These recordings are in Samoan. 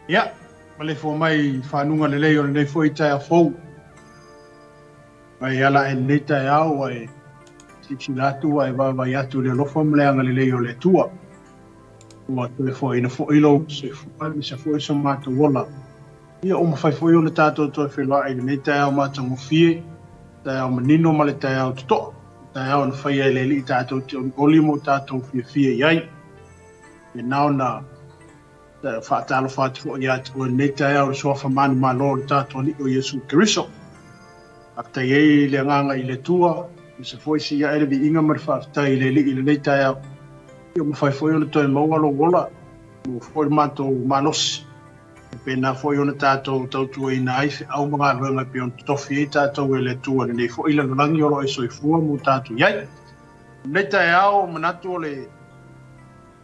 Ia, maleifua mai i fanuga lelei o lenei foi taeao fou. Mai ala ae lenei taeao ua e silasila atu ua e vaavaai atu i le alofa ma le agalelei o le Atua. Ua toe foaiina foi lou soifua aemaise foi so matou ola. Ia, ua mafai foi ona tatou toe feiloai i lenei taeao matagofie, taeao manino ma le taeao totoa, taeao na faia e le Alii tatou te olioli ma o tatou fiafia i ai. Ia na ona faatalofa atu foi ia te oe i lenei taeao i le suafa manumalo o le tatou Alii o Iesu Keriso. Faafetai ai le agaga i le Atua, aemaise foi sii ae le viiga ma le faafetai i le Alii i lenei taeao. Ia ua mafai foi ona toe maua lou ola, maua foi le matou malosi. E pēnā foi ona tatou tautuaina ai feau ma galuega e pei ona totofi ai tatou e le Atua i lenei foi lalolagi o lo o e soifua ma ua tatou i ai. I lenei taeao, manatu o le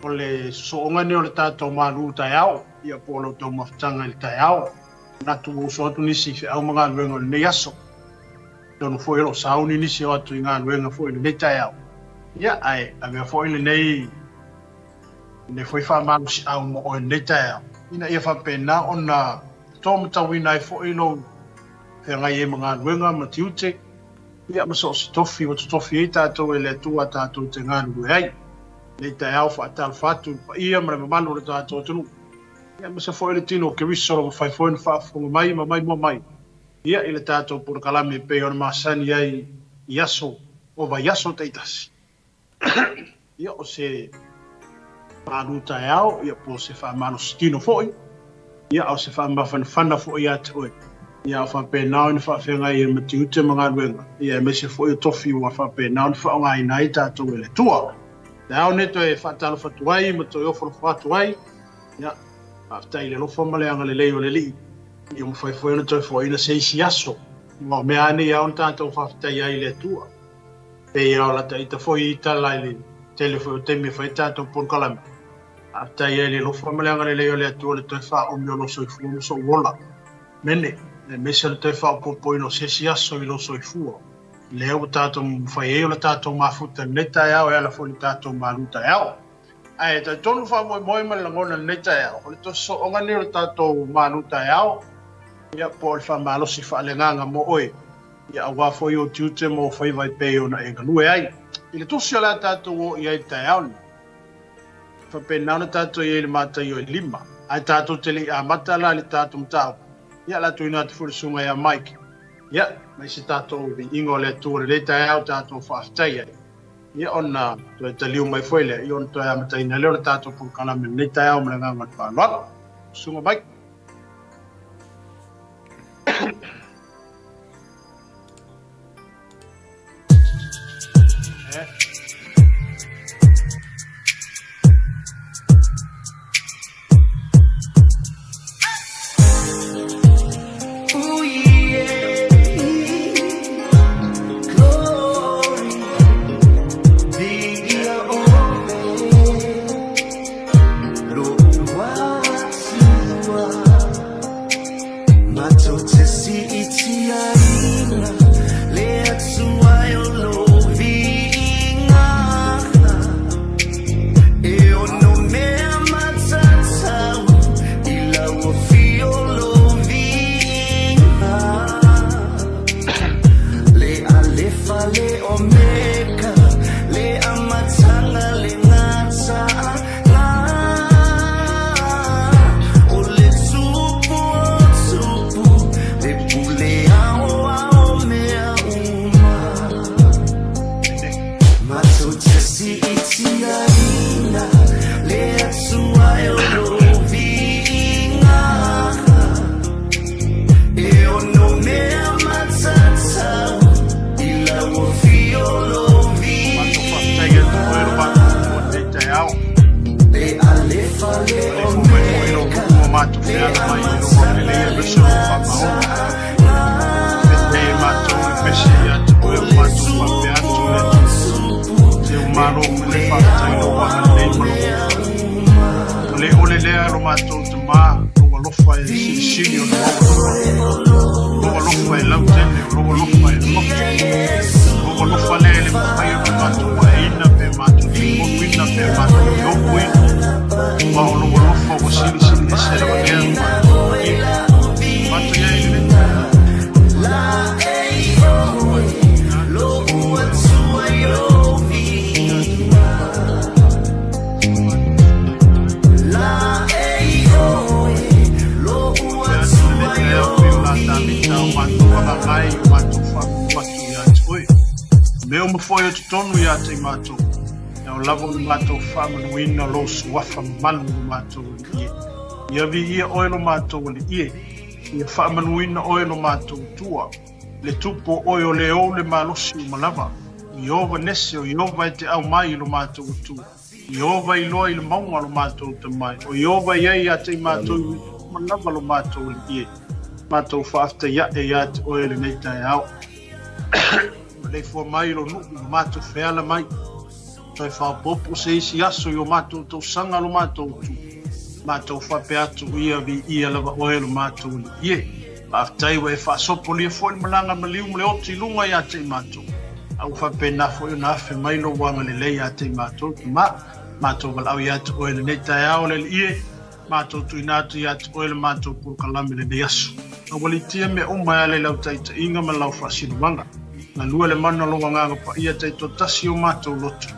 o le sosooga lenei o le tatou malu taeao, ia po o lau taumafataga i le taeao. Manatu ua uso atu nisi i feau ma galuega o lenei aso. Atonu foi o lo o sauni nisi o atu i galuega foi i lenei taeao. Ia, ae avea foi lenei lenei foi faamalosiau mo oe i lenei taeao, ina ia faapena ona toamatauina ai foi lou feagai ai ma galuega ma tiute, ia ma so o se tofi ua totofi ai tatou e le Atua tatou te galulue ai. Lenei taeao faatalofa atu i le paia ma le mamalu o le tatou atunuu, ia aemaise foi le tino o Keriso o lo o mafai foi ona faafofoga mai ma maimoa mai ia i le tatou polokalame e pei ona masani ai i aso o vaiaso taitasi. Ia, o se malu taeao, ia, po o se faamalositino foi, ia, a o se faamafanafana foi ia te oe, ia, a o faapena ona faafeagai ai ma tiute ma galuega, ia, aemaise foi o tofi ua faapena ona faaaogaina ai tatou e le Atua. Taeao nei toe faatalofa atu ai ma toe ofolofo atu ai, ia, faafetai i le alofa ma le agalelei o le Alii, ia mafai foi ona toe foaiina se isi aso, aua o mea lava nei e ao ona tatou faafetai ai i le Atua. Pei lava o lata ita foi i tala i le tele foi o taimi e fai ai tatou polokalame. Faafetai ai i le alofa ma le agalelei o le Atua i le toe faaumi o lou soifua ma sou ola. Mene, aemaise o le toe faaopoopoina o se isi aso i lou soifua. Lea ua tatou mafai ai ona tatou mafuta i lenei taeao e ala foi i le tatou malu taeao. Ae talitonu le faamoemoe ma le lagona i lenei taeao, o le toe sosooga lenei o le tatou malu taeao, ia, po o le faamalosi faaleagaga mo oe. Ia aua foi ou tiute ma ou faiva e pei ona e galue ai. I le tusi o le a tatou o i ai i le taeao lenei, e faapena ona tatou i ai i le Mataio e lima, ae tatou te le i amata la i le tatou mataupu, ia o le a tuuina atu foi le susuga ia Mike, ia, mai se tatou viiga o le Atua i lenei taeao tatou faafetai ai, ia ona toe taliu mai foi lea, ia ona toe amataina lea o le tatou polokalame i lenei taeao ma le agaga o le faaaloalo. Susuga Mike. Matou faafetai atu oe lo matou Atua i lenei taeao. Maleifua mai foi lou nuu ma matou feala mai i lou agalelei aemaise o lou faamaoni. Faafetai e matou le pese ia te oe o matou faapea atu le Atua. Se ua malo pule faafetai i lou agalelei ma lou alofa. Ua le ʻole lea lo matou Tama, lou alofa e silisili ona maualuga. Lou alofa e lautele, o lou alofa e loto. Lou alofa lea e le mafai ona matou aeina pe matou timonuina pe matou iopuina. Mea uma foi o totonu ia te i matou, e ao lava o le matou faamanuina lou suafa mamalu i lo matou Alii e. Ia viia oe lo matou Alii e, ia faamanuina oe lo matou Atua, le Tupu o oe o le ou le malosi uma lava, o Ieova Nese, o Ieova e te aumai i lo matou Atua, Ieova iloa i le mauga lo matou Tamai, o Ieova i ai ia te i matou i mea uma lava lo matou Alii e. Matou faafetai ae ia te oe lenei taeao. Maleifua mai lo nuu ma matou feala mai. Toe faaopoopo se isi aso i o matou tausaga lo matou tu. Matou faapea atu ia viia lava oe lo matou Alii e. Faafetai ua e faasopolia foi le malaga maliu ma le oti i luga ia te i matou. A ua faapena foi ona afe mai lou agalelei ia te i matou, Tama. Matou valaau ia te oe lenei taeao le Alii e. Matou tuuina atu ia te oe le matou polokalame lenei aso. Aualiitia mea uma e ala i lau taitaiga ma lau faasinomaga. Galue le mana o lou Agaga Paia taitoatasi i o matou loto,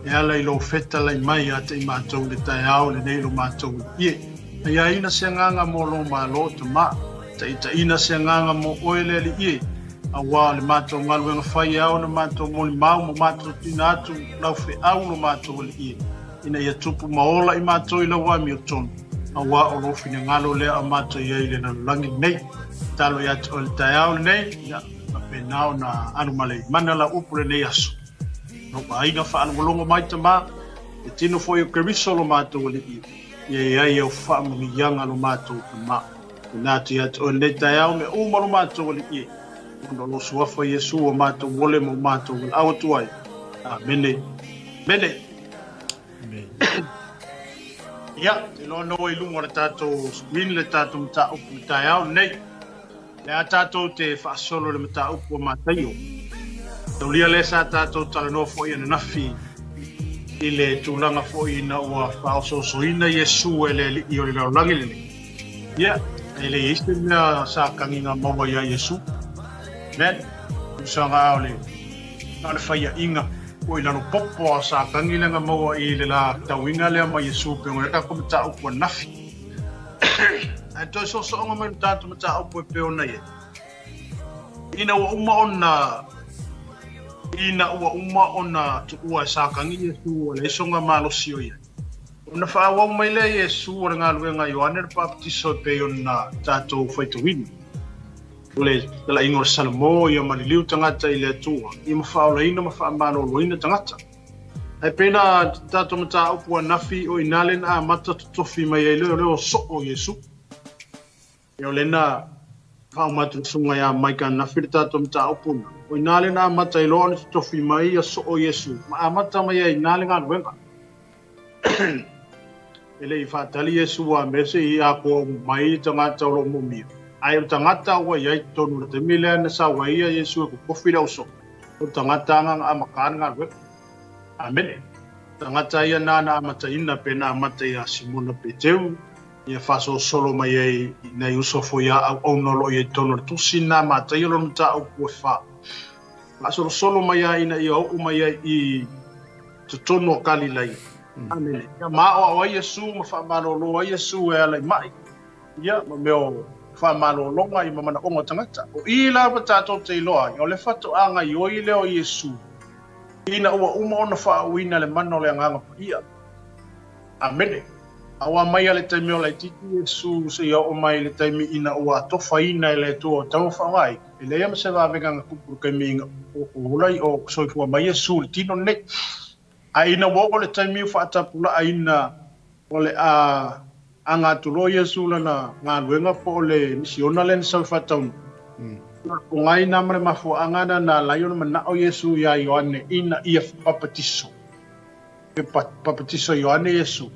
e ala i lou fetalai mai ia te i matou i le taeao lenei lo matou Alii e. Aiaina se agaga mo lou Malo, Tama. Taitaiina se agaga mo oe le Alii e, auā o le matou galuega fai e ao ona matou molimau ma matou tuuina atu lau feau lo matou Alii e. ina ia tupu ma ola i matou i lau amiotonu, auā o lou finagalo lea a matou i ai i le lalolagi lenei. Tatalo ia te oe i le taeao lenei, ia faapena ona alu ma le mana lau upu lenei aso. Lou aiga faalogologo mai Tama, le tino foi o Keriso lo matou Alii, ia i ai au faamanuiaga lo matou Tama. Tena atu ia te oe lenei taeao mea uma lo matou Alii, ona o lou Suafa Iesu ua matou ole ma ua matou valaau atu ai. Amene. Amene. Ia, te iloa na ua i luga o le tatou screen le tatou mataupu i le taeao lenei. Le a tatou te faasolo i le mataupu a Mataio. Taulia lea sa tatou talanoa foi ananafi i le tulaga foi ina ua faaosoosoina Iesu e le Alii o le lalolagi lenei. Ia, e le i ai se mea sa kagiga maua iā Iesu. Amen. Tusaga o le, na o le faiaʻiga Ua i lalo popo a sa tagi le maua i le la tauiga lea ma Iesu pe ona tatou mataupu ananafi. Ae toe soosooga mai le tatou mataupu e pei ona i ai. Ina ua uma ona ina ua uma ona tuua e Satani Iesu ua leai sona malosi o i ai. Ona faaauau mai lea Iesu o le galuega a Ioane le Papatiso e pei ona tatou faitauina. O le talaiga o le Salamo ia maliliu tagata i le Atua, ia ma faaolaina ma faamaloloina tagata. Ae pei la tatou mataupu ananafi o i ina le na amata totofi mai ai lea o soo o Iesu. Ia o le na faauma atu le susuga ia Maika ananafi le tatou mataupu na. O i ina le na amata ai loa ona totofi mai ia soo o Iesu ma amata mai ai i ina le galuega. E le i faatali Iesu a me se i atoa uma mai tagata o lo o moomia, ae o le tagata ua i ai i totonu o le taimi lea na sau ai ia Iesu e kokofi le auso, o le tagata aga na amata le galuega. Amene. Tagata ia nana amataina pe na amata ia Simona Peteu, ia faasolosolo mai ai i nai uso foi a auauna o lo o i ai i totonu o le tusi na amataia lona mataupu e fa. Faasolosolo mai ai ina ia oo mai ai i totonu o Kalilaia. Amene. Ia ma aoao ai Iesu ma faamalolo ai Iesu e ala i maʻi, ia ma mea o faamalologa ia ma manaoga o tagata. O i lava tatou te iloa ai, o le faatoaga gaoioi lea o Iesu ina ua uma ona faaauina le mana o le Agaga Paia. Amene. A ua mai a le taimi o laitiiti Iesu seia oo mai i le taimi ina ua atofaina e le Atua o taua faaaoga ai, e leai ma se vavega na tupu i le taimi ina ua ola o soifua mai Iesu i le tino lenei. A ina ua oo le taimi ua faatapulaaina o le a aga atu loa Iesu lana galuega po o le misiona lea na sau e faataunuu, o le pogai lena ma le mafuaaga lena na ala ai ona manao Iesu iā Ioane ina ia papatiso. E papatiso Ioane Iesu,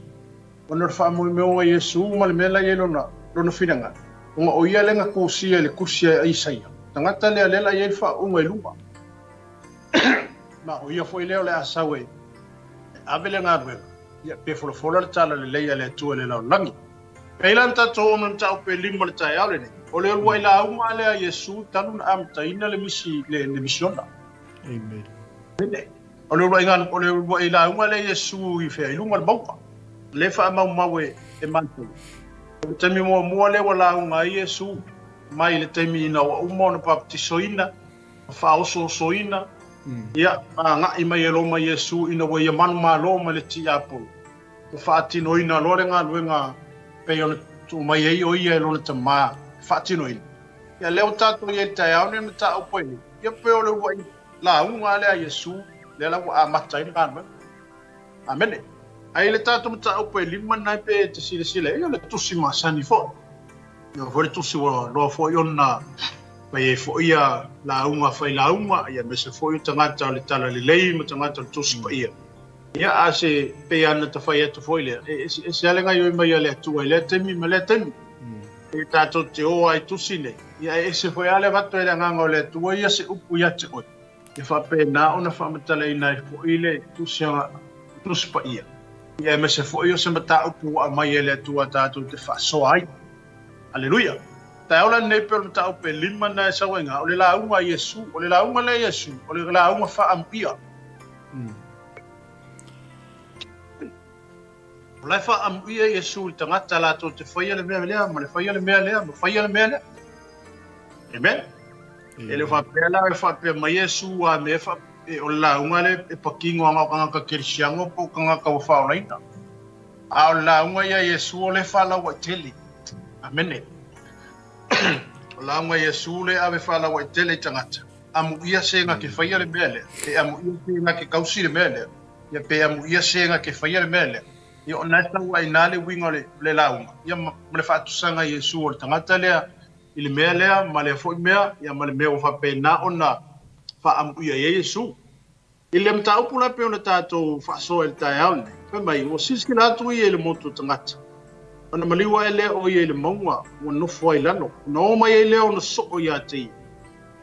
ona o le faamoemoe o Iesu ma le mea la e i ai lona, lona finagalo, ona o ia lea na tusia i le tusi a Isaia, tagata lea lea la i ai le faauuga i luma. Ma o ia foi lea o le a sau e ave le galuega, ia pe folafola le tala lelei a le Atua i le lalolagi. Pei la na tatou oo mai mataupu e lima i le taeao lenei, o le uluai lauga lea a Iesu talu na amataina le misi, le, le misiona. Amen. O le uluai galu, o le uluai lauga lea a Iesu i fea? I luga o le mauga. O lea e faamaumau e, e matou. O le taimi muamua lea ua lauga ai Iesu, mai le taimi ina ua uma ona papatisoina, ma faaosoosoina, Ia, agai mai e Roma Iesu ina ua ia manumalo ma le tiapolo, ua faatinoina loa le galuega pei ona tuu mai ai o ia e lona Tama e faatinoina. Ia, lea ua tatou i ai i le taeao nei le mataupu ai nei, ia pei o le uluai lauga lea a Iesu lea la ua amata ai le galuega. Amene. Ae i le tatou mataupu e lima lena pe e te silasila i ai, o le tusi masani foi. Ia foi le tusi ua loa foi ona fai ai foi ia lauga fai lauga, ia aemaise foi o tagata o le Tala Lelei ma tagata o le Tusi Paia. Ia a se pei lava ona ta fai atu foi lea, e eseese lava le gaoioi mai a le Atua i lea taimi ma lea taimi. E tatou te o lava i tusi nei, ia e ese foi lava le avatu e le Agaga o le Atua ia se upu ia te oe. E faapena ona faamatalaina ai foi le Tusi Tusi Paia, ia aemaise foi o se mataupu ua aumai e le Atua tatou te faasoa ai. Aleluia! Taeao lenei pei o le mataupu e lima na e sau ai iga, o le lauga a Iesu. O le lauga lea a Iesu, o le lauga faaamuia. O la e faaamuia Iesu i tagata latou te faia le mea lea, ma le faia le mea lea, ma faia le mea lea. Amen. E le faapea la e faapea mai Iesu a mea fa e, o le lauga le e pakingo anga o kangaka kerisiano po o kangaka ua faolaina. A o le lauga ia Iesu o le faalauaitele. Amene. O lauga Iesu le ave faalauaitele i tagata. Amuia se ga ke faia le mea lea. E amuia se ga ke kausi le mea lea. Ia pe amuia se ga ke faia le mea lea. Ia o na e sau ai na le uiga o le lauga. Ia ma le faatusaga Iesu o le tagata lea i le mea lea ma lea foi mea, ia ma le mea ua faapena ona faaamuia i ai Iesu. I le mataupu la pei ona tatou faasoa i le taeao lenei, fai mai, ua silasila atu ia i le motu o tagata, ona maliu ae lea o ia i le mauga ua nofo ai i lalo, ona o mai ai lea ona soo ia te ia.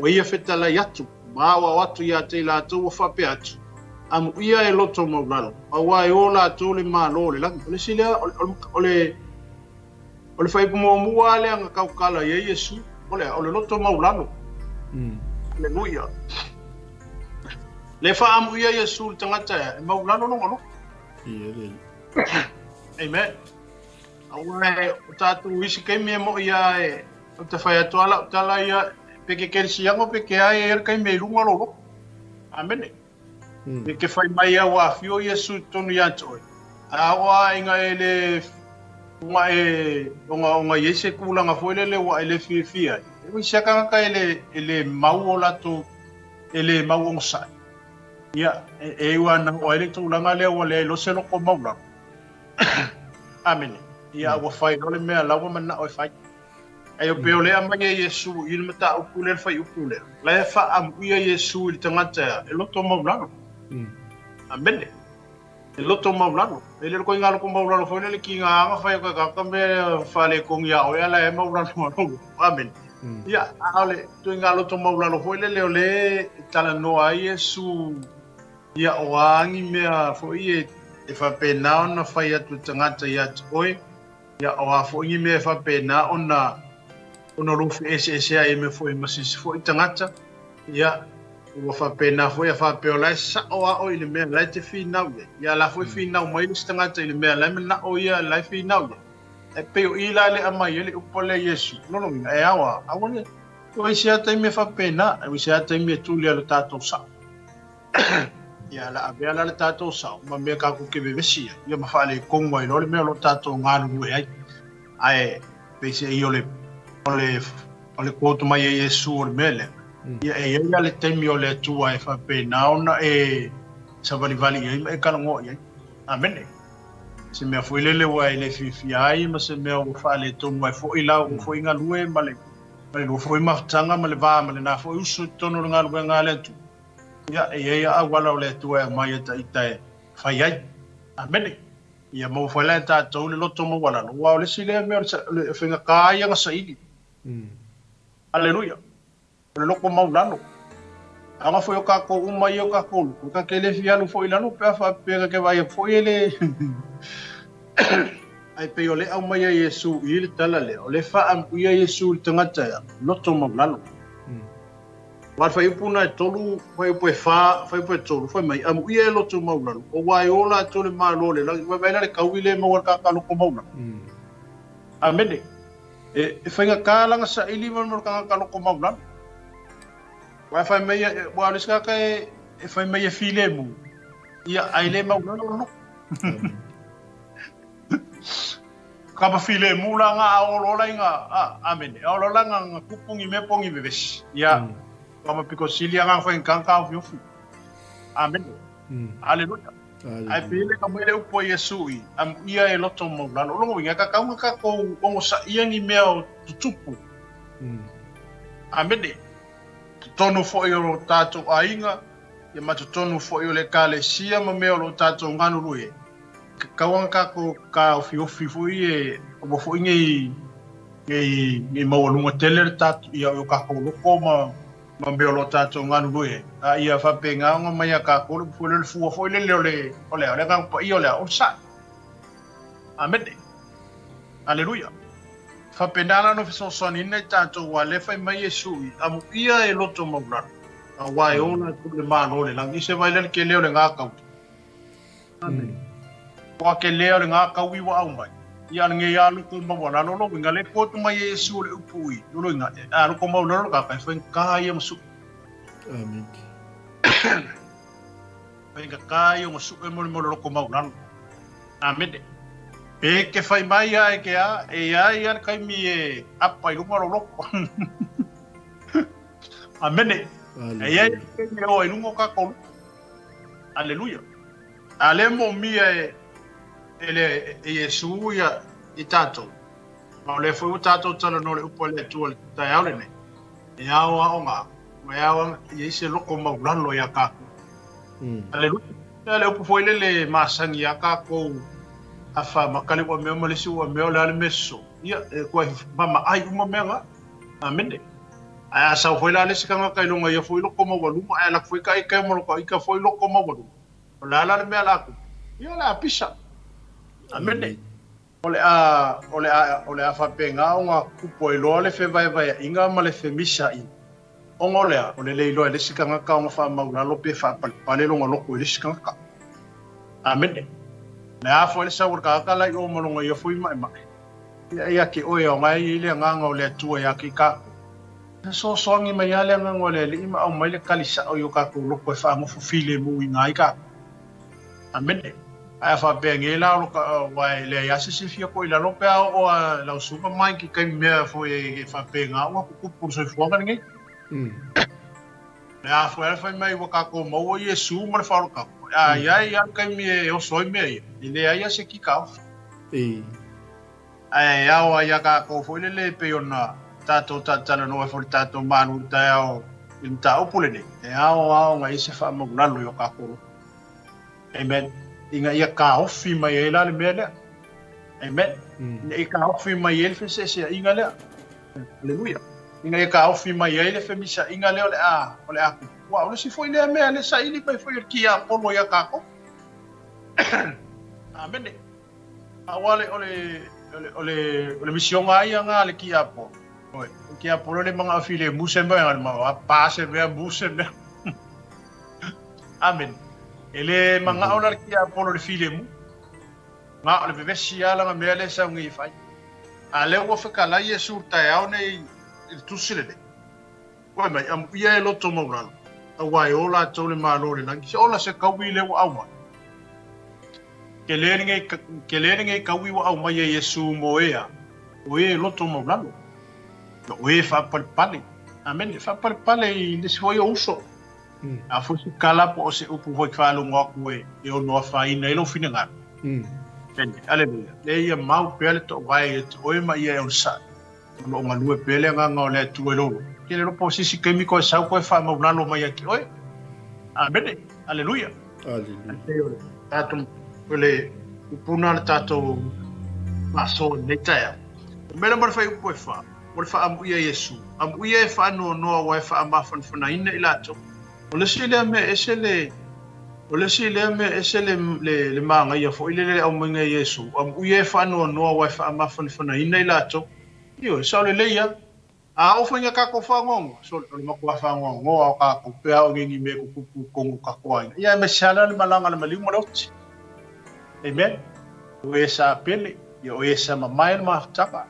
Ua ia fetalai atu, ma aoao atu ia te i latou ua faapea atu, Amuia e loto maulalo, auā e o latou le Malo o le lagi. O le isi lea, o le, O le faaipu muamua lea na tautala i ai Iesu, o le a? O le loto maulalo. Aleluia. Le faaamuia Iesu le tagata e maulalo lona loto. Amen. Aua e o tatou isi taimi e moi a e o te whai atu ala o tala ia pe ke kerisiano pe ke ai e le taimi e lunga lo loto. Amene. E ke whai mai au a whio Iesu tonu ia te oe. A o a inga e le onga e onga onga i se kūlanga foi lele ua e le fiafia ai. E ui se kangaka e le e le mau o latou e le mau onosai. Ia e e ua na o ai le tulaga lea ua leai loa se loko maulalo. Amene. Ia ua fai loa le mea la ua manao e fai. Ae o pei o le aumai e Iesu i le mataupu lea, le fuaiupu lea, la e faaamuia Iesu i le tagata e loto maulalo. Amene. E loto maulalo. E le o le koiga loko maulalo foi lele ki ngā anga whai o ka kaka me whale kongi a oe ala e maulalo a lou. Amene. Ia, a o le tuiga loto maulalo foi lele o le talanoa ai Iesu ia o a angi mea foi e e faapena ona fai atu e tagata ia te oe, Ia, o a foi ni mea e faapena ona ona lofi eseese ai mea foi ma se isi foi tagata, ia, ua faapena foi a faapea o la e sao a oe i le mea la e te finau i ai. Ia, la foi finau mai le isi tagata i le mea la e manao ia la e finau i ai. E pei o i la le aumai ai le upu lea Iesu, lona uiga, e ao a, aua le, ua se a taimi e faapena, ua se a taimi e tuli ai lo tatou sao. Ia, la avea la le tatou sao ma mea tatou te vevesi ai, ia ma faaletonu ai loa le mea o lo o tatou galulue ai. Ae peiseai o le, o le, o le quote mai e Iesu o le mea lea, ia e i ai la le taimi o le Atua e faapena ona e savalivali i ai ma e talanoa i ai. Amene. Se mea foi lele ua e le fiafia ai ma se mea ua faaletonu ai foi lau foi galue ma le, ma le lua foi mafutaga ma le va ma lena foi uso i totonu o le galuega a le Atua. Ia, e i ai auala o le Atua e aumai e ta ita e fai ai. Amene. Ia maua foi la e tatou le loto maualalo, aua o le isi lea mea o le faigata ia ona saili. Aleluia. O le loto maulalo. Aga foi o tatou uma ia o tatou loto, ta te le fia alu foi i lalo pe a faapea ta te vaai atu foi e le Ae pei o le aumai a Iesu i le tala lea, o le faamuia Iesu i le tagata ea, loto maulalo. Aua le fuaiupu na e tolu, fuaiupu e fa, fuaiupu e tolu, fai mai, amuia e loto maulalo, aua e o latou le Malo o le lagi. Vaivai la le taui le maua le tagata loto maulalo. Amene. E, e faigata lana saili ma le tagata loto maulalo. Aua e fai mai, aua o le isi tagata e, E fai mai e filemu, ia, ae le maulalo le loko. Kapa filemu la nga a olo la inga, a, amene. A olo la nga nga kupu ngi me po ngi vevesi. Ia, kapa piko sili anga fai kanga ofi ofi. Amene. Aleluia. Ae pele ka mai le upu a Iesu i, amuia e loto maulalo. O lona uiga, e kakau nga kakou ogosaia ni mea o tutupu. Amene. Totonu foi o lo tatou aiga, ia ma totonu foi o le Ekalesia ma mea o lo tatou galulue ai. Kakau ana kakou taofiofi foi e aua foi nei nei nei maualuga tele le tatou ia o kakou loko ma ma mea o lo tatou galulue ai. A ia faapena ona mai ia kakou le upu foi lele le fua foi lele o le o le a o le Agaga Paia o le a o le sae. Amene. Aleluia. Faapena la ona fesoasoaniina i tatou aua lea fai mai Iesu i amuia e loto maulalo aua e ola atu le Malo o le lagi. Se vaai la le kele o le gakaui. Amen. Ua kele o le gakaui ua aumai. Ia le ngei a loko maualalo lo winga le kotu mai e Iesu o le upu i lo inga a loko maulalo ka kai fai ka ia masu. Amen. Fai ka ka ia masu e mo le mo loko maulalo. Amene. Pe ke fai mai a e ke a, e ia ia le kaimi e apa i lunga o lou loko. Amene. E ia ia le kaimi e oa i lunga o kakou loko. Aleluia. A le moomia e, e le e Iesu ia i tatou. Ma o lea foi ua tatou talanoa le upu a le Atua i le taeao lenei. E ao aoga, ma e ao i ai se loko maulalo iā kakou. Aleluia. Ia le upu foi lele masani iā kakou afa makale ua mea ma le isi ua mea o le a le mea soso. Ia, e koe mamaai uma mea nga. Amene. Ae a sau foi la le isi tagata i luga ia foi loko maualuga, ae alu atu foi ka ika ma loko ika foi loko maualuga. O le a la le mea la tupu? Ia o le a pisa. Amene. O le a, o le a, o le a faapena ona tupu ai loa le fevaevaeaiga ma le femisaʻi, ona o le a? O le le iloa e le isi tagata ona faamaulalo pe faapalepale lona loko i le isi tagata. Amene. O le a foi le sau o le tagata la i o ma lona ia foi maʻemaʻe, ia ia te oe aoga e i ai le agaga o le Atua iā te i kākou. E fesoasoani mai lava le agaga o le Alii ma aumai le tali saʻo i o kākou loko e faanofo filemu i gā i kākou. Amene. Ae a faapea nei la o lo ka, aua e leai lava se isi e fia koe i lalo pe a oo a lau suka mai ke taimi mea foi e faapena ua tutupu le soifuaga lenei. Le a foi ala fai mai ua tatou maua Iesu ma le faaolataga. A i ai lava le taimi e oso ai mea ia, e leai lava se kika oso. Ae ao ai ia tatou foi lele e pei ona tatou talatalanoa ai foi i le tatou malu i le taeao i le mataupu lenei, e ao lava ona i ai se faamaulalo i o tatou loto. Amen. Ina ia taofi mai ai la le mea lea. Amen. Ina ia taofi mai ai le feseeseaiga lea. Aleluia. Ina ia taofi mai ai le femisaʻiga lea o le a, o le a tupu. Aua o le isi foi lea mea le saili mai foi e le tiapolo ia tatou. Amene. Aua le, o le, o le, o le, o le misioga ai anga a le tiapolo. Oi, o le tiapolo le manao filemu se mea, le manao pa se mea, mu se mea. Amene. E le manao la le tiapolo i le filemu. Na o le vevesi lava lana mea lea e sau nei e fai. A lea ua fetalai Iesu i le taeao nei i le tusi lenei, Fai mai, amuia e loto maulalo, aua e o latou le Malo o le lagi. Se ola se taui lea ua aumai. Tele lenei, tele lenei taui ua aumai e Iesu mo e a, o e loto maulalo. O e faapalepale. Amene. Faapalepale i le isi foi o uso. A foi se tala po o se upu foi faalogo atu e ono afaina ai lou finagalo. Amene. Aleluia. Lea ia mau pea le toovae ia te oe ma ia e onosai. O lo o galue pea le agaga o le Atua i lou loto. Ke le lopo o se isi taimi koe sau koe faamaulalo mai ia te oe. Amene. Aleluia. Aleluia. Tatou o le upuna le tatou faasoa i lenei taeao. O mea la mo le fuaiupu e fa, o le faaamuia Iesu. Amuia e faanoanoa aua e faamafanafanaina i latou. O le isi lea mea ese le O le isi lea mea ese le le le manaia foi lele le aumaiga e Iesu, amuia e faanoanoa aua e faamafanafanaina i latou. Ioe, sao lelei lava. A oo foi ina tatou faanoanoa, sole, o le matua faanoanoa o tatou pe a oo nei ni mea e tutupu i totonu o tatou aiga. Ia aemaise lava la le malaga a le maliu ma le oti. Amen. O e sa pele, ia o e sa mamae le mafutaga,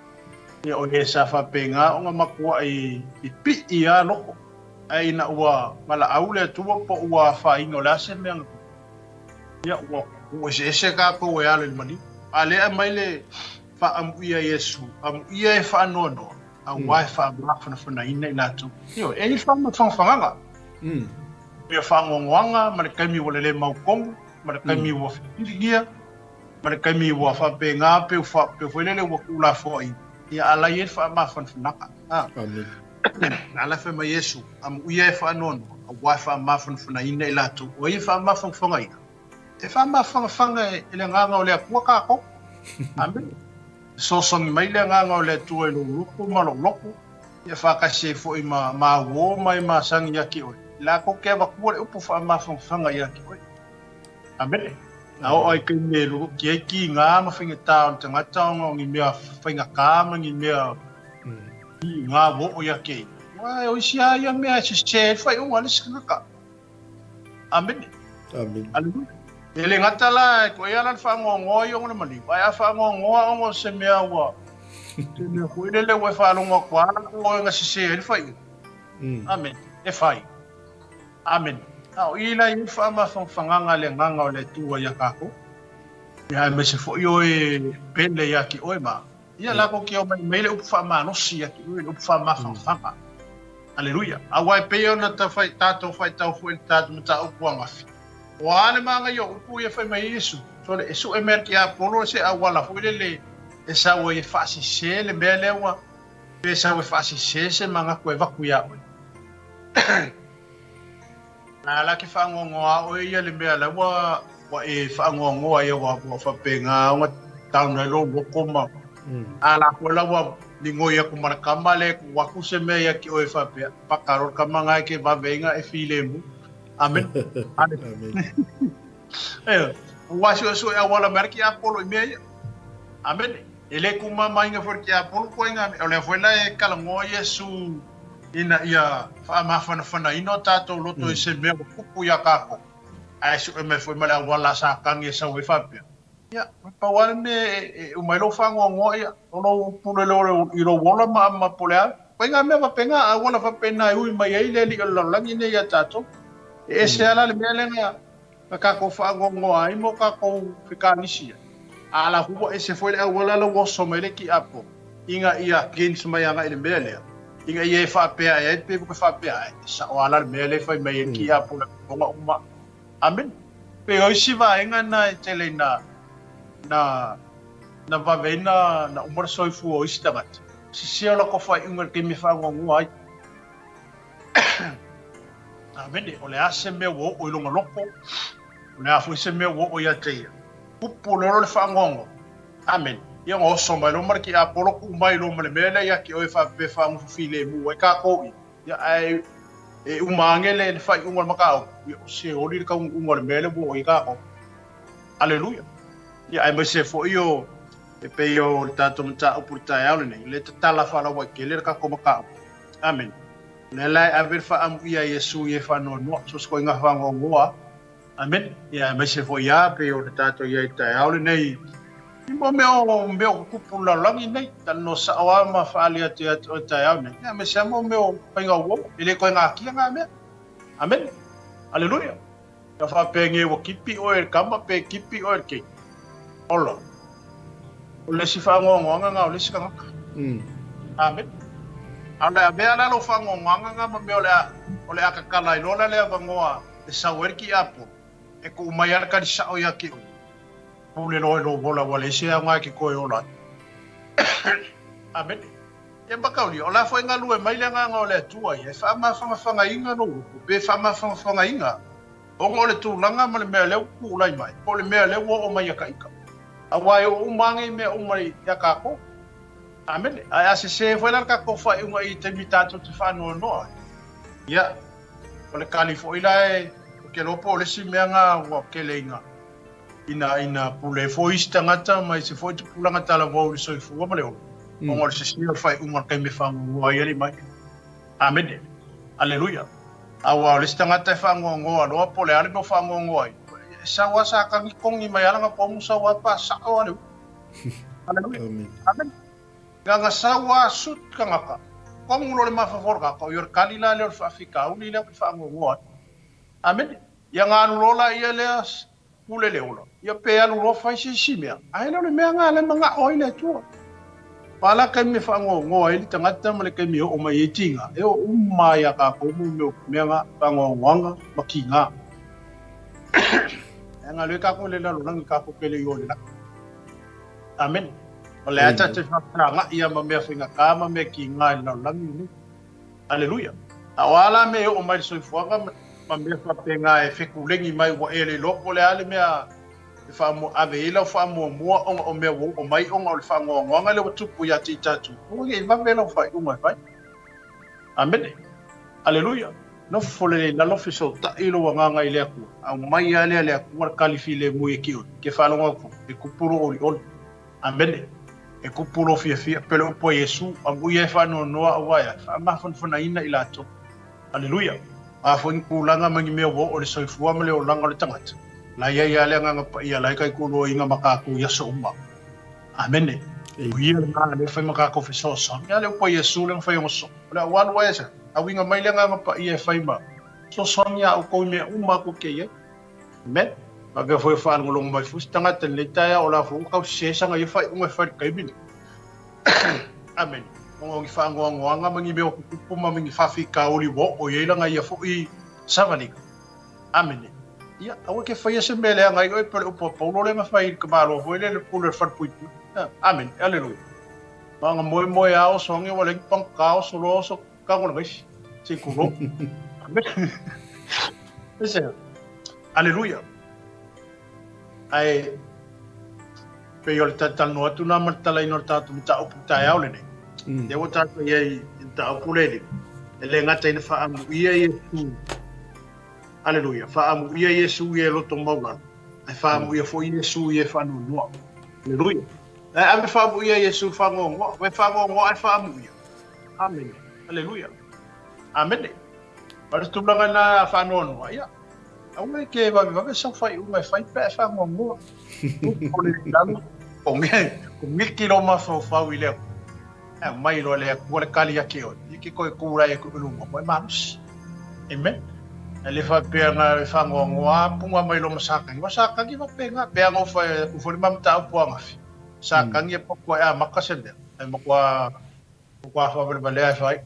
ia o e sa faapena ona matuai pipii lava loko. Ae ina ua valaau le Atua po ua afaina o le a se mea na tupu, ia ua eseese tatou e ala i le maliu. A lea e aumai le faaamuia Iesu, amuia e faanoanoa, aua e faamafanafanaina i latou. Ioe, e i ai le faamafanafanaga. Mea faanoanoaga ma le taimi ua le mautonu, ma le taimi ua filifiligia, ma le taimi ua faapena pe foi lele ua tuulafoaiina, ia a la e i ai le faamafanafanaga. Amene. A la e fai mai Iesu, amuia e faanoanoa, aua e faamafanafanaina i latou. O ai e faamafanafanaina? E faamafanafana e le Agaga o le Atua tatou. Amene. Fesoasoani mai le Agaga o le Atua i lou loto ma lou loto, ia faatasi ai foi ma ma uō ma e masani ia te oe, latou te avatua le upu faamafanafana ia te oe. Amene. A oo ai taimi e luluti ai kīgā ma faigata o le tagata ona o ni mea faigata ma ni mea kīgā ua oo ia te ia. Aua o isi lava ia mea e sese ai le faaiuga a le isi tagata. Amene. Amene. Aleluia. E le gata la e koe ala le faanoanoa ia ona le maliu, ae a faanoanoa ona o se mea ua se mea foi lele ua e faalogo atu lava oe na sese ai le faaiuga. Amene. E fai. Amene. A o i la i ai le faamafanafanaga a le Agaga o le Atua iā tatou, ia aemaise foi o e pele ia te oe ma ia latou te omai mai le upu faamalosi ia te oe, le upu faamafanafanaga. Aleluia. Aua e pei ona tatou faitau foi i le tatou mataupu angafi, o a le manaia o upu ia fai mai ai Iesu, sole, e sue mea le tiapolo se auala foi lele e sau ai e faasese le mea lea ua, pe sau e faasese se manatu e avatu iā oe. A la ke faanoanoa oe ia le mea la ua ua e faanoanoa ia ua ua faapena ona tauna ai lou loto ma a la koe la ua migoi aku ma le kama le tuu atu se mea ia te oe faapea paka loa le kama na e ke vave ai na e filemu. Amene. Amene. Ioe. Ua suesue auala mai le tiapolo i mea ia. Amene. E le tumamaina foi le tiapolo koe o lea foi la e talanoa Iesu ina ia faamafanafanaina o tatou loto i se mea ua tupu iā tatou, ae sue mai foi ma le auala a Satani e sau ai faapea, Ia, pau lava le mea e uma ai lou faanoanoa, ia, o lou pule i lou ola ma po o le a. Koe ngā mea faapena, auala faapena e ui mai ai le alii o le lalolagi nei iā tatou. E ese lava la le mea lea na tatou faanoanoa ai ma o tatou fekanisia. A la ua ese foi le auala la ua oso mai le tiapo ina ia against mai agai i le mea lea, ina ia e faapea ai pe ua faapea ai, e sao lava la le mea lea e fai mai ai le tiapo le ona uma. Amene. Pe o isi vaega na e tele ina na na vave ai na na uma le soifua o isi tagata. Sese o latou faaiuga i le taimi e faanoanoa ai. Amene. O le a se mea ua oo i lona loto, o le a foi se mea ua oo ia te ia. Tupu loa le faanoanoa. Amene. Ia ona oso mai loa ma le tiapolo tuu mai loa ma le mea lea ia te oe faapea faagofo filemu ai tatou ia. Ia ae e uma ane le faaiuga o le mataupu, ia o se oli le taunuuga o le mea lea ua oo i ai tatou. Aleluia. Ia aemaise foi o e pei o le tatou mataupu i le taeao lenei, lea e tatala faalauaitele le tatou mataupu. Amene. O lea la e ave le faaamuia a Iesu i e faanoanoa, so o se koiga faanoanoa. Amene. Ia aemaise foi lava pei ona tatou i ai i le taeao lenei, i mo mea o mea o tutupu i le lalolagi nei, talanoa sao lava ma faaali atu ia te oe i le taeao lenei, ia aemaise lava mo mea o faiga uo, e le toe natia na mea. Amene. Aleluia. Ia faapea nei ua kipi oe e le kama pe kipi oe e le keiki. Ola. O le isi faanoanoaga na o le isi tagata. Amene. A o le avea la lou faanoanoaga na ma mea o le a, o le a tatala ai loa la le avanoa e sau ai le tiapolo, e tuu mai lava le tali sao ia te oe, pule loa i lou ola ua leai se aoga e te toe ola ai. Amene. Ia Makaulia, o le a foi galue mai le Agaga o le Atua ia e faamafanafanaina lou upu, pe faamafanafanaina ona o le tulaga ma le mea lea ua tulai mai, po o le mea lea ua oo mai ia ka ika. Aua e oo uma lava nei mea uma ia tatou. Amene. Ae a sese foi la le tatou faaiuga i taimi tatou te faanoanoa ai, ia, o le kali foi la e, ou te iloa po o le isi mea na ua tele ina, ina, ina pule foi isi tagata ma isi foi tupulaga talavou i le soifua ma le ola, ona o le sese o le faaiuga o le taimi e faanoanoa ai alii mai. Amene. Aleluia. Aua o le isi tagata e faanoanoa loa po o le a le mea o faanoanoa ai, e sau lava sa tagitogi mai lava lana pomu sau lava pa sao lava le upu. Aleluia. Amene. Amene. Leaga sau lava sut tagata. Kogu loa le mafaufau o le tagata, o le kali la lea o le faafitauli lea ou te faanoanoa ai. Amene. Ia ona alu loa laia lea pule le ola, ia pe alu loa fai se isi mea, ae le o le mea lena lea e manao ai le Atua. O a la taimi e faanoanoa ai le tagata ma le taimi e oo mai ai tiga, e oo uma lava ia tatou mo mea o mea na, faanoanoaga ma tiga. Leaga lea tatou i le lalolagi tatou te le i o i le lagi. Amene. O lea tatou te faafesagai lava ma mea faigata ma mea tiga i le lalolagi lenei. Aleluia. A o a la mea e oo mai i le soifuaga ma mea faapena e fetulegi mai ua e le iloa po o le a le mea e ave i ai lau faamuamua ona o mea ua oo mai ona o le faanoanoaga lea ua tupu ia te i tatou, aua ne i vave lau faaiuga e fai. Amene. Aleluia. Nofo lelei i lalo fesootai lou agaga i le Atua, aumai lava lea le Atua le kali filemu ia te oe, e te faalogo atu, e tupu lou olioli. Amene. E kupu lou fiafia, pele upu a Iesu, amuia e faanoanoa aua e a, faamafanafanaina i latou. Aleluia! A foi ni tulaga ma ni mea ua oo i le soifua ma le olaga o le tagata, la i ai lava le Agaga Paia la e taituloaina ma tatou i aso uma. Amene. O ia lena lea e fai ma tatou fesoasoani. A le upu a Iesu lea na fai ona soo, o le a ou alu ai e auiga mai le Agaga Paia e fai ma fesoasoani ia outou i mea uma tou te i ai. Amen. Faapea foi o faalogologo mai foi se tagata i lenei taeao o la foi ua tau sese sana ia faaiuga e fai i le taimi lenei. Amen. Ona o ni faanoanoaga ma ni mea ua tutupu ma ni faafitauli ua oo i ai lana ia foi savaliga. Amene. Ia, aua e te faia se mea leaga ai oe pei o le upu a Paulo lea na fai i le tamaloa foi lea i le pule o le falepuipui. Amene. Aleluia. Ma ona moemoe a oso ane ua leai ni pagota oso loa oso tago le vaisi. Se i tulou. Amene. Aisea? Aleluia. Ae pei o le talanoa atu na ma le talaina o le tatou mataupu taeao lenei. Lea ua tatou i ai i le mataupu lea e le gata ina faaamuia Iesu. Aleluia. Faaamuia Iesu ia e loto maualalo. Ae faaamuia foi Iesu ia e faanoanoa. Aleluia. Ae ave faaamuia Iesu faanoanoa. Ua e faanoanoa ae faaamuia. Amene. Aleluia. Amene. O le tulaga lena faanoanoa, ia, aua e te vavevave sau faaiuga e fai pe a e faanoanoa. O le lalo, o giki lou mafaufau i le Atua, e aumai loa e le Atua le kali ia te oe, ia ke toe tulai atu i luma, ua e malosi. Amen. E le faapea na e faanoanoa punga mai loma Satani. Ua Satani faapena, pe ana ua fai atu foi le ma mataupu angafi. Satani e poto e amata se mea, e matua Matua faavalevalea e fai.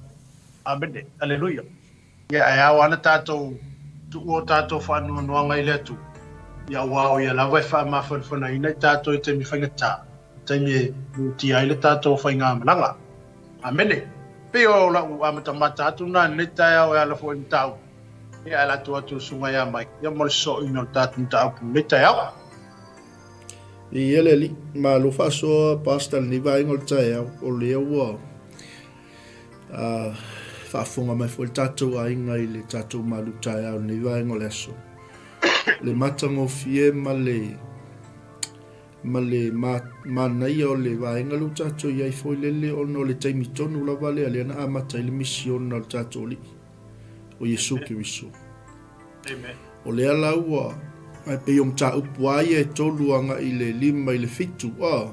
Amene. Aleluia. Ia, e ao ana tatou tuua o tatou faanoanoaga i le Atua, ia aua o Ia lava e faamafanafanaina i tatou i taimi faigata, i taimi e mutia ai le tatou faigamalaga. Amene. Pei o lau amatamata atu lena i lenei taeao e ala foi i mataupu, ia ae latou atu le Susuga ia Mike, ia mo le sosoina o le tatou mataupu i lenei taeao. Ia le alii, malo faasoa Pastor lenei vaega o le taeao, o lea ua faafofoga mai foi le tatou aiga i le tatou malu taeao lenei vaega o le aso. Le matagofie ma le ma le manaia o le vaega lea ua tatou i ai foi lele ona o le taimi tonu lava lea lea na amata ai le misiona o le tatou Alii o Iesu Keriso. O lea la ua, ae pei o mataupu a ia e tolu agai i le lima i le fitu, a.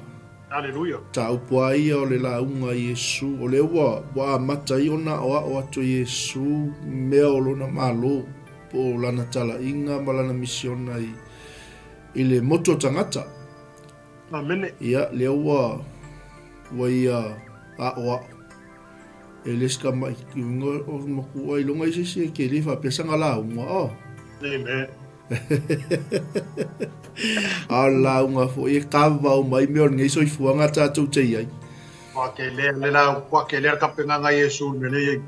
Aleluia. Mataupu a ia o le lauga a Iesu, o lea ua, ua amata ai ona aoao atu e Iesu mea o lona Malo, po o lana talaiga ma lana misiona i, i le motu o tagata. Amene. Ia, lea ua, ua ia aoao. E le se tamaiti o matua iloga i se isi e tele faapea sana lauga oh. Amen. A o le lauga foi e kava uma ai mea o lenei soifuaga tatou te i ai. Ua tele le lau, ua tele le tapenaga a Iesu i le mea lea e i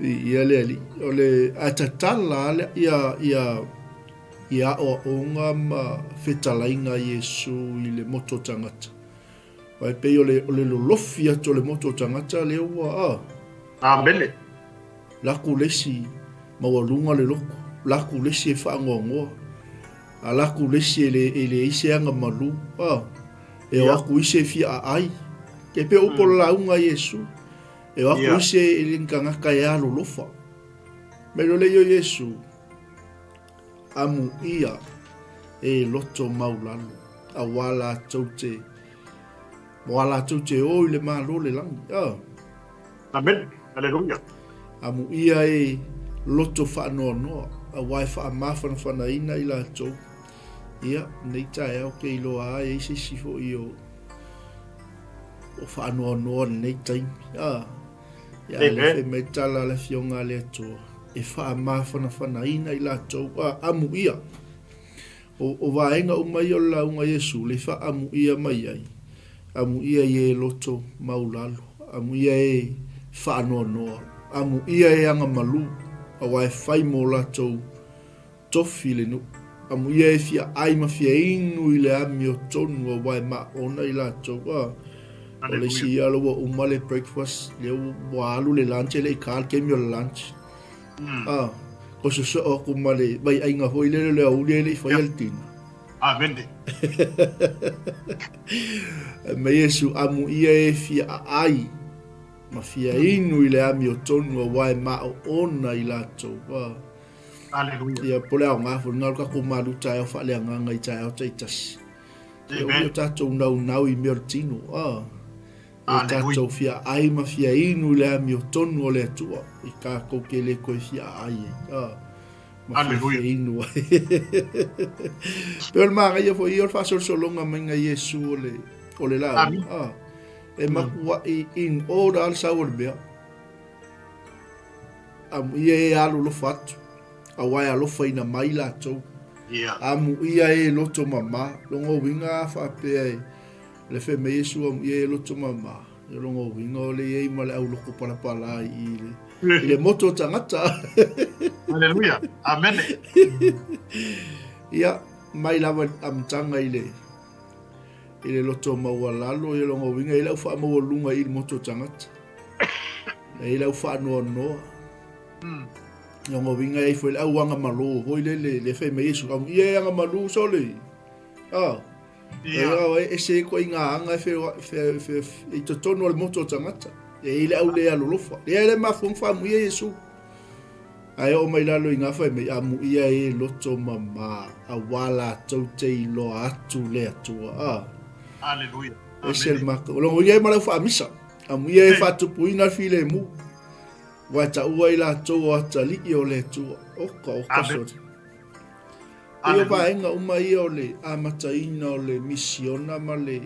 ai. Ia le Alii, o le a tatala lava ia ia ia aoaoga ma fetalaiga a Iesu i le motu o tagata. Aua e pei o le, o le lolofi atu o le motu o tagata lea ua, a. Amene. Laku le isi maualuga le loto, laku le isi e faanoanoa, a laku le isi e le, e leai se aga malu, a. E o aku isi e fia aai. E pei o upu o le lauga a Iesu. E o aku isi e le ni tagata e alolofa. Mai loa lea i o Iesu, Amuia e loto maulalo, auā latou te, auā latou te o i le Malo o le lagi. Oh. Amen. Aleluia. Amuia e loto faanoanoa, aua e faamafanafanaina i latou. Ia, lenei taeao ke iloa ai ai se isi foi o o faanoanoa lenei taimi. Ah, ia le fai mai tala a le Afioga a le Atua, e faamafanafanaina i latou. Ah, amuia. O, o vaega uma ia o le lauga a Iesu, le faaamuia mai ai, amuia i e loto maulalo, amuia e faanoanoa, amuia e agamalu, aua e fai mo latou tofi le nuu, amuia e fia ai ma fia inu i le amiotonu, aua e maona i latou. A, o le isi ia ua uma le breakfast, lea ua alu le lunch, e le i ka le taimi o le lunch. A, ko sosoo aku ma le vaiaiga foi lele o le aouli e le i faia le tina. Amene. Mai Iesu, amuia e fia aai ma fia inu i le amiotonu aua e maoona i latou. A. Aleluia. Ia, po o le aoga foi lena o le tatou malu taeao faaleagaga i taeao taitasi. Ia, umi o tatou naunau i mea o le tino. A. E tatou fia ai ma fia inu i le amiotonu o le Atua, i tatou ke le toe fia aai ai, a, ma fia fia inu ai. Pei o le manaia foi ia o le faasolosologa maiga Iesu o le, o le lauga, a, e matuai in order le sau o le mea. Amuia e alolofa atu, aua e alofaina mai latou. Amuia e loto mama, lona uiga a faapea e, Le fai mai Iesu amuia e loto mama, o lona uiga o le i ai ma le au loko palapala i le, i le moto o tagata. Aleluia. Amene. Ia, mai lava i le amataga i le, i le loto maualalo, ia lona uiga e i ai le au faamaualuga i le moto o tagata. E i ai le au faanoanoa. Lona uiga e i ai foi le au agamalu foi lele, le fai mai Iesu, amuia e agamalu sole. Ah. Ia. E ese ai koe i ngā anga e whe, i totonu o le motu o tangata. E i le au le alolofa. Lea e le mafuanga whaamuia Iesu. Ae oo mai lalo i ngā whai mai, amuia e loto mama, a wā lātou te iloa atu le Atua. Ah. Aleluia. Ese le maka. O longo ia e malau whaamisa. Amuia e whaatupuina le filemu. Wai ta ua i lātou o atalii o le Atua. Oka, oka, sorry. Pei o vaega uma ia o le amataina o le misiona ma le,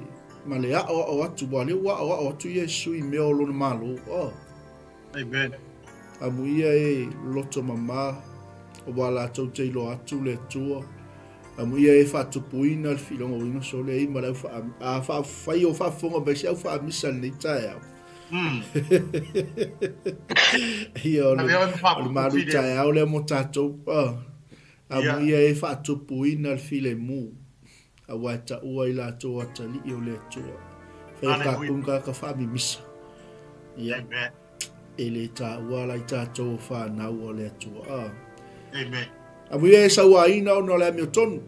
ma le aʻoaʻo atu, ua lea ua aʻoaʻo atu Iesu i mea o lona Malo. Oh. Amen. Amuia e loto mamā, aua latou te iloa atu le Atua. Amuia e faatupuina le filogauina sole ai ma le au wha, a whaafai o whaafonga mai se au whaamisa lenei taeao. Ia, o le, o le malu taeao lea mo tatou. Oh. Amuia e faatupuina le filemu, aua e taua i latou atalii o le Atua. Whai o tātou ka ka whaamimisa. Ia. Amen. E le taua la i tātou o whānau o le Atua. Ah. Amen. Amuia e sauaina ona o le amiotonu.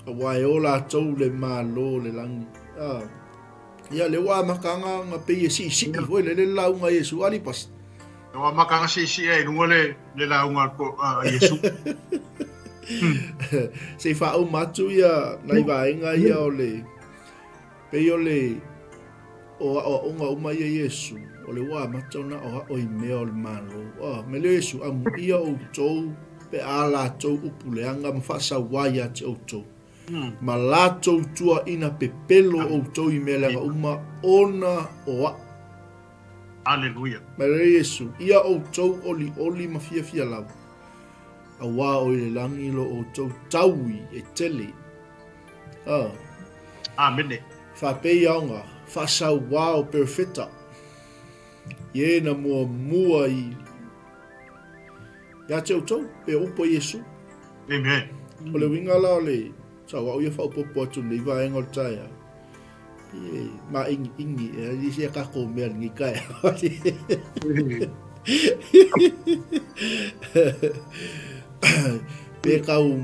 Aua e o latou le Malo o le lagi. Ah. Ia, le ua amataga na pei e siisii foi le le lauga a Iesu, ali pas. Le ua amataga siisii ai luga le, le lauga a Iesu. Se i faauma atu ia nai vaega ia o le pei o le o aʻoaʻoga uma ia Iesu, o le ua amata ona aʻoaʻo i mea o le Malo. Ah, me le Iesu, amuia outou pe a latou upu leaga ma faasauā ia te outou. Ma latou tuaina pepelo outou i mea leaga uma ona o aʻu. Aleluia. Mai le Iesu, ia outou olioli ma fiafia lava, auā o i le lagi lo outou taui e tele. Ah. Amene. Faapei aoga, faasauā o perofeta, i e na muamua i Ia te outou, pe upu a Iesu. Amen. O le uiga la o le sau au ia faaopoopo atu lenei vaega o le taeao, e māʻigiʻigi e ai se tatou mea lenei taeao. Pe tau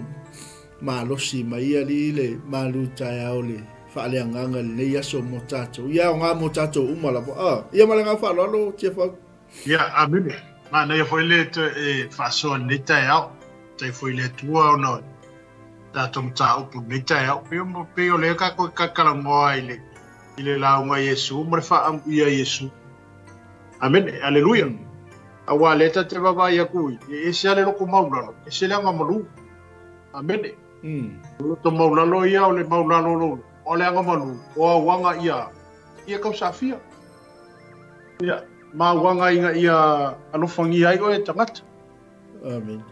malosi mai alii le malu taeao le faaleagaga lenei aso mo tatou. Ia aoga mo tatou uma lava. Ah, ia ma le agaga faaaloalo Tiafau. Ia, amene. Manaia foi le e faasoa lenei taeao. Faafetai foi i le Atua ona o tatou mataupu lenei taeao. Pei o, pei o lea tatou e talatalanoa i le, i le lauga a Iesu ma le faaamuia a Iesu. Amene. Aleluia. Auā lea ta te vavaai aku i, e ese a le loko maulalo, ese le agamalu. Amene. O loto maulalo ia o le maulalo o lou loto, o le agamalu, o au aga ia, ia kausaafia. Ia, ma au aga ina ia alofagia ai oe e tagata. Amene.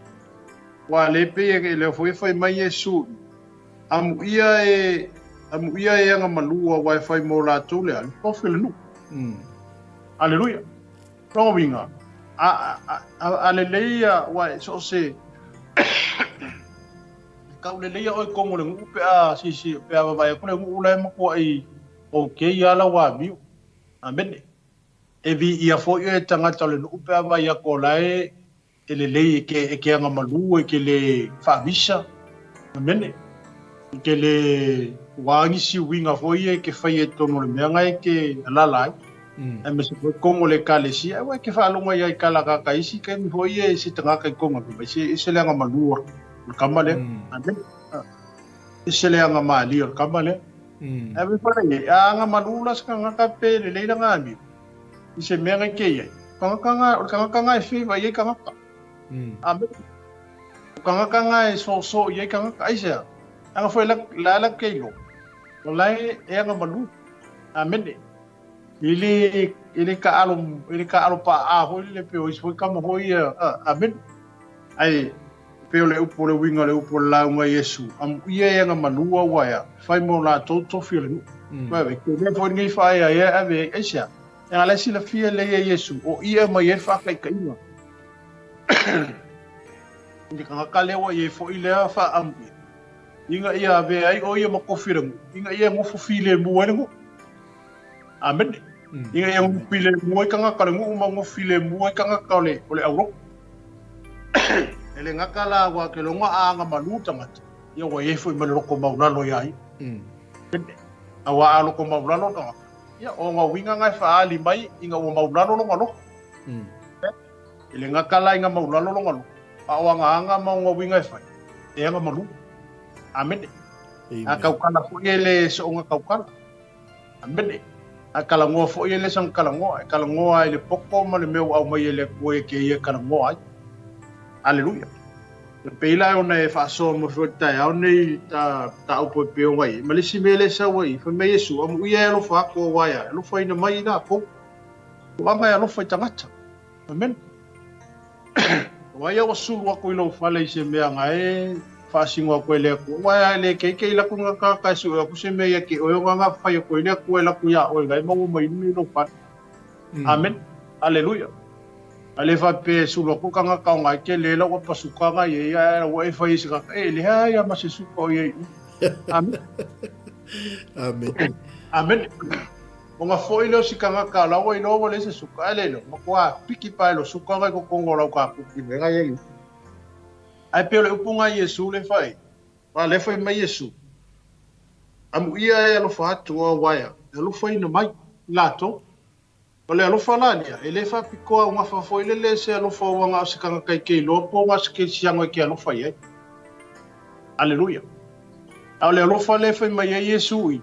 Ua le pei e lea foi e fai mai Iesu, amuia e, amuia e agamalu aua e fai mo latou le a, le tofi o le nuu. Aleluia. Lona uiga, a, a, a, a lelei ia, ua e so o se, e kau lelei ia oe tonu o le nuu pe a sisi, pe a vavae atu le nuu la e matuai okay lava lau amio. Amene. E viia foi oe e tagata o le nuu pe a vaai atu o la e E lelei e ke, e ke agamalu, e ke le faavisa, amene. E ke le ua nisi uiga foi ia e ke faia i totonu o le mea na e ke alala ai. Aemaise foi totonu o le ekalesia, aua e ke faalogo ai i kala kaka isi taimi foi ia e se tagata i totonu o le se ese le agamalu o le tama lea. Amene. Ese le agamalie o le tama lea. Ae me fai e, a agamalu la se tagata pe lelei lana amio. I se mea nei ke iai. Tagata nga, o le tagata nga e favor i ai tagata. Amen. O tagata nga e soosoo i ai tagata. Aisea? Leaga foi la, la la ke iloa. O la e, e agamalu. Amene. E le, e le kaalo, e le kaalo paa foi le pe o isi foi kama foi ia. Amene. Ae, pei o le upu o le uiga o le upu o le lauga Iesu, amuia e agamalu aua ea, fai mo latou tofi o le nuu. Ave, ke mea foi lenei faaeaea e ave ai, aisea? Leaga la e silafia lelei e Iesu, o i e aumai ai le faataitaiga. I le tagata lea ua i ai foi lea faaamuia, ina ia avea ai o ia ma tofi o le nuu, ina ia nofo filemu ai le nuu. Amene. Ina ia nofo filemu ai tagata o le nuu ma nofo filemu ai tagata o le, o le aulotu. E le gata la aua ke loga a agamalu tagata, ia ua i ai foi ma le loko maulalo ia ia. Aua a loko maulalo tagata, ia o ona uiga na e faaali mai ina ua maulalo lona loto. E le gata la ina maulalo lona loto, a o ana aga ma ona uiga e fai, e agamalu. Amene. A taukala foi e le soonga taukala. Amene. A talanoa foi e le sana talanoa, e talanoa i le poto ma le mea ua aumai e le Atua ia te ia e talanoa ai. Aleluia. E pei la ona e faasoa mo foi le taeao nei ta mataupu e pei ona i ai. Ma le isi mea lea e sau ai, fai mai Iesu, amuia e alofa atu aua e a, e alofaina mai i latou. O aga e alofa i tagata. Amene. O ai ua sulu aku i lou fale i se mea nga e faasino aku e le Atua. Ua e le keikei laku nga kaka e sue aku se mea ia ke oe o nga nga fai aku i le Atua e laku ia oe nga e maua mai ni lou fale. Amen. Aleluia. A le fa pe sulu aku ka nga ka nga ke le la ua pasuka nga ye ia ua e fai se kaka e le ha ia ma se suka o ye. Amen. Amen. Amen. O nga foi leo si kangaka o la ua iloa ua leai se suka, ae le iloa, matua piki pae lo suka nga i kokongo o lau kapuki me nga iai. Ae pei o le upu nga Iesu le fai, a le fai mai Iesu, Amuia e alofa atu o auaea, e alofaina mai latou. O le alofa la lea, e le faapitoa augafa foi lele se alofa ua na o se tagata e ke iloa po o na o se kerisiano e ke alofa i ai. Aleluia. A o le alofa lea e fai mai ai Iesu i,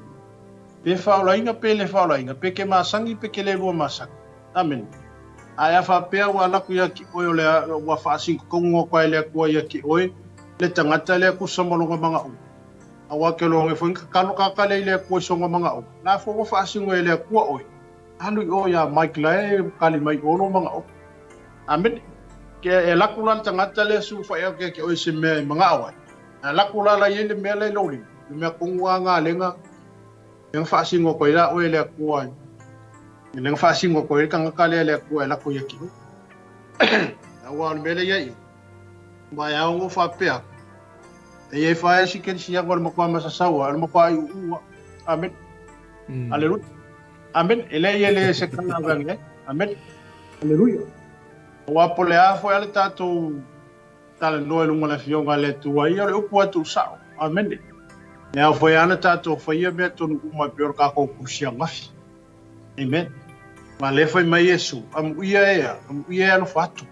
pe faaolaina pe le faaolaina, pe ke masani pe ke le lua masani. Amene. Ae a faapea ua alu atu ia te oe o le ua faasingotonu atu ai le Atua ia te oe le tagata lea tusa ma lona manaoga, aua ke loa foi na tatalo tagata lea i le Atua i sona manaoga, la foi ua faasingo e le Atua oe, alu i o ia Mike la e kali mai i o lou manaoga. Amene. Ke e alu atu la le tagata lea sulufai atu ia te oe i se mea e manao ai, a alu atu la la i ai le mea la i lou lima, le mea tonu a galega, lea na faasino atu ai la oe e le Atua, lea na faasino atu ai le tagata lea e le Atua e lako ia te oe. Aua o le mea lea i ai, ma e ao ona ou faapea atu, e i ai fae isi kerisiano o le matua masasaua, o le matua iuua. Amene. Aleluia. Amene. E leai e le se kala avea ai. Amene. Aleluia. Aua po o le a foi a le tatou talanoa i luga o le Afioga a le Atua, ia o le upu lava e tuusao. Amene. E ao foi lava ona tatou faia mea tonu uma e pei o le tatou kusiagafi. Amen. Ma lea fai mai Iesu, amuia e a, amuia e alofa atu.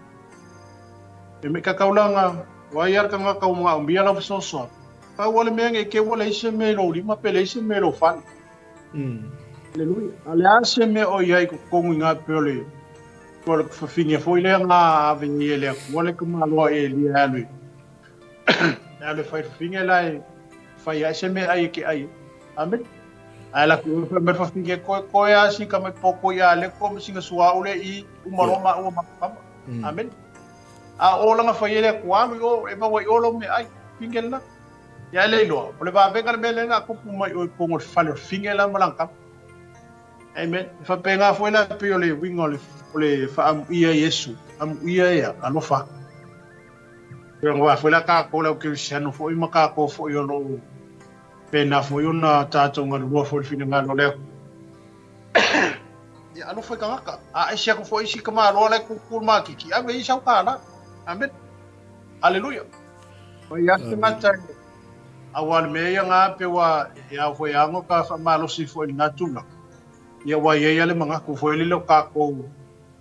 E me ka kaulanga, o ai a le tagata ua manaomia lau fesoasoani. Pau lava le mea nei te ua leai se mea i lou lima pe leai se mea i lou fale. Aleluia. A o le a se mea o i ai i totonu i ina pei o le. O le fafine foi lea na ave ai e le Atua le tamaloa i Elia e alu e alu e fai fafine la e fai ai se meaai e ke ai. Amene. Ae alu atu i o fai mai le fafine, Koe koe a si tama i poko ia le ko ma sina suaʻu le i uma loa maua ma tama. Amene. A o lana fai e le Atua alu i o e maua i o lou meaai. Fine lena. Ia e le iloa, o le vavega le mea lea na tupu mai i o i totonu o le fale o le fine la ma lana tama. Amen. E faapena foi la pei o le uiga o le, o le faamuia Iesu, amuia ia, alofa. Pei ona foi la tātou le au kerisiano foi ma tātou foi o lo o pēnā foi ona tātou galulua foi i le finagalo o le Atua. Ia alofa i tagata. A ese atu foi isi tamaloa la e kūkū le makiki, ave i sau tālā. Amen. Aleluia. Mai a se tagata e Aua o le mea ia na pe ua e ao foi e ago ka faamalosi foi i lena tulaga. Ia ua i ai lava le manatu foi lele o tatou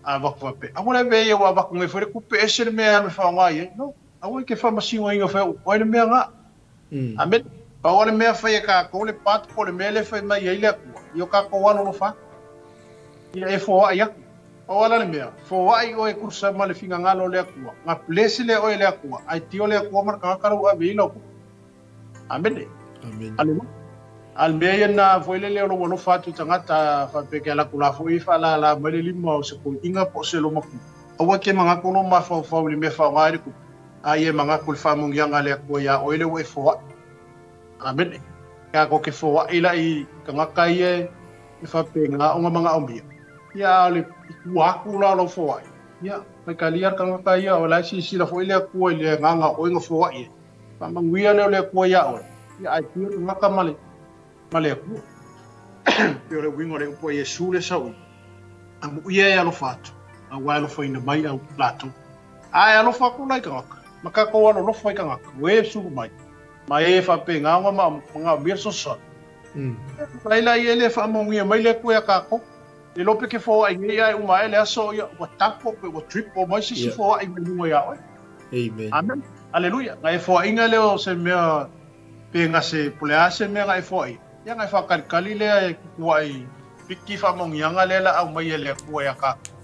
a avatu faapea, aua le avea ia ua avatu nei foi le tupe ese le mea e alu e faaaoga i ai. No, aua e te faamasinoina foi au oe le mea na. Amene. Pau lava le mea fai e tatou le part po o le mea lea e fai mai ai le Atua, ia o tatou alolofa atu. Ia e foai atu. Pau lava la le mea, foai oe e tusa ma le finagalo o le Atua, na bless lea oe e le Atua, ae tio le Atua ma le tagata la ua ave i ai lau tupe. Amene. Amene. Aleluia. A o le mea ia na foi lele o lou alofa atu i tagata faapea ke alu atu la foi faalala mai le lima o se toeaina po o se lomatua. Aua e te manatu lou mafaufau i le mea faaaoga ai le tupe, a ia e manatu i le faamanuiaga a le Atua iā oe lea ua e foai. Amene. Tatou te foai la i tagata ia e faapena ona manaomia. Ia a o le i tua atu la o lau foai, ia faitalia le tagata ia o la e silasila foi le Atua i le agaga o oe na foai ai. Faamanuia lea o le Atua iā oe, ia ae tio le tagata ma le ma le Atua. Pei o le uiga o le upu a Iesu lea sau i, Amuia e alofa atu, aua e alofaina mai au latou. A e alofa atu la i tagata, ma tatou alolofa i tagata, o e sulu mai, ma e faapena ona manaomia le fesoasoani. Laila ia e le faamanuia mai le Atua iā tatou. Le iloa pe ke foai nei ae uma ae le aso ia ua double pe ua triple mai se isi foai mai luga iā oe. Amen. Amen. Aleluia. Na e foaiga lea o se mea pe na se po o le a se mea na e foai, ia na e faatalikali lea e tutuai piki faamanuiaga lea la aumai e le Atua iā tatou.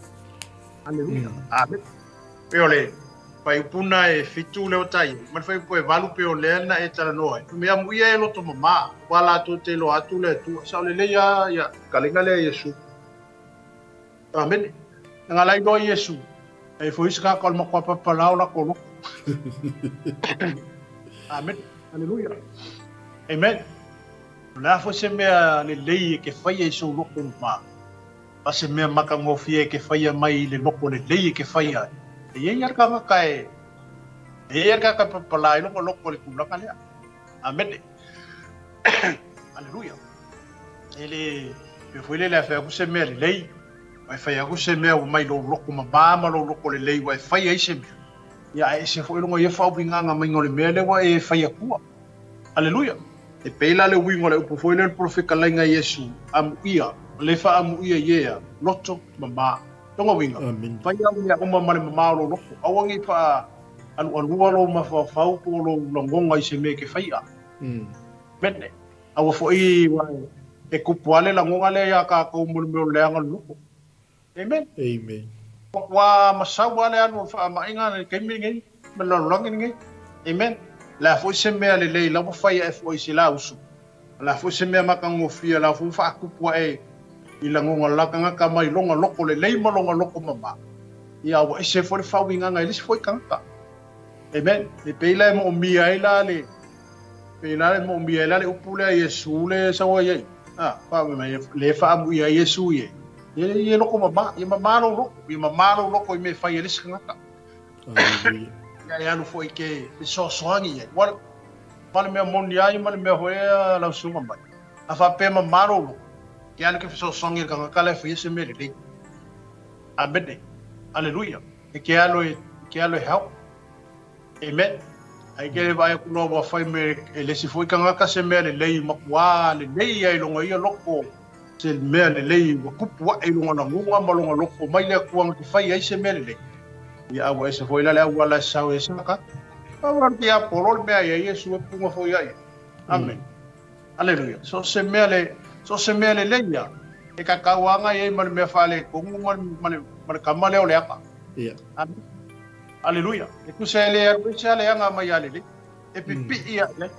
Aleluia. Amen. Pei o le fuaiupu na e fitu lea ua tai ai, ma le fuaiupu e valu pei o lea na e talanoa ai. Fai mai, Amuia e loto mamā, aua latou te iloa atu le Atua. Sao lelei lava ia kalinga lea Iesu. Amene. Leaga la iloa Iesu, e foi se tagata o le matua papalā o latou loto. Amene. Aleluia. Amen. O le a foi se mea lelei e ke faia i sou loto mamā? A se mea matagofie e ke whaia mai i le loko lelei e ke whaia ai. E iai a le tagata e, e iai a le tagata e papalā ai lona loko i le tulaga lea. Amene. Aleluia. E le, pei foi lele a fai atu se mea lelei, ua e fai atu se mea ua mai lou loko mamā ma lou loko lelei ua e fai ai se mea. Ia ae ese foi lona ia faauigaga maiga o le mea lea ua e fai atua. Aleluia! E pei la le uiga o le upu foi lea o le polofekalaiga Iesu, amuia, o le faamuia iea, loto, mamā. Lona uiga, fai au mea uma ma le mamā o lou loto, aua nei faaalualua lou mafaufau po o lou lagoga i se mea e te faia. Mene, aua foi e tupu lava le lagoga lea iā tatou mo le mea o le leaga o le loto. Amen. Amen. Ua masau lava le alu o le faamaiga i le taimi lenei ma le lalolagi lenei. Amen. O le a foi se mea lelei la ua fai ae foi i se la uso. O le a foi se mea matagofie la foi ua faatupu ae i lagona la tagata mai lona loko lelei ma lona loko mama. Ia ua ese foi le faauigaga i le isi foi tagata. Amen. E pei la e moomia ai la le pei la e moomia ai la le upu lea Iesu le sau ai ai. Ah, fa mai le faamuia ai Iesu ie. Ia ia loko mamā, ia mamā lou loko, ia mamā lou loko i mea e fai ai le isi tagata. Aleluia. Ia e alu foi ke fesoasoani i ai. Ua ma le mea moni ai ma le mea foi a lau susuga mai. A faapea mamā lou loko, ke alu ke fesoasoani i le tagata la e faia se mea lelei. Amene. Aleluia. E ke alu e, ke alu e help. Amen. Ai ke vaai atu loa ua fai me e le isi foi tagata se mea lelei matua lelei ai lona ia loko se mea lelei ua tupu ae i lona lagona ma lona loko mai le Atua na te fai ai se mea lelei. Ia a ua ese foi la le auala e sau e saka. A ua te apolo le mea ia Iesu e punga foi ai. Amen. Aleluia. So se mea le so se mea lelei ia e kakau anga i ai ma le mea faaletonu ma le ma le. ma le tama lea o leaga. Ia. Amene. Aleluia. E tusa e le alu ese a leaga mai ia lelei. E pipii ia i ai.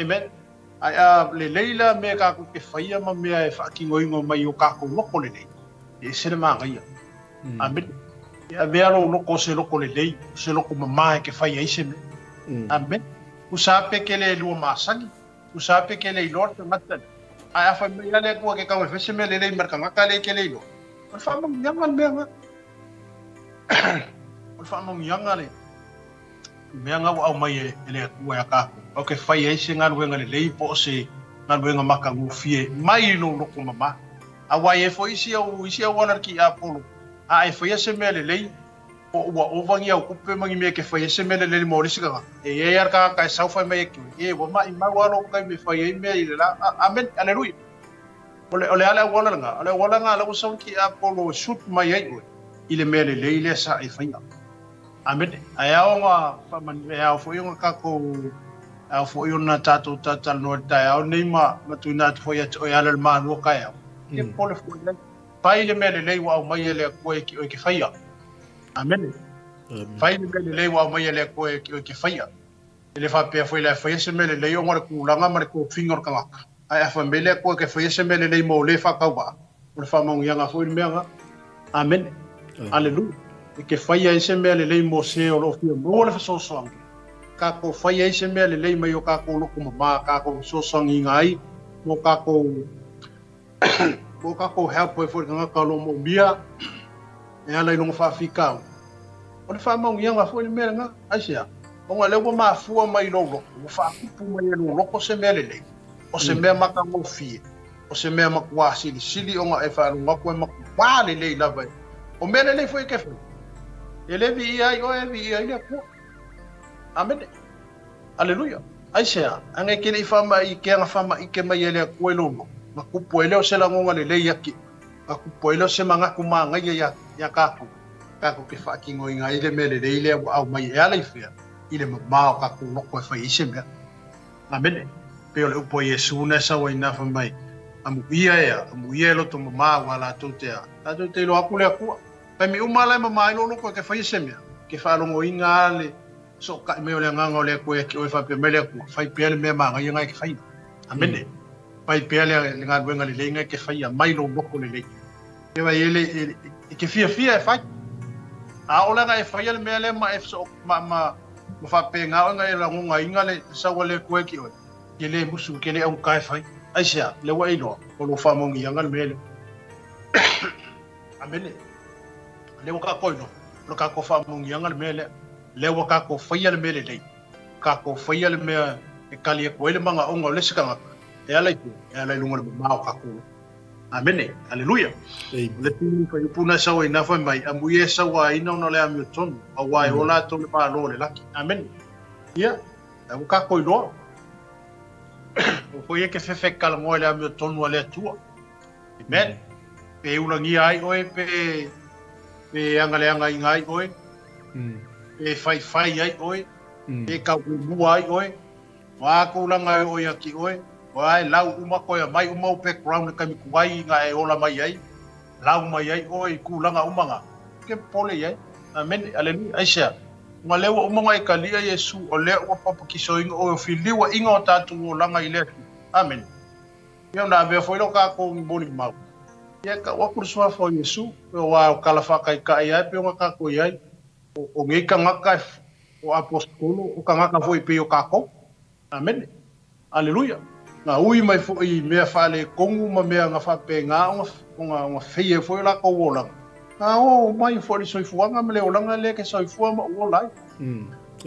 Amen. Ae a lelei la mea tatou te faia ma mea e faatinoina mai i o tatou loko lelei, e ese le manaia. Amene. E avea lou loko o se loko lelei, o se loko mama e te fai ai se mea. Amene. Tusa a pe ke le lua masani, tusa a pe ke le iloa le tagata lea. Ae a fai mai lava le Atua ke tau e fai se mea lelei ma le tagata lea e ke le iloa, o le faamanuiaga le mea lena. O le faamanuiaga le mea lena ua aumai e le Atua ia tatou, o ke fai ai se galuega lelei po o se galuega matagofie mai i lou loko mama. Aua e i ai foi isi au isi auala i le tiapolo, a e faia se mea lelei, po ua ova ni au tupe ma ni mea e te fai ai se mea lelei mo le isi tagata, e i ai lava le tagata e sau fai mai e te oe, E, ua maʻimau lava lou taimi e fai ai mea i le la. Amene! Aleluia! O le, o le a le auala lena? O le auala lena lea ua sau le tiapolo e shoot mai ai oe i le mea lelei lea sa e faia. Amene. Ae ao ona faamanu, e ao foi ona tatou, e ao foi ona tatou talatalanoa i le taeao lenei ma, ma tuuina atu foi ia te oe e ala i le malua taeao. Ke popole foi i ai. Fai le mea lelei ua aumai e le Atua e oe ke faia. Amene. Fai le mea lelei ua aumai e le Atua e oe ke faia. E le faapea foi la e faia se mea lelei ona o le tulaga ma le tofiga o le tagata, ae a fai mai le Atua e faia se mea lelei mo le faatauvaa, o le faamanuiaga foi le mea lena. Amene. Aleluia. E ke faia ai se mea lelei mo se o lo o fia maua le fesoasoani, tatou faia ai se mea lelei mai o tatou loto mama, tatou fesoasoaniina ai mo tatou Mo takou help ai foi i le tagata o lo o moomia e ala i lona faafitauli, o le faamanuiaga foi le mea lena. Aisea? Ona o lea ua mafua mai i lou loto, ua faatupu mai e lou loto se mea lelei, o se mea matagofie, o se mea matuā silisili ona e faalogo atu e matuā lelei lava. O mea lelei foi e te fai, e le viia ai oe, e viia ai le Atua. Amene. Aleluia! Aisea? Ana e te le i faamaʻi ke aga faamaʻike mai e le Atua i lou loto, na kupu ai lea o se lagona lelei ia te oe, na kupu ai lea o se manatu manaia ia, ia tatou, tatou te faatinoina ai le mea lelei lea ua aumai e ala i fea, i le mamā o tatou loto e fai ai se mea. Amene. Pei o le upu a Iesu na e sau ai na fai mai, Amuia ea, amuia e loto mamā aua latou te a, latou te iloa atu le Atua. Taimi uma la e mamā ai lou loto e te faia se mea, ke faalogoina a le, Sootai mai o le Agaga o le Atua ia te oe, faapea mai le Atua, Fai pea le mea manaia na e te faia. Amene. Fai pea le, le galuega lelei na e te faia, mai lou loko lelei. E vai e le, e, e te fiafia e fai. A o lana e faia le mea lea ma e so, ma, ma, ma faapena oe na e lagonaina le sau a le Atua ia te oe, ke le musu, ke le augata e fai. Aisea? Lea ua e iloa, o lou faamanuiaga le mea lea. Amene. Lea ua tatou iloa, o le tatou faamanuiaga le mea lea. Lea ua tatou faia le mea lelei, tatou faia le mea e tali atu ai le manaoga o le isi tagata, e ala i fea? E ala i luga o le mamao o tatou. Amene. Aleluia. O le tini fuaiupu na e sau ai na fai mai, amuia e sauaina ona o le amiotonu, aua e ola atu le Malo o le laki. Amene. Ia, lea ua tatou iloa. Aua foi e ke fefe talanoa i le amiotonu a le Atua. Amen. Pe ulagia ai oe, pe, pe agaleagaina ai oe, pe faifai ai oe, pe tauemua ai oe, o a tulaga e oo ia te oe, o a e lau uma koe aumai uma ou background i le taimi tuai na e ola mai ai, lau mai ai oe i tulaga uma na, ke popole i ai. Amene. Aleluia. Aisea? Ona lea ua uma ona e talia Iesu, o lea ua papatisoina oe o filiuaʻiga o tatou olaga i le Atua. Amene. Ia ona avea foi lea o tatou ni molimau, ia e tau atu le suafa o Iesu, aua o tala faataitai lava e pei ona tatou i ai, o nei tagata o aposetolo, o tagata foi e pei o tatou. Amene. Aleluia. Na ui mai foi i mea faaletonu ma mea na faapena ona, ona, ona feia ai foi o latou olaga. Na oo mai foi le soifuaga ma le olaga lea ke soifua ma ua ola ai.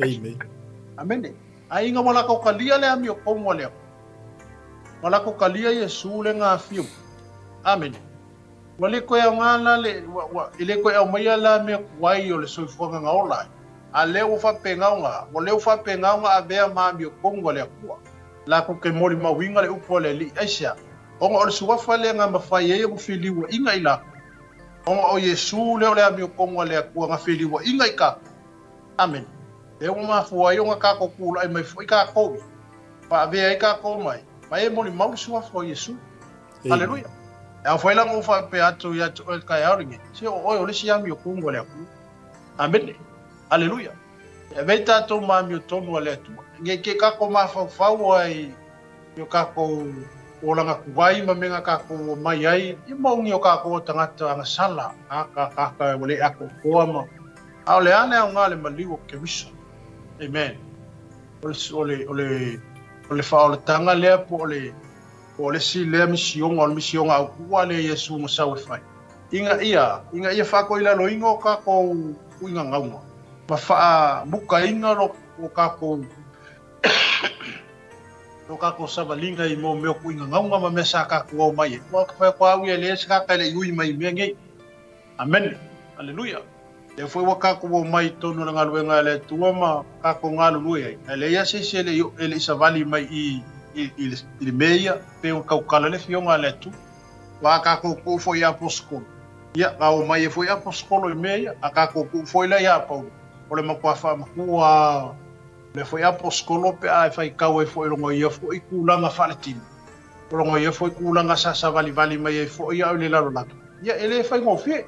Amen. Amene. Ae ina ua latou talia le amiotonu a le Atua, ua latou talia Iesu le gafio mai. Amene. Ua le toe aoga la le, ua, ua, e le toe aumaia la mea tuai o le soifuaga na ola ai, a lea ua faapena ona, ua lea ua faapena ona avea ma amiotonu a le Atua. Latou te molimauina le upu a le Alii. Aisea? Ona o le suafa lea na mafai ai ona feliuaina i latou, ona o Iesu lea o le amiotonu a le Atua na feliuaina i tatou. Amene. Lea ua mafua ai ona tatou tulai mai foi tatou i, ma avea ai tatou mai, ma e molimau le suafa o Iesu. Aleluia. E afai la na ou faapea atu ia te oe i le taeao lenei, se o oe o le isi amiotonu a le Atua. Amene. Aleluia. E avea i tatou ma amiotonu a le Atua. Ne i te i tatou mafaufau ai i o tatou olaga tuai ma mea na tatou omai ai i maoni o tatou o tagata agasala, tagata tagata ua le atoatoa ma a o le a le aoga o le maliu o Keriso. Amen. O le, o le, o le, o le faaolataga lea po o le, po o le isi lea misioga, o le misioga autu a lea Iesu na sau e fai, ina ia, ina ia faatoilaloina o tatou uiga gauma ma faamukaina lo, lo tatou lo tatou savaliga i mo mea o tuuina gauga ma mea sa tatou ao mai ai. Ua fai atu au ia e leai se tagata e le i ui mai i mea nei. Amene. Aleluia. Lea foi ua tatou omai i totonu o le galuega a le Atua ma tatou galulue ai, ae leai lava se isi e le i, e le i savali mai i, i, i, le, i le mea ia, pei ona tautala le Afioga a le Atua. Ua a tatou tuu foi i Aposetolo, ia, na omai ai foi Aposetolo i mea ia, a tatou tuu foi la ia Paulo, o le matua faamatua lava o lea foi Aposetolo pe a e faitau ai foi i lona ia foi tulaga faaletino, o lona ia foi tulaga sa savalivali mai ai foi au i le lalolagi, ia e le faigofie.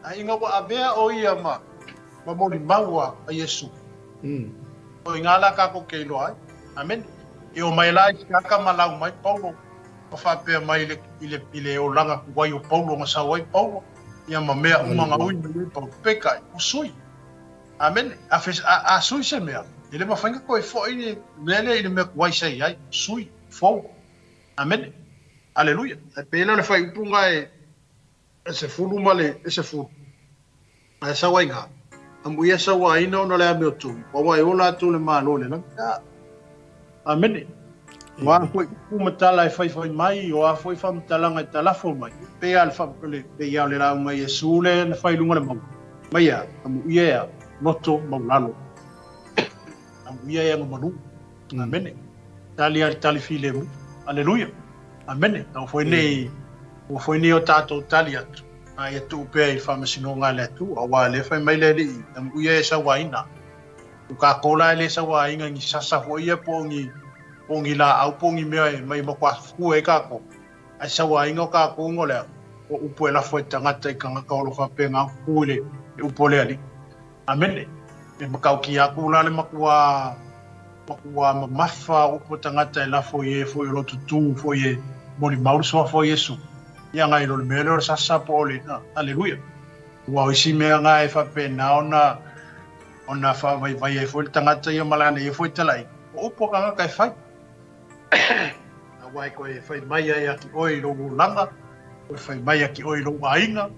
Ae ina ua avea ʻo ia ma ma molimau a Iesu, o i ina la kākou ke iloa ai. Amene. E o mai la i Siaka ma lau mai Paulo, ma faapea mai i le, i le, i le olaga kuai o Paulo na sau ai Paulo, ia ma mea uma na ui mai ai Paulo. Peitai, ua sui. Amene. A, fe, a, a sui se mea, e le mafai ona toe foi le mea lea i le mea tuai sa i ai. Sui, fou. Amene. Aleluia. E pei lea o le faaiupuga e 10 ma le 10. Ae sau ai ngā. Amuia sauaina ona le amiotonu, aua e ola atu le Malo o le lagi. A. Amene. O a foi upu ma tala e faifai mai, o a foi faamatalaga e talafo mai, pei a le fa, le, pei a o le lauga a Iesu le na fai i luga o le mauga. Mai a, amuia e a, loto maulalo. Amuia e agamalu. Amene. Tali a le tali filemu. Aleluia. Amene. Ua foi nei, ua foi nei o tatou tali atu, a ia tuu pea i le faamasinoga a le Atua, aua o lea e fai mai le Alii, amuia e sauaina. O kākou la e le sauaina i ni sasa foi ia po o ni, po o ni laau po o ni mea e mai matua fua ai kākou. Ae sauaina o kākou no le a, o upu e lafo e tagata i tagata o lo faapena atu i le, le upu a le Alii. Amene. E matautia atu la le matua, matua mamafa o upu a tagata e lafo i e foi o lo tutū foi e molimau le suafa o Iesu. Ia ngai lo le mea lea o le sasa po o le, aleluia. Ua o isi mea nga e faapena ona, ona faavaivai ai foi le tagata ia ma lana ia foi talaiga. O upu a tagata e fai. Aua e koe fai mai ai ake oe i lou olaga, koe fai mai ake oe i lou aiga,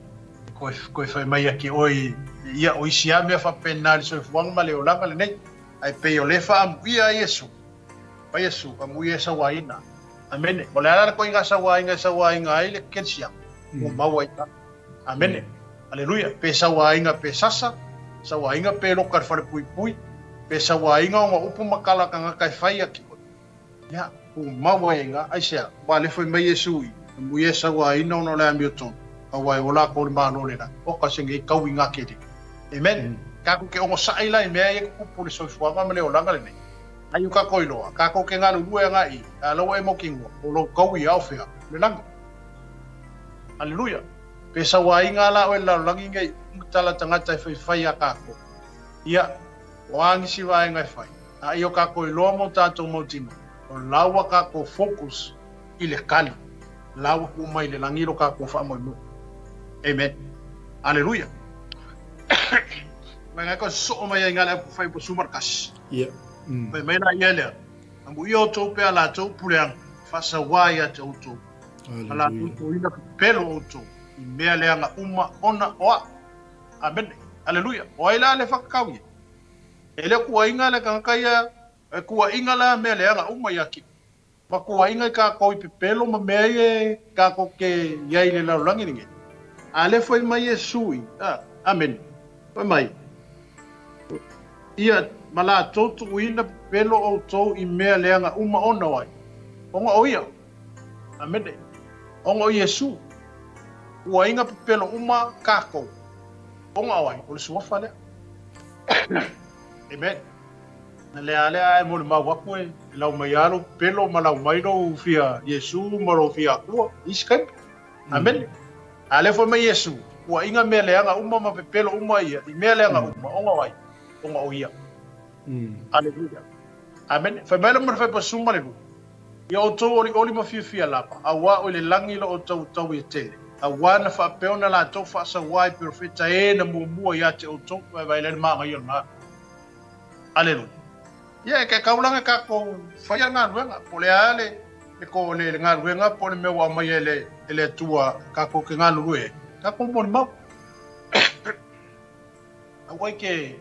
koe, koe fai mai ake oe i, ia, o isi lava mea faapena i le soifuaga ma le olaga lenei. Ae pei o lea e faaamuia ai Iesu, a Iesu, amuia e sauaina. Amene. O le a la le koiga sauaina e sauaina ai le kerisiano? Ua maua i ina. Amene. Aleluia. Pe sauaina pe sasa, sauaina pe loka i le falepuipui, pe sauaina ona upu ma tala tagata e fai ake oe. Ia, tumau ai nga, aisea, ua alefa mai Iesu i, amuia e sauaina ona o le amiotonu, aua e ola atu o le Malo le lagi. Oka se nei tau i nga kele. Amen. Kakou ke ogosaʻi la i mea ia tutupu i le soifuaga ma le olaga lenei. Ai o kakou iloa, kakou ke galulue aga i, a la ua e mautinoa, o lou tau ia o fea? O le lagi. Aleluia. Pe sauaina la oe i le lalolagi nei, uma tala tagata e faifai ia kakou. Ia, o a nisi vaega e fai? A ia o kakou iloa ma o tatou mautinoa, o la ua kakou focus i le kali, la ua tuu mai i le lagi lo kakou faamoemoe. Amen. Aleluia. Mai ngai ko soo mai ai nga le au fai po sumar kasi. Yeah. Fai mai la ia lea. Amuia outou pe a latou puleaga, faasauā ia te outou. A latou toina pepelo outou, i mea leaga uma ona o a'u. Amene. Aleluia. O ai la le whakakau ia? E le kuaiga le tagata ia, e kuaiga la mea leaga uma ia ki. Ma kuaiga i kākou i pepelo ma mea ia e kākou ke iai i le lalolagi lenei. A le fai mai Iesu i, a, amene. Fai mai, ia, ma latou tuuina pepelo outou i mea leaga uma ona o ai? Ona o ia. Amene. Ona o Iesu. Kuaiga pepelo uma kākou. Ona o ai? O le suafa lea. Amen. Na lea lea e molimau atu e. E lau mai lava lou pepelo ma lau mai lou fia Iesu ma lou fia Akua i isi taimi. Amene. A lea foi mai Iesu, puaiga mea leaga uma ma pepelo uma ia i mea leaga uma, ona o ai? Ona o ia. Aleluia. Amene. Fai mai le ma le faipa 12, Ia outou olioli ma fiafia lava, auā o i le lagi lo outou tau e tele, auā na faapea ona latou faasauā i perofeta e na muamua ia te outou, vaevae lea le magaia o le galu. Aleluia. Ia, e taulaga tatou faia le galuega, po o le a le, le, ko, le, le galuega po o le mea ua aumaia e le, e le Atua tatou te galulue ai, tatou molimau. Aua i ke,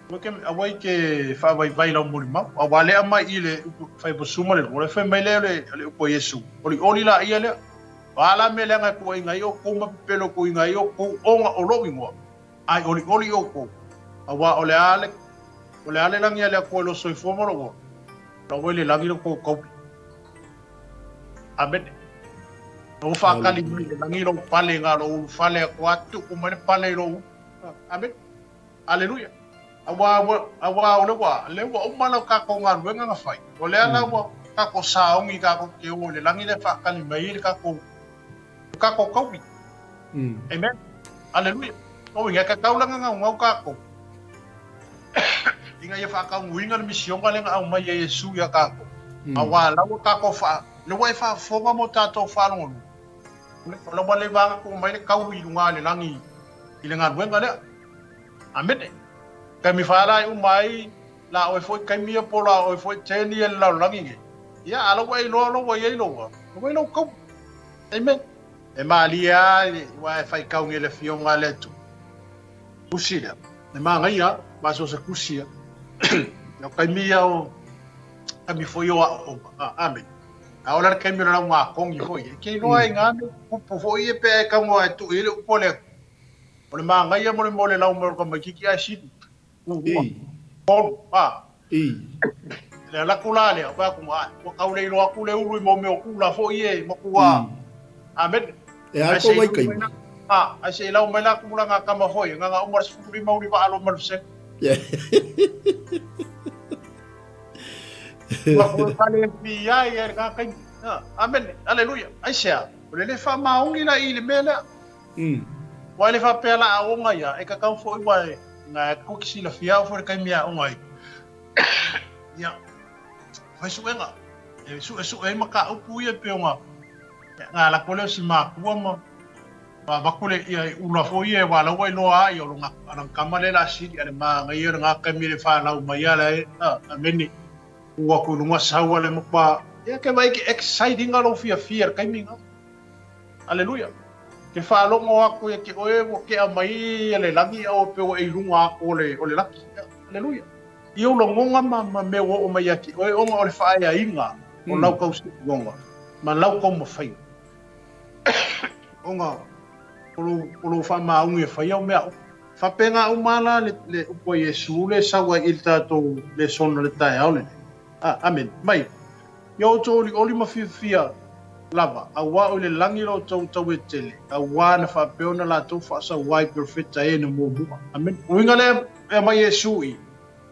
aua ke, aua i ke faavaivai lau molimau. Aua lea aumai i le upu faiposu ma le lua, le fai mai lea o le, o le upu a Iesu, olioli laia lea. O a la mea leaga e tuuaiga ai outou ma pepelo e tuuaiga ai outou ona o lou igoa, a e olioli outou, aua o le a le, o le a le lagi a le Atua i lou soifua ma lou ola, la ua i le lagi lo tou tauli. Amene. Na ua faakali mai i le lagi lou pale na lou ulufale atu a tuku mai le pale i lou ulu. Amene. Aleluia. Aua, aua o le ua, le ua uma lau tatou galuega na fai. O lea la ua tatou saogi tatou te o i le lagi lea faakali mai ai le tatou, le tatou taui. Amen. Aleluia. O uiga, e tatau la na naunau tatou ina ia faataunuuina le misioga lea na aumai e Iesu ia tatou. Aua la ua tatou faa, le ua e faafofoga mo tatou faalogologo, o la ua leva ona tuu mai le taui i luga i le lagi i le galuega lea. Amene. Taimi fa la e uma ai la oe foi taimi ia po la oe foi turn ia i le lalolagi nei. Ia, a la ua e iloa lou ua i ai lou, ua i ai lou taui. Amen. E malie lava aua e faitau nei le Afioga a le Atua. Tusi lea, e manaia lava, ma so o se tusi lava. O taimi ia o taimi foi o aoaoga. Ah, amene. A o le taimi o le laugatogi foi, e te iloa ai ngā mea tutupu foi ia pe a e tago e tuu i ai le upu a le Atua. O le manaia mo le mea o le lau mai o le tamaitiiti ae sili. Ua. Tolu, a. Le alu atu la lea, fai atu, a, ua tau le iloa atu le ulu i mo mea o kula foi e matua. Amene. E a ko wai kai. A, ai se i lau mai la tulaga kama foi, nganga uma le 15 uli vaa lo ma le se. Ua ko pale fi ai e ka kai. Amene. Aleluia. Ai se a. O le le faamaoni la i le mea lea. Ua le faapea la aoga ia, e kakau foi ua e nga e kuki silafia au foi le taimi e aoga ai. Ia, fai suega, e suesue ai mataupu ia pei o nga, nga ala atu lea o si makua ma ma avatu le ia e ula foi ia aua la ua iloa a ia o lo nga kama lea o le a sili a le manaia le nga taimi le fanau mai a la e a mene tu atu i luga sau a le matua ia ke vaai ke exciting a lou fiafia i le taimi nga. Aleluia. Ke faalogo aku ia te oe ua kea mai ia le lagi a ua pe ua e i luga aku o le, o le laki. Aleluia. I ou lagoga ma, ma mea ua oo mai ia te oe ona o le faaeaina o lau tausiuoga ma lau taumafaiga. Ona o lou, o lou faamaoni e fai au mea uma. Faapena uma la le, le upu a Iesu le sau ai i le tatou lesona le taeao lenei. Ah, amene. Mai. Ia outou olioli ma fiafia lava, auā o i le lagi lo outou tau e tele, auā na faapea ona latou faasauā i perofeta e na muamua. Amene. Uiga lea e aumai Iesu i,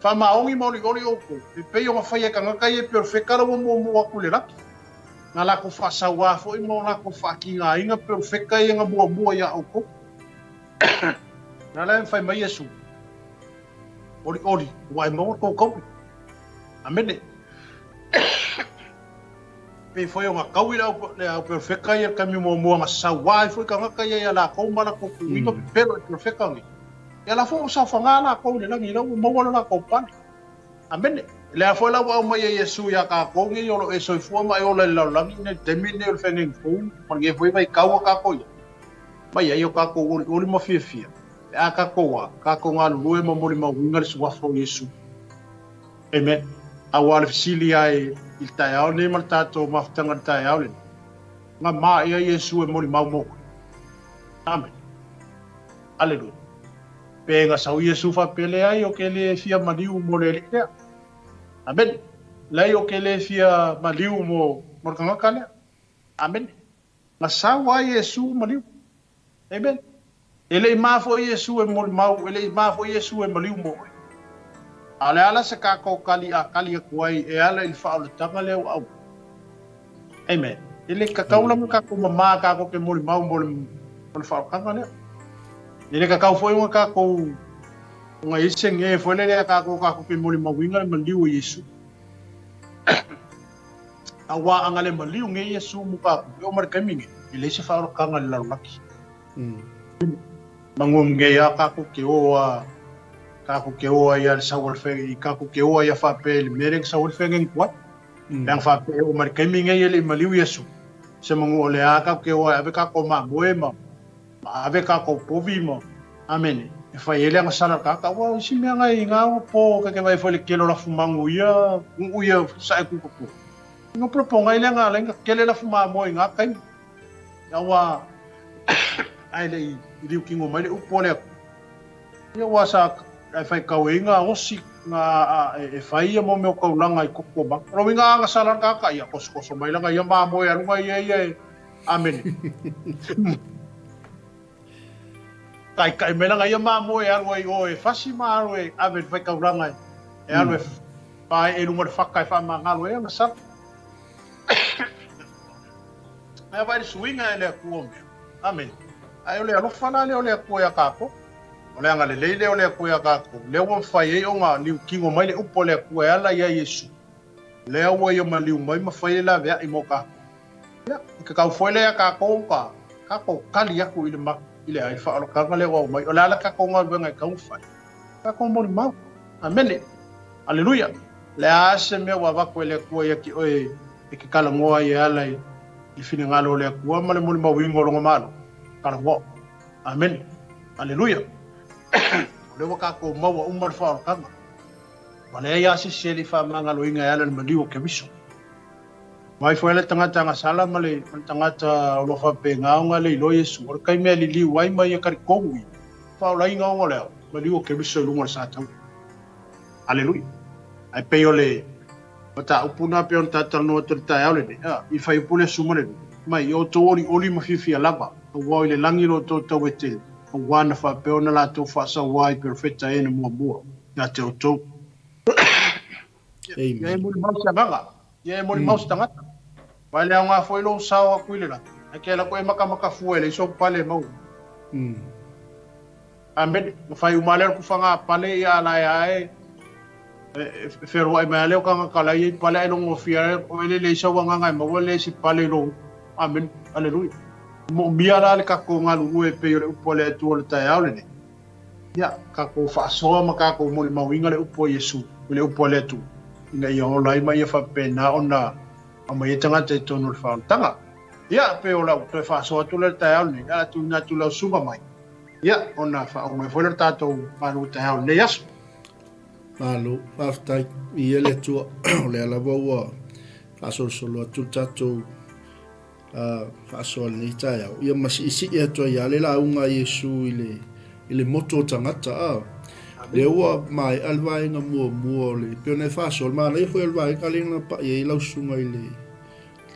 Faamaoni ma olioli outou, e pei ona fai e tagata ia i perofeta la ua muamua atu i le lagi. Na latou faasauā foi ma o latou faatigaina perofeta ia na muamua iā outou. Na la e fai mai Iesu, Olioli, ua e maua tou kauli. Amene. Pei foi ona kaui le au, le au perofeta ia le taimi muamua na sauā ai foi tagata ia ia latou ma latou tuuina pepelo i perofeta nei. Ia la foi ua saofaga latou i le lagi la ua maua lo latou pale. Amene. Lea foi la ua aumai e Iesu iā tatou nei o lo o e soifua ma e ola i le lalolagi nei i le taimi lenei o le feagaiga fou ma lenei foi vaitau a tatou i ai. Mai ai o tatou olioli ma fiafia, pe a tatou a, tatou galulue ma molimauina le suafa o Iesu. Amen. Aua o le fesili lava i le taeao lenei ma le tatou mafutaga i le taeao lenei, na maea Iesu e molimau mo oe. Amen. Aleluia. Pe na sau Iesu faapea, Leai, ou te le fia maliu mo le alii lea. Amen. Leai, ou te le fia maliu mo, mo le tagata lea. Amen. Na sau lava Iesu maliu. Amen. E le i ma foi Iesu e molimau, e le i ma foi Iesu e maliu mo oe. A o le a la se kākou kali a kali aku ai e ala i le faaolataga lea ua aumai? Amen. E le kakau lava kākou mamā kākou ke molimau mo le, mo le faaolataga lea. E le kakau foi ona kākou ona i se ge foi lele a kākou kākou ke molimauina le maliu o Iesu. Auā aga le maliu ge Iesu mo kākou, e oo mai le taimi nei, e leai se faaolataga i le lalolagi. Manu nei a kākou ke ō a kākou ke ō ai a le sau o le whai, i kākou ke ō ai a whāpē i le mea lea na sau ai le whai ngei kuai. Pe ana whāpē e oo mai le taimi nei e le i maliu Iesu, se manu o le a kākou ke ō ai ave kākou māmoe ma, ma ave kākou povi ma, amene, e whai ai le agasala le kākau. Ua isi mea ngai i ngā ua pō ke ke vai foi le kele o lafu mangu ia, uu ia sae kuka pō. Ino polopo ngai le ngā lenga kele lafu māmoe i ngā taimi. Aua ae le i liukino mai le upu a le Atua. Ia ua sa e whai kau e ngā osi ngā e whai ia mo meo kaulanga i koko ma. Ro i ngā anga sala ka ka ia koso koso mai langa ia māmoe a runga ia ia e amene. Kai kai mai langa ia māmoe alu ai o e fasi ma alu e ave le whai kaulanga e e alu e whae e runga le whaka e whamangalo e anga sala. Ae vaai le suiga e le Atua o mea. Amene. Ae o le alofa la lea o le Atua iā kākou. O le agalelei lea o le Atua iā kākou, lea ua mafai ai ona liutino mai le upu a le Atua e ala iā Iesu. Lea ua ia maliu mai ma fai le laveai mo kākou. Ia, i ka kau foi lea iā kākou ka kākou kali aku i le ma, i le ai faaolataga lea ua aumai. O le a le kākou galuega e taumafai? Kākou molimau. Amene. Aleluia. Le a se mea ua avatu e le Atua ia te oe e ke talanoa ai e ala i le finagalo o le Atua ma le molimauina o lona malo. Talanoa. Amene. Aleluia. O lea ua kākou maua uma le faaolataga. Ua leai lava se isi e le i faamagaloina e ala i le maliu o Keriso. Mai foi le tagata agasala ma le, ma le tagata o lo o faapena ona le iloa Iesu. O le taimi e liliu ai ma ia talitonu i faaolaina ona o le ao, maliu o Keriso i luga o le sa taua. Aleluia. Ae pei o le mataupu na pei ona talatalanoa atu i le taeao lenei, a, i fuaiupu le 12, mai, i outou olioli ma fiafia lava, aua i le lagi lo outou tau e tele, aua na faapea ona latou faasauā i perofeta e na muamua ia te outou. Ia e molimau se agaga, ia e molimau se tagata. Mai le aoga foi lou sao atu i le lagi, ae ke ala koe e makamaka fua e leai sou pale e maua. Amene. Na fai uma lea o le kufaga pale ia ala e ae e fealuai mai lea o tagata la i pale ae logofia ai oe le leai sau agaga e maua le isi pale i lou Amene. Aleluia. Moomia la le tatou galulue e pei o le upu a le Atua o le taeao lenei. Ia, tatou faasoa ma tatou molimauina le upu a Iesu, le upu a le Atua, ina ia ola ai ma ia faapena ona aumai ai tagata i totonu o le faaolataga. Ia, pei o lau toe faasoa atu lea i le taeao lenei, a tuuina atu lau susuga mai, ia, ona faauma ai foi lea o le tatou malu taeao i lenei aso. Malo, faafetai. Viia le Atua, o lea lava ua faasolosolo atu le tatou faasoa i lenei taeao. Ia ma siisii atu ai lava le lauga a Iesu i le, i le motu o tagata. A, lea ua maea le vaega muamua o le, pei ona e faasoa, le manaia foi o le vaega lea na pai ai lau susuga i le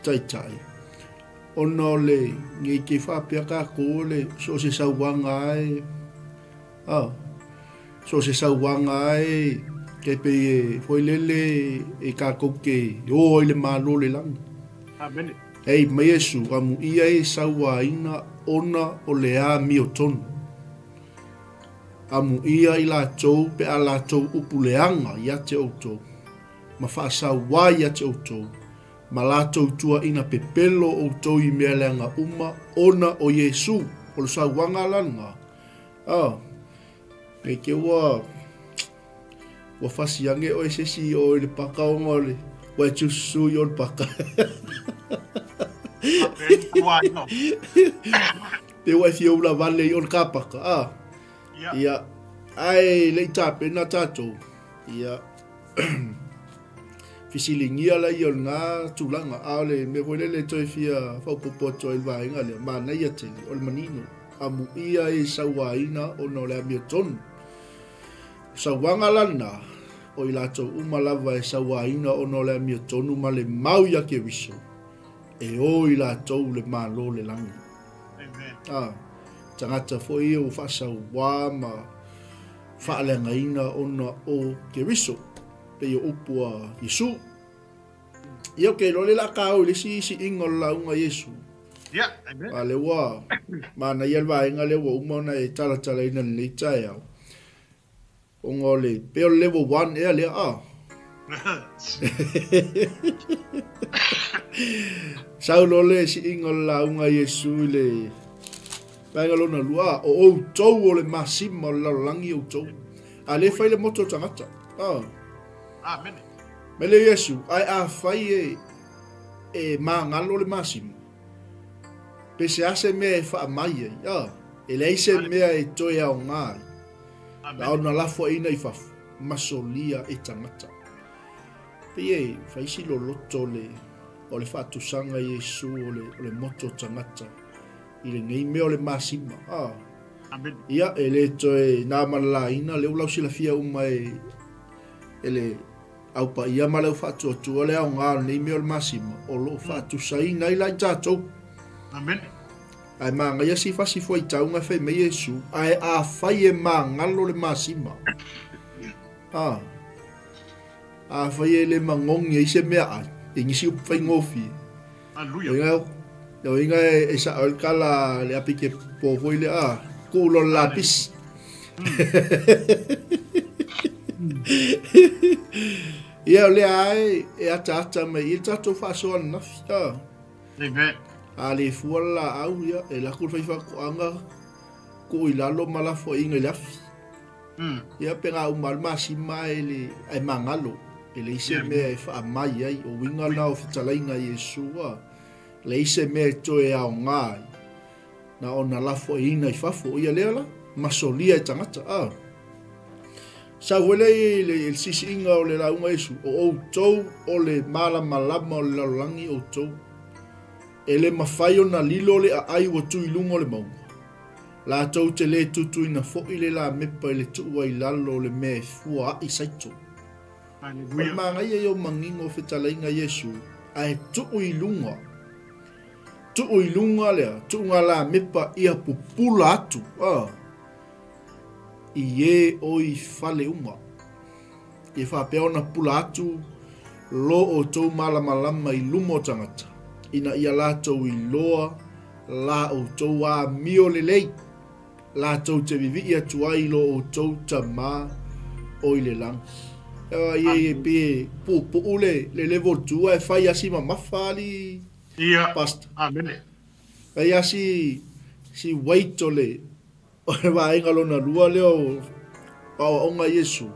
taitai. Ona o le, ne i te faapea tatou o le, so o se sauaga lava e, a, So o se sauaga lava e e pei e foi lele e tatou te o ai le Malo o le lagi. Amene. Hei mai Iesu, amuia e sauaina ona o le amiotonu. Amuia i latou pe a latou upu leaga ia te outou, ma faasauā ia te outou, ma latou tuaina pepelo outou i mea leaga uma ona o Iesu. O le sauaga la lena, a, Pei te ua ua fasi ange oe se isi o i le paka ona o le ua e tususu i o le paka. Pe ua e fia ula vale i o le ka paka, a? Ia. Ae le i tapena tatou. Ia. Fesiligia la ia o lena tulaga, a o le mea foi lele e toe fia faaopoopo atu ai i le vaega lea, manaia tele, o le manino. Amuia e sauaina ona o le amiotonu. O sauaga la lena, o i latou uma lava e sauaina ona o le amiotonu ma le mau ia Keriso, e o i latou le Malo o le lagi. Amen. Ah, tagata foi ia ua faasauā ma faaleagaina ona o Keriso, pei o upu a Iesu. Ia, ou te iloa o lea o le a taua i le isi siiga o le lauga a Iesu. A lea ua manaia le vaega lea ua uma ona e talatalaina i lenei taeao. Ona o le, pei o le level one ea lea a. Sau loa le siiga o le lauga a Iesu i le vaega lona lua, o outou o le masima o le lalolagi outou. A lea e fai le moto o tagata. A. Amene. Mai lea Iesu, ae afai e, e magalo le masima, pe se a se mea e faamai ai, a, e leai se mea e toe aoga ai. A ona lafoaiina i fafo, ma solia e tagata. Pei e fai si loloto o le, o le faatusaga i Iesu o le, o le moto o tagata i lenei mea o le masima. A, ia, e le toe na ma le laina, lea ua lausilafia uma e, e le au paia ma le au faatuatua le aoga o lenei mea o le masima, o lo o faatusaina ai la i tatou. Amen. Ae manaia si fasi fuaitauga e fai mai Iesu, ae afai e magalo le masima, a, afai e le magogi ai se meaai, e nisi upu faigofie. Aleluia. O uiga e sao ai le tala a le apike po foi lea, a, tuu loa le lapisi. Ia, o lea lava e ataata mai i i le tatou faasoa ananafi, a. Amen. A le fua le laau, ia, e alu atu le faifaatoaga, tuu i lalo ma lafoaiina i le afi. Ia, pe na uma lava le masima ae le, ae magalo, e leai se mea e faamai ai. O uiga na o fetalaiga a Iesu, a leai se mea e toe aoga ai, na ona lafoaiina i fafo. Ia lea la, masolia e tagata, a. Sau foi lea i le sisiiga o le lauga a Iesu, O outou o le malamalama o le lalolagi outou. E le mafai ona lilo le aai ua tu i luga o le mauga. Latou te le tutuina foi le lamepa i le tuu ai lalo o le mea e fua a'i saito. O le manaia ia o manino o fetalaiga a Iesu, ae tuu i luga, tuu i luga lea tuuga lamepa ia pupula atu, a. I ē o i fale uma. Ia faapea ona pula atu lo outou malamalama i luma o tagata, ina ia latou iloa la outou amio lelei, latou te vivii atu ai i lo outou Tama o i le lagi. Ia e pei e puupuu le level 2 ae fai lava si mamafa alii Pastor. Amene. Fai lava si weight o le O le vaega lona lua lea o aoaoga a Iesu,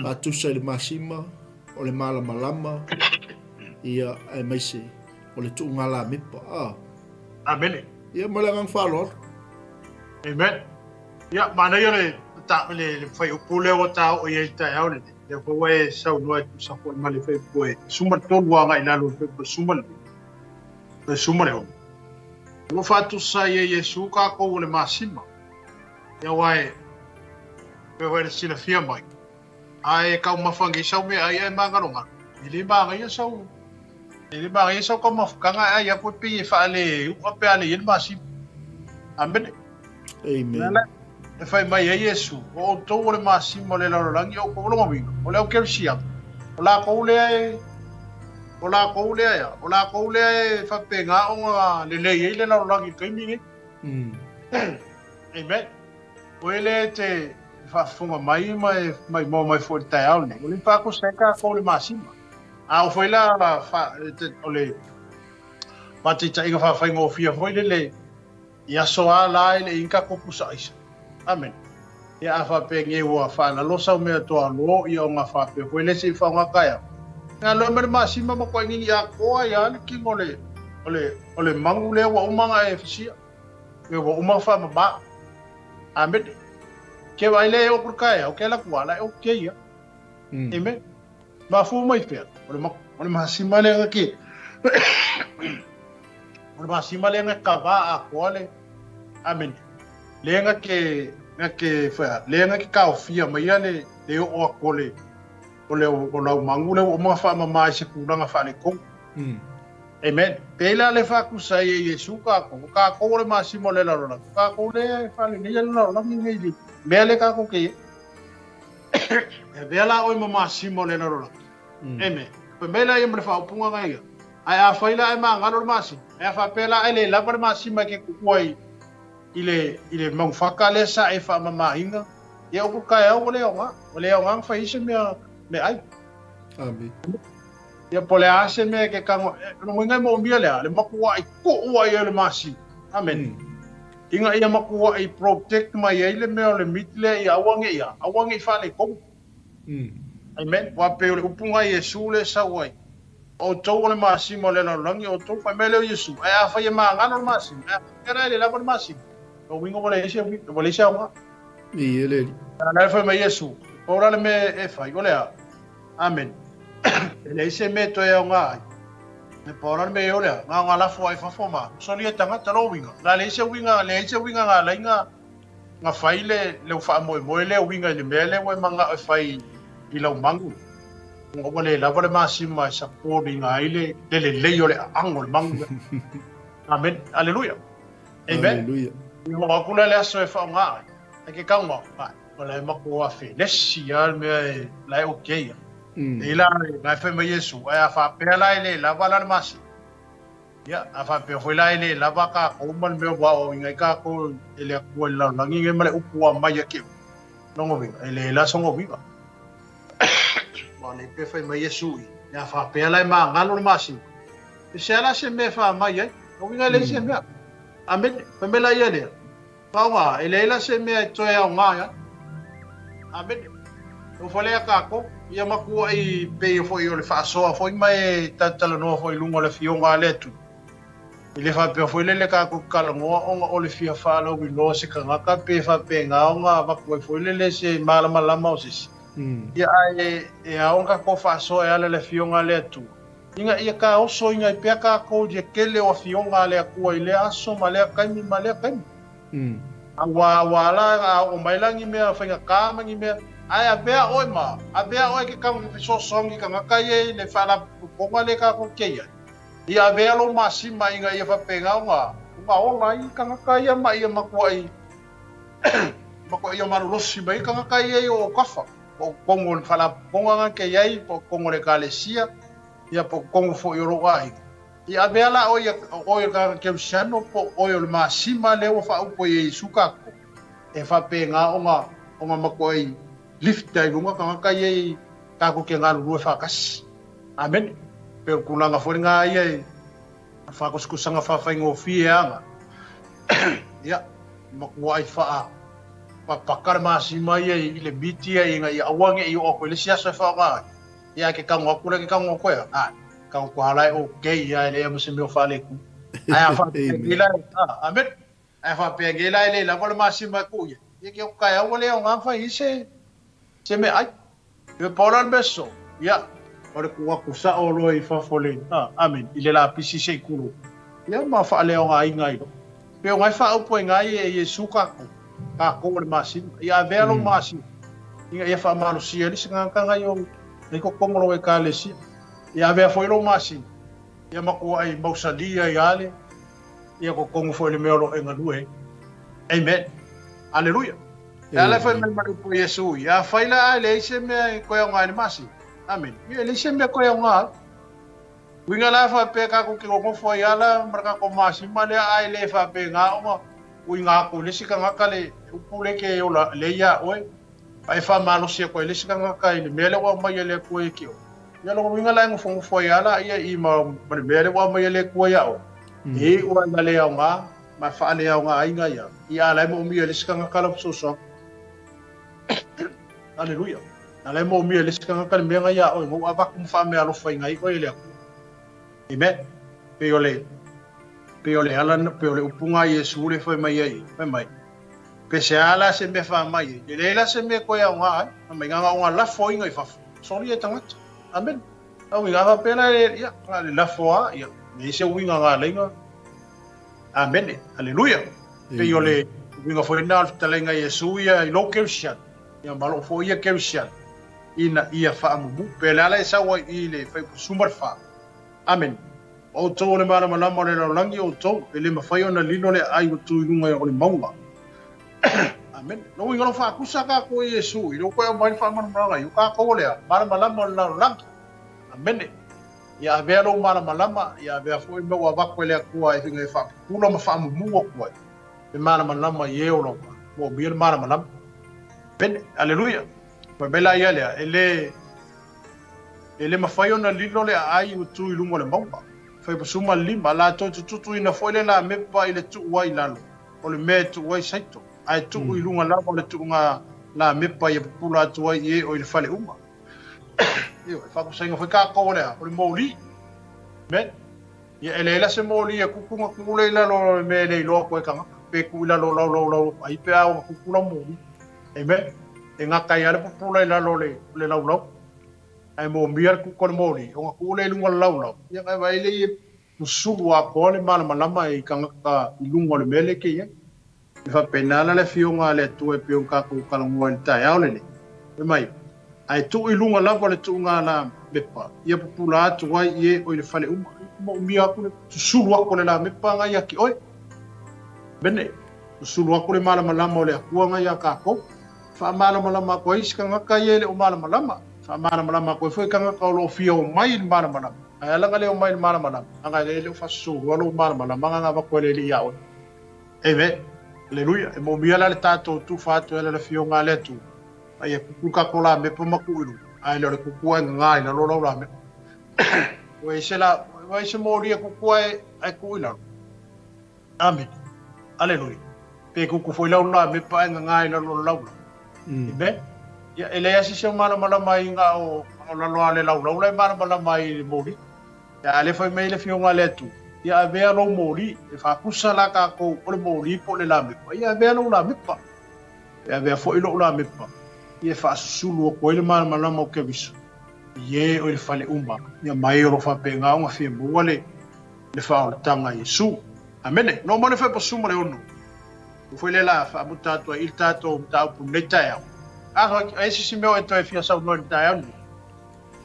faatusa i le masima, o le malamalama, ia, aemaise o le tuuga lamepa. A. Amene. Ia, ma le agaga faaaloalo. Amen. Ia, manaia le, ta, le, le fuaiupu lea ua ta oo i ai i le taeao lenei. Lea foi ua e saunoa e tusa foi ma le fuaiupu e 13 agai i lalo o le fuaiupu e 16. Ua faatusa ai e Iesu kākou o le masima, ia aua e pei foi ona silafia mai, a e taumafa nei sau meaai ae magalogalo, e le magaia sau, e le magaia sau taumafataga ae ai atu e pei e faaleu'a pe a le i ai le masima. Amene. Amen. E fai mai ai Iesu, O outou o le masima o le lalolagi, o outou o lona uiga, o le au kerisiano, o lakou lea e, o lakou lea ea, o lakou lea e faapena ona lelei ai le lalolagi i le taimi lenei. Amen. O e lea e te faafofoga mai ma e maimoa mai foi i le taeao lenei, o le faatusa ai tatou i le masima. A oo foi la o le faataitaiga faafaigofie foi lele, I aso a la e le i tatou pusa aisa. Amene. Ia a faapea nei ua faalalo sau mea toa lo ia ona faapea foi le se i faoga taeao. Ia loa ma le masima ma koe nini atoa ai a le kino o le o le o le manu lea ua uma ona e fasia. Ia ua uma ona faamama. Amene. Ke vaai lea e oo ku le taeao ke ala atu a la e okay ia. Amen. Mafua mai fea? O le, o le masima lea na ke o le masima lea na kava atoa le amene. Lea na ke na ke whea, lea na ke kaofia mai ia le le oo atu o le o le o lau mangu le ua uma whaamama i se tulaga faaletonu. Amen. Pei la le faatusa ai e Iesu kākou, o kākou o le masima o le lalolagi, o kākou lea e faaleleia le lalolagi nei i le mea lea kākou ke i ai. E avea la oe ma masima o le lalolagi. Amen. Fai mai la ia ma le faaupuga nga ia. Ae afai la e magalo le masima, e a faapea la e le lava le masima e ke kuʻua i i le i le maufaka lea sa e faamamaina, ia upu taeao ua le aoga. Ua le aoga na fai ai se mea meaai. Amen. Ia po o le a se mea e ke tago, o lona uiga e moomia le a? Le matuai kuʻu ai o le masima. Amen. Ina ia matuai protect mai ai le mea o le meat lea ia aua ne i a, aua ne i faaletonu. Amen. Aua pei o le upu na Iesu lea e sau ai, O outou o le masima o le lalolagi, o outou, fai mai lea o Iesu, ae afai e magalo le masima, ae afai la e le lava le masima, lona uiga ua leai se uiga, ua leai se aoga. I e le Alii. A la e fai mai Iesu, pau la le mea e fai, o le a? Amen. E leai se mea e toe aoga ai. E pau la le mea o le a? Na ona lafo ai fafo ma solia e tagata, lona uiga, la leai se uiga, leai se uiga na alai na na fai le lou faamoemoe lea uiga i le mea lea ua e manao e fai i lau magu, ona ua le lava le masima e support ina ai le le lelei o le aano o le magu lea. Amen. Aleluia. Amen. Aleluia. Ia oo atu la le aso e faaaoga ai, ai ke tago atu, ai, o la e matou afelesi lava le mea e, la e okay ia. E la, la e fai mai Iesu, ae a faapea la e le lava la le masima, Ia, a faapea foi la e le lava kākou ma le mea ua aoaoina ai kākou e le Atua i le lalolagi nei ma le upu ua aumai ia te oe, lona uiga, e leai la sona uiga. Ua lei pe fai mai Iesu i, a faapea la e magalo le masima, e sea la se mea e faamai ai, lona uiga e leai se mea. Amene. Fai mai la ia lea, Faaaoga, e leai la se mea e toe aoga ai. Amene. Nofo lea kākou, ia matuai pei foi o le faasoa foi ma e talatalanoa foi i luga o le Afioga a le Atua. E le faapea foi lele kākou te talanoa ona o le fia faalauiloa se tagata pe faapena ona avatu ai foi lele se malamalama o se isi. Ia ae e ao ona tatou faasoa e ala i le Afioga a le Atua, ina ia taosoina ai pea kākou i le tele o Afioga a le Atua i lea aso ma lea taimi ma lea taimi. Aua ua ala a oo mai la ni mea faigata ma ni mea, ae avea oe ma, avea oe ke kau fesoasoani i tagata ia i le faalapotopotoga lea kākou te i ai. Ia avea lou masima ina ia faapena ona, ona ola ai tagata ia ma ia matuai, matuai ia malolosi mai tagata ia i o kafa, po o totonu o le faalapotopotoga na te i ai, po o totonu o le ekalesia, ia po o totonu foi o lou aiga. I avea la oe ia, o oe o le tagata kerisiano po o oe o le masima lea ua faaupu ai e Iesu kākou, e faapena ona, ona matuai lift ai luga tagata ia i kākou ke galulue faatasi. Amene. Pei o le tulaga foi lena ia i faakusakusaga faafaigofie ana. Ia, matuai faa, faapaka le masima ia i le miti ia ina ia aua ne i oo atu i le isi aso e faaaoga ai. Ia ke tago atu lea ke tago atu ea. Ae, tago atu lava la e okay ia e leai ma se mea o faaletonu. Ae a faapea nei la, amen. Ae a faapea nei la e le lava le masima e tuu i ai, ia ke oko taeao ua le aoga ona fai ai se, se meaai. Ia pau la le mea sosoo, ia, o le tuu atu sao loa i fafo le, amen, i le lapisi se i tulou. Ia ma faaleaogaina ai loa. Pei o na e faaupu ai na e Iesu kakou, kakou o le masima. Ia avea lou masima, ina ia faamalosia ai le isi tagata nai o nei totonu o lou ekalesia. Ia avea foi lou masima, ia matuai mausali ai lava le, ia totonu foi i le mea o lo o e galue ai. Amen. Aleluia. E ala e fai mai ma le upu a Iesu, ia afai la ae leai se mea e toe aoga ai le masima. Amen. Ia e leai se mea e toe aoga ai. Uiga la faapea tatou te nonofo ai ala ma le tatou masima lea ae le faapena ona uiga atu i le isi tagata le upu lea ke ola lea ia oe ma e faamalosi atu ai le isi tagata i le mea lea ua aumai e le Atua ia te oe. Ia lona uiga la e nofonofo ai ala ia i ma ma le mea lea ua aumai e le Atua ia oe. E iu ai ma le aoga ma faaleaogaina ia ia a la e moomia e le isi tagata lau fesoasoani. Aleluia. Na la e moomia e le isi tagata le mea na ia oe, na ua avatu ma faameaalofa ai oe e le Atua. Amen. Pei o le, pei o le ala, pei o le upu na Iesu le fai mai ai, fai mai, pe se a la se mea faamai ai, e leai la se mea koe aoga ai, fai mai, na ona lafo inga i fafo, solia e tagata. Amen. Na uiga faapea la e, ia, na le lafo a, ia, leai se uiga na alai na. Amene. Aleluia. Pei o le uiga foi lena o le fetalaiga Iesu ia i lou kerisiano. Ia ma lou foi ia kerisiano, ina ia faamumu. Pe le ala e sau ai i le fuaiupu 14. Amene. O outou o le malamalama o le lalolagi outou, e le mafai ona lilo le aai ua tu i luga o le mauga. Amene. Lona uiga o lo o faakusa kākou e Iesu i lou koe aumai le faamalamalamaga i o kākou o le a? Malamalama o le lalolagi. Amene. Ia avea lou malamalama, ia avea foi mea ua avatu e le Atua ina ia faapupula ma faamumu atu ai le malamalama i e o lo o moomia le malamalama. Amene. Aleluia. Fai mai la ia lea, e le, e le mafai ona lilo le aai ua tu i luga o le mauga. Fai 15, latou te tutuina foi le lamepa i le tuu ai i lalo, o le mea e tuu ai saito, ae tuu i luga lava o le tuuga lamepa ia pupula atu ai i e o i le fale uma. Ioe, e faakusaina foi kākou o le a? O le moli. Amen. Ia, e leai la se moli e kuku na tuu lea i lalo o le mea e le iloa atu ai tagata, pe tuu i lalo o lau laulau ai pe a ona kuku lau moli. Amen. E gata ai lava le pupula i lalo o le, o le laulau. Ae momia le kuku o le moli, ona tuu lea i luga o le laulau, ia na e vaai lea e susulu atoa le malamalama i tagata i luga o le mea lea e te i ai. E faapena la le Afioga a le Atua e pei ona tatou talanoa i le taeao lenei. Fai mai, Ae tuu i luga lava le tuuga lamepa, ia pupula atu ai i e o i le fale uma. Ia moomia atu le susulu atu o le lamepa na ia te oe. Amene. Susulu atu le malamalama o le Atua na ia tatou. Faamalamalama atu ai isi tagata ia e le o malamalama. Faamalamalama atu ai foi tagata o lo o fia omai i le malamalama. Ae ala na le omai i le malamalama, ana e le o faasusuluina lou malamalama na na avatu e le Alii ia oe. Amen. Aleluia. E moomia la le tatou tufa atu e ala le Afioga a le Atua, a ia kuku le tatou lamepa ma tuu i luga, ae le o le kuku ae gaga i lalo lau lamepa. Ua i se la, ua i se moli e kuku ae, ae tuu i lalo. Amene. Aleluia. Pe kuku foi lau lamepa ae gaga i lalo o le laulau. Amen. Ia, e leai lava se isi o malamalama ai na o, o lalo lava o le laulau la e malamalama ai i le moli. Ia, a lea fai mai le Afioga a le Atua, Ia avea lou moli, e faakusa la tatou o le moli po o le lamepa, ia avea lou lamepa. E avea foi lou lamepa, ia e faasusulu atu ai le malamalama o Keriso, i e o i le fale uma, ia ma e o lo o faapena ona fia maua le, le faaolataga a Iesu. Amene. Noo mai le Fepa 16. Ua foi lea la faamuta atu ai i le tatou mataupu i lenei taeao. A, ai se isi mea o e toe fia saunoa i le taeao lenei?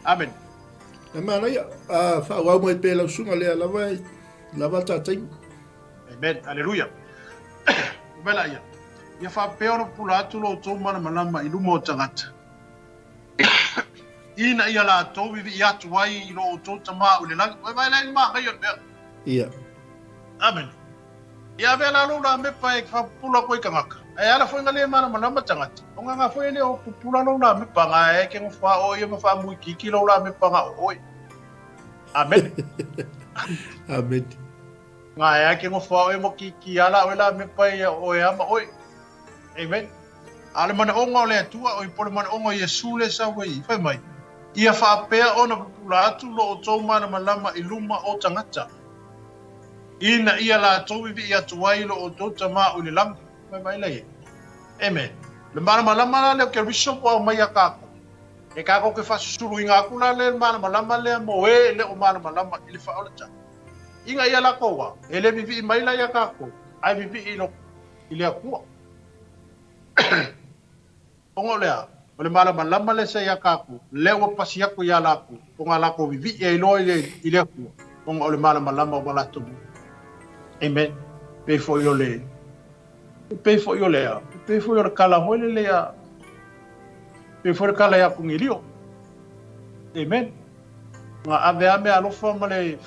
Amene. E manaia, a faaauau mai pea lau susuga lea lava e lava ta taimi. Amen. Aleluia. Fai mai laia, Ia faapea ona pupula atu lo outou malamalama i luma o tagata, ina ia latou vivii atu ai i lo outou Tama o i le lagi. Ua vaai la i le manaia o le mea. Ia. Amen. Ia avea la lou lamepa e faapupula atu ai tagata. Ae ala foi na le malamalama tagata, o nga foi e le o pupula lou lamepa nga e ke ngofo a o ia ma faamuikiki lou lamepa nga o oe. Amen. Amen. Nga e ke ngofo a oe mo kiki ala oe lamepa ia oe ama oe. Amen. A o le manaʻoga o le Atua, oi po o le manaʻoga o Iesū lea e sau ai, fai mai, Ia faapea ona pupula atu lo outou malamalama i luma o tagata, ina ia latou vivii atu ai lo outou Tama o i le lagi. Fai mai lea ia. Amen. O le malamalama la lea o Keriso ua aumai iā kākou. E kākou ke faasusuluina aku la lea le malamalama lea mo e e le o malamalama i le faaolataga. Ina ia latou a, e le vivii mai la iā kākou, ae vivii i lo, i le Atua. Ona o le a? O le malamalama lea sa iā kākou, lea ua pasi aku iā lākou, ona lākou vivii ai loa i le Atua, ona o le malamalama ua latou maua. Amen. Pei foi o le, pei foi o le a? Pei foi o le kala foi lele ia, pei foi o le kala iā Konelio. Amen. Nga ave a mea alofa ma le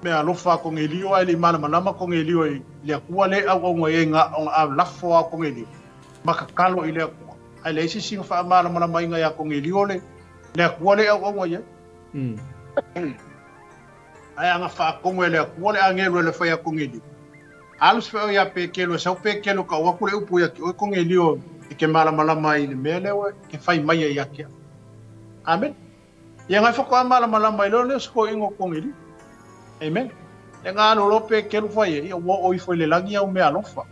mea alofa a Konelio ae le i malamalama Konelio i le Atua le auauna i ai nga ona a lafo a Konelio ma tatalo i le Atua. Ae leai se isi na faamalamalamaina iā Konelio le le Atua le auauna i ai. Ae a na faatonu e le Atua le agelu e le fai a Konelio. Alu se feoi iā Petelo e sau Petelo kau atu le upu ia te oe Konelio e ke malamalama ai i le mea lea ua ke fai mai ai ia te au. Amen. Ia ngai faatoa malamalama ai loa lea o se toeaina o Konelio. Amen. E nga alo loa Petelo fai ai, ia ua oo ifo i le lagi au mea alofa.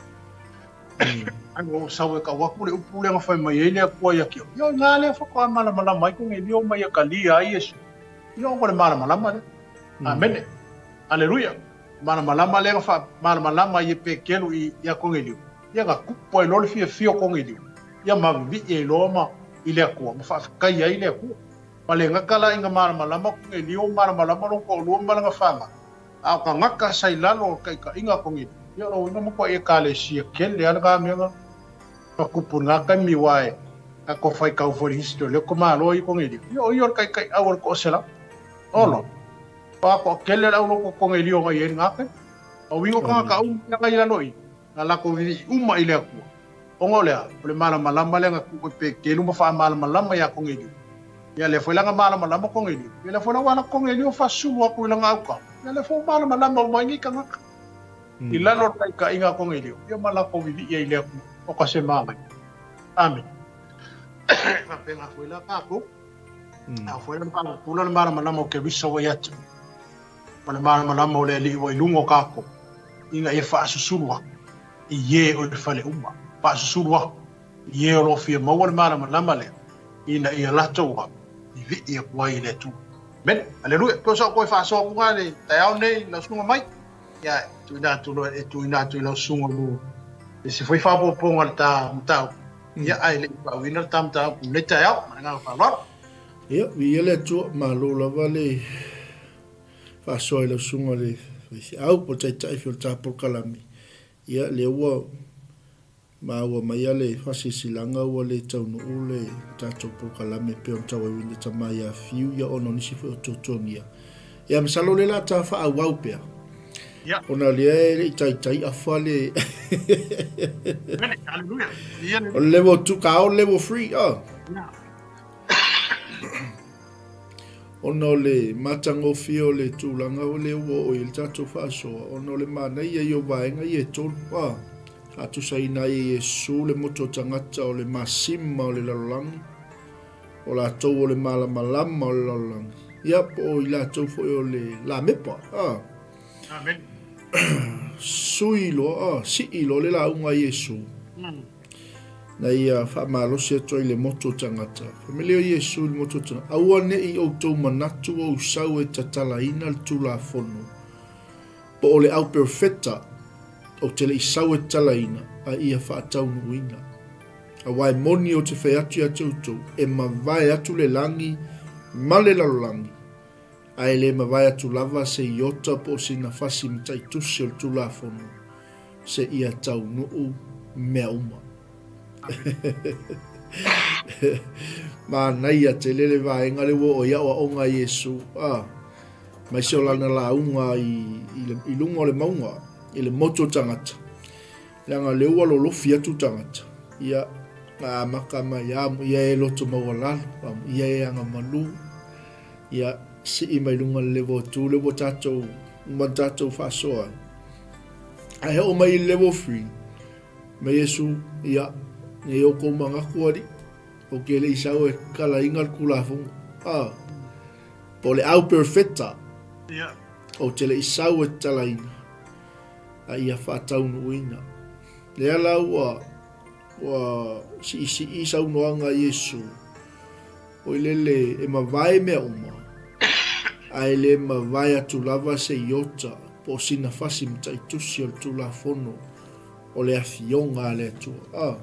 Ai ua sau e kau atu le upu lea na fai mai ai le Atua ia te au. Ia o nga lea faatoa malamalama ai Konelio ma ia kalia ai Iesu. Ia o le malamalama lea. Amene. Aleluia. Malamalama lea na faamalamalama ai e Petelo i ia Konelio. Ia na tupu ai loa le fiafia o Konelio. Ia ma vivii ai loa ma i le Atua ma faafetai ai i le Atua. Ma le gata la ina malamalama Konelio, malamalama lona toalua ma lana fanau, a o tagata sa i lalo o le taitaiga a Konelio. Ia o lona uiga matuai Ekalesia tele lava lena mea na tupu i lena taimi aua e tatou faitau foi i le history o lea tamaloa ia Konelio. Ia o ia o le taitaiau o le toaselau. Ola. Ua toatele le au loto o Konelio na i ai i lena taimi. O uiga o tagata uma ia na i lalo i i, na latou vivii uma i le Atua. Ona o le a? O le malamalama lea na tuu e Petelu ma faamalamalama ia Konelio. Ia lea foi la na malamalama Konelio. Ia lea foi la ua ala Konelio faasulu atu i lana autafa. Ia lea foi ua malamalama uma ai nei tagata. I lalo o le taitaiga a Konelio, ia ma latou vivii ai i le Atua. O ka se manaia. Amene. Faapena foi la tatou. A foi la na faapupula le malamalama o Keriso ua ia te o le malamalama o le Alii ua i luga o tatou, ina ia faasusulu aku i e o i le fale uma, faasusulu aku i e o lo o fia maua le malamalama lea, ina ia latou au i vii aku ai i le Atua. Amene. Aleluia. Pei o sau toe faasoa atu na le taeao nei i lau susuga mai. Ia, e tuuina atu loa, e tuuina atu i lau susuga mo isi foi faaopoopoga o le ta mataupu. Ia, ae le i faauiina le ta mataupu i lenei taeao. Ma le agaga faaaloalo. Ia, viia le Atua, malo lava le faasoa i lau susuga i le faifeau po o le taitai foi o le ta polokalame. Ia, lea ua maua mai le faasilasilaga ua le taunuu le tatou polokalame pei ona tauaiuina e tama ia Fiu ia ona o nisi foi o tuatuagia. Ia masalo o lea la ta faaauau pea. Ia. Ona o lea e le i taitai afa le Haleluia. O le level 2 ka o level 3 oh. Ia. Ona o le matagofie o le tulaga o lea ua oo i ai le tatou faasoa, ona o le manaia ia o vaega ia e tolu, a, faatusaina ai e Iesu le motu o tagata o le masima o le lalolagi, o latou o le malamalama o le lalolagi, ia, po o i latou foi o le lamepa, a. Amen. Sui loa, a, sii loa le lauga a Iesu. Na ia faamalosi atu ai i le motu o tagata. Fai mai lea o Iesu i le motu o tagata, Aua ne i outou manatu ou sau e tatalaina le Tulafono, po o le auperofeta, ou te le i sau e tatalaina, a ia faataunuuina. Aua e moni ou te fai atu ia te outou, e mavae atu le lagi ma le lalolagi, a e le mavae atu lava se iota po o sina fasi mataitusi o le Tulafono, seia taunuu mea uma. Manaia tele le vaega lea ua oo i aoaoga a Iesu, a, aemaise o lana lauga i, i, le, i luga o le mauga, i le motu o tagata. Leaga o lea ua lolofi atu tagata, ia, na amata mai, amuia e loto maualalo, amuia e agamalu, Ia, sii mai luga le level 2 lea ua tatou, uma ona tatou faasoa ai. Ae oo mai i le level 3, mai Iesu, ia, nei outou manatu alii, ou te le i sau e kalaina le Tulafono. Ah, po o le au perfecta, Ia. ou te le i sau e tatalaina, a ia faataunuuina. Lea la ua, ua siisii saunoaga a Iesu, Oi lele, e mavae mea uma, a e le mavae atu lava se iota po o sina fasi mataitusi o le Tulafono o le Afioga a le Atua. A.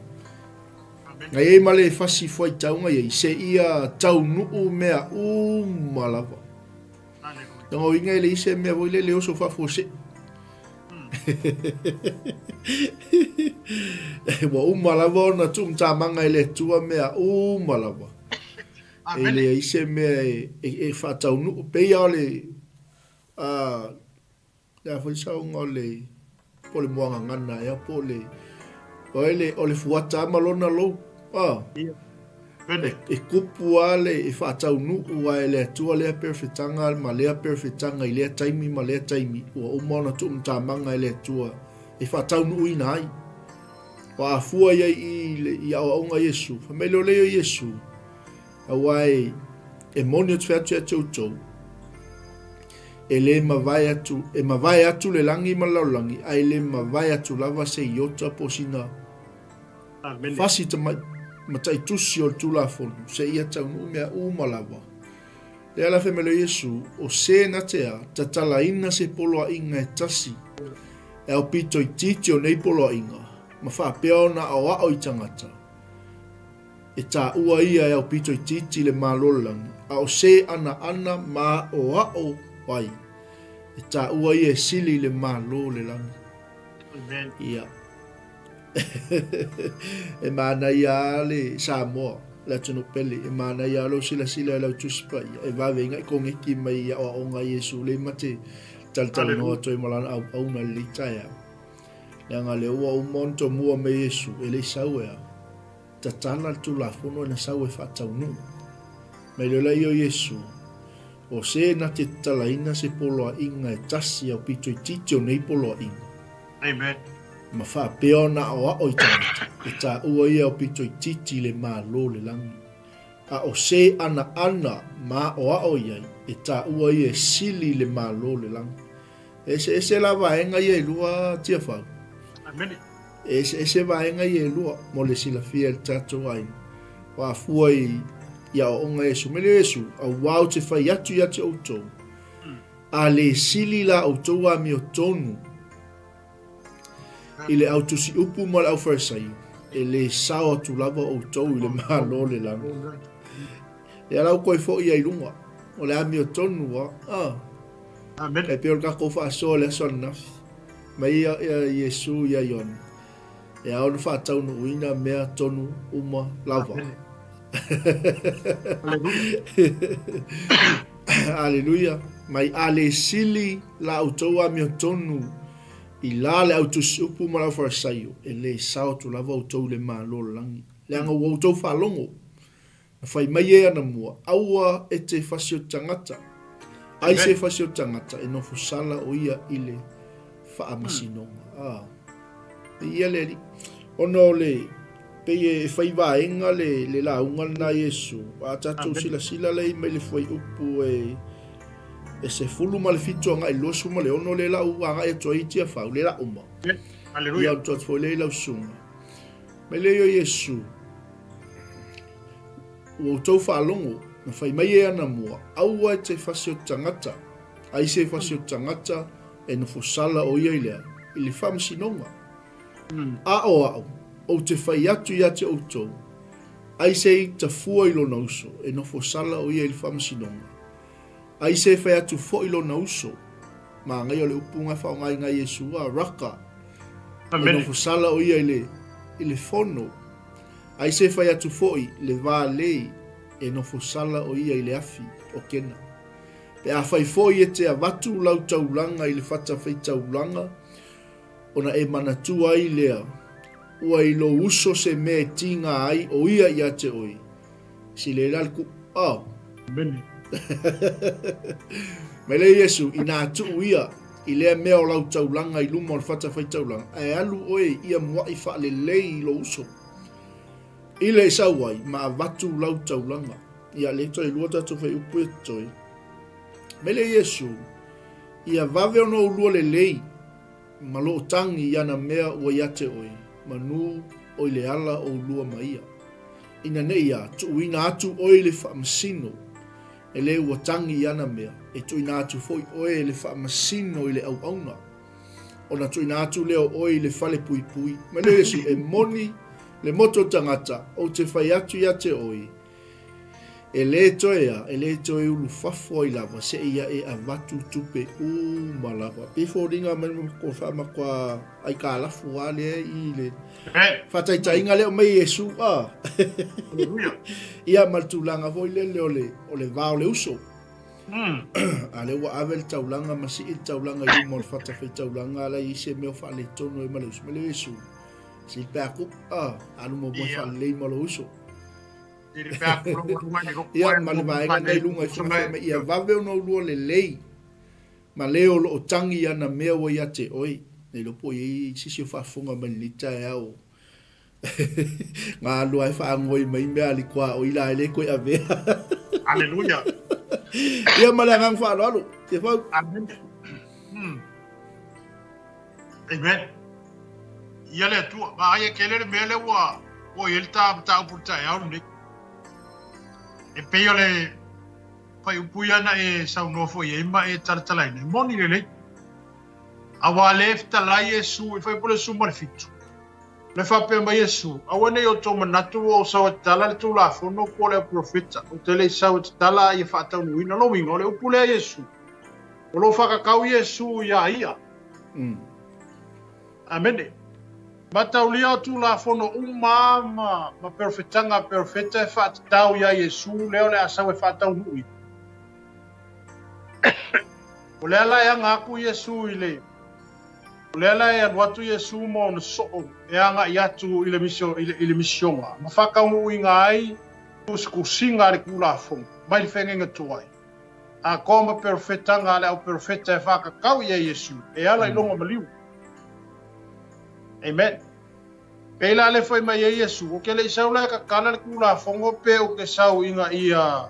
Na i ai ma le fasi fuaitauga i ai, seia taunuu mea uma lava. Lona uiga e leai se mea foi lele e oso faafuasei. Ua uma lava ona tuumatamaga e le Atua mea uma lava. E leai se mea e, e, e faataunuu. Pei lava o le, uh, le a foi saoga o le, po o le muagagana ea, po o le, o le, o le fuata lava ma lona lou. Ah. E, e kupu lava le, e faataunuu lava e le Atua lea perofetaga ma lea perofetaga i lea taimi ma lea taimi, ua uma ona tuumatamaga e le Atua e faataunuuina ai. Ua afua ia i, i, i aoaoga a Iesu. Fai mai lea o lea o Iesu, aua e, e moni ou te fai atu ia te outou, e le mavae atu, e mavae atu le lagi ma le lalolagi, ae le mavae atu lava se iota po o sina Fasi tamai mataitusi o le Tulafono, seia taunuu mea uma lava. Lea la fai mai loa Iesu, O se na te a, tatalaina se poloaiga e tasi, e aupito itiiti o nei poloaiga, ma faapea ona aoao i tagata. E taua ia e aupito itiiti le Malo o le lagi, a o se anaana ma aoao ai, e taua ia e sili i le Malo o le lagi. Amen. Ia. E manaia lava le Samoa, le atunuu pele, e manaia lava lou silasila i lau Tusi Paia, e vave ai ona e koneti mai i aoaoga a Iesu lea ma te talatalanoa atu ai ma lana auauna i lenei taeao. Leaga o lea ua uma ona tomua mai Iesu, e le i sau e a? Tatala le Tulafono e na sau e faataunuu. Mai loa lea o Iesu, o se na te tatalaina se poloaiga e tasi au pito itiiti o nei poloaiga. Amen. Ma faapea ona aoao i tagata, e taua ia au pito itiiti i le Malo o le lagi. A o se anaana ma aoao i ai, e taua ia e sili i le Malo o le lagi. E eseese la vaega ia e lua Tiafau. Amene. E eseese vaega ia e lua mo le silafia e le tatou aiga. Ua afua i i aoaoga a Iesu. Mai lea o Iesu, Auā ou te fai atu ia te outou, a le sili la outou amiotonu i le au tusiupu ma le au Farisaio, e le sao atu lava outou i le Malo o le lagi. Lea la ua toe foi ai i luga, o le amiotonu lava. Ah. Amen. E pei o le tatou faasoa i le aso ananafi, mai ia Iesu ia Ioane, e ao ona faataunuuina mea tonu uma lava. Aleluia. Mai a le sili la outou amiotonu i la le au tusiupu ma le au Farisaio, e le sao atu lava outou i le Malo o le lagi, leaga ua outou faalogo Na fai mai e ana mua, Aua e te fasi o tagata, ai se fasi o tagata e nofo sala o ia i le faamasinoga. Ah. E ia le Alii. Ona o le, pei e fai vaega le, le lauga lena a Iesu, a tatou silasila lea mai le fuaiupu e, e 17 agai i le 26 lea la ua agai atu ai i Tiafau, lea la uma. Hallelujah. Ia, ona atu foi lea i lau susuga. Mai lea o Iesu, Ua outou faalogo, na fai mai e ana mua, Aua e te fasi o te tagata, ai se fasi o te tagata e nofo sala o ia i lea, i le faamasinoga. A o au, ou te fai atu ia te outou, ai se i tafua i lona uso, e nofo sala o ia i le faamasinoga. Ai se fai atu foi lona uso, manaia o le upu na e faaaogaina e Iesu, a, Raka, e nofo sala o ia i le, i le fono. Ai se fai atu foi le va lei e nofo sala o ia i le afi o Kena. Pe afai foi e te avatu lau taulaga i le fatafaitaulaga, ona e manatua ai lea, ua i lou uso se mea e tiga ai o ia ia te oe, Sile la le ku, oh. Amene. Mai lea Iesu, inā tuu ia i lea mea o lau taulaga i luma o le fatafaitaulaga, ae alu oe ia muaʻi faalelei i lou uso. I le e sau ai, ma avatu lau taulaga. Ia, lea toe lua tatou fuaiupu ia totoe. Mai lea Iesu, ia vave ona oulua lelei, ma loo tagi i ana mea ua ia te oe, manu o i le ala oulua ma ia. Ina nei a tuuina atu oe i le faamasino, e le ua tagi i ana mea, e tuuina atu foi oe e le faamasino i le auauna. Ona tuuina atu lea o oe i le fale puipui. Mai lea o Iesu, e moni le moto o tagata, ou te fai atu ia te oe, E le toe a, e le toe ulufafo ai lava seia e avatu tupe uma lava. Pei foliga mai ko whaamakoa aikalafu a lea i le faataitaiga lea o mai Iesu a. Ia ma le tulaga foi lele o le, o le va o le uso. A lea ua ave le taulaga ma sii le taulaga i luma o le fatafaitaulaga ala i se mea o faaletonu ai ma le uso. Mai le Iesu, si pe aku, a, alu muamua faalelei ma lou uso. Ia, ma le vaega lena i luga i fai mai, ia vave ona oulua lelei ma le o lo o tagi i ana mea ua ia te oe. Le iloa po o i ai se isi o faafofoga mai lenei taeao na alu lava e faanoi mai mea a le tuaoi la e le toe avea. Aleluia. Ia ma le agaga faaaloalo. Tiafau. Amen. Amen. Ia le Atua. Vaai e tele le mea lea ua ua i ai le ta mataupu i le taeao lenei. E pei o le fuaiupu ia na e saunoa foi i ai ma e talatalaina, e moni lelei. Aua lea e fetalai Iesu i fuaiupu le 17. Le faapea mai Iesu, Aua ne i outou manatu ua ou sau e tatala le Tulafono po o le Auprofeta, ou te le i sau e tatala a ia faataunuuina. Lona uiga, o le upu lea Iesu, o lo o faakakau Iesu iā ia. Amene. Mataulia o Tulafono uma ma, ma perofetaga a perofeta e faatatau iā Iesu lea o le a sau e faataunuu ia. O lea la e aga atu Iesu i le O lea la e alu atu Iesu ma ona soo e agai atu i le, misio, i le, i le misioga ma faataunuuina ai tusitusiga a le Tulafono mai le feagaiga tuai. Atoa ma perofetaga a le au perofeta e faatatau ia Iesu e ala i lona maliu. Amen. Pei la le fai mai ai Iesu, o ke le i sau la e kakala le Tulafono pe o ke sau ina ia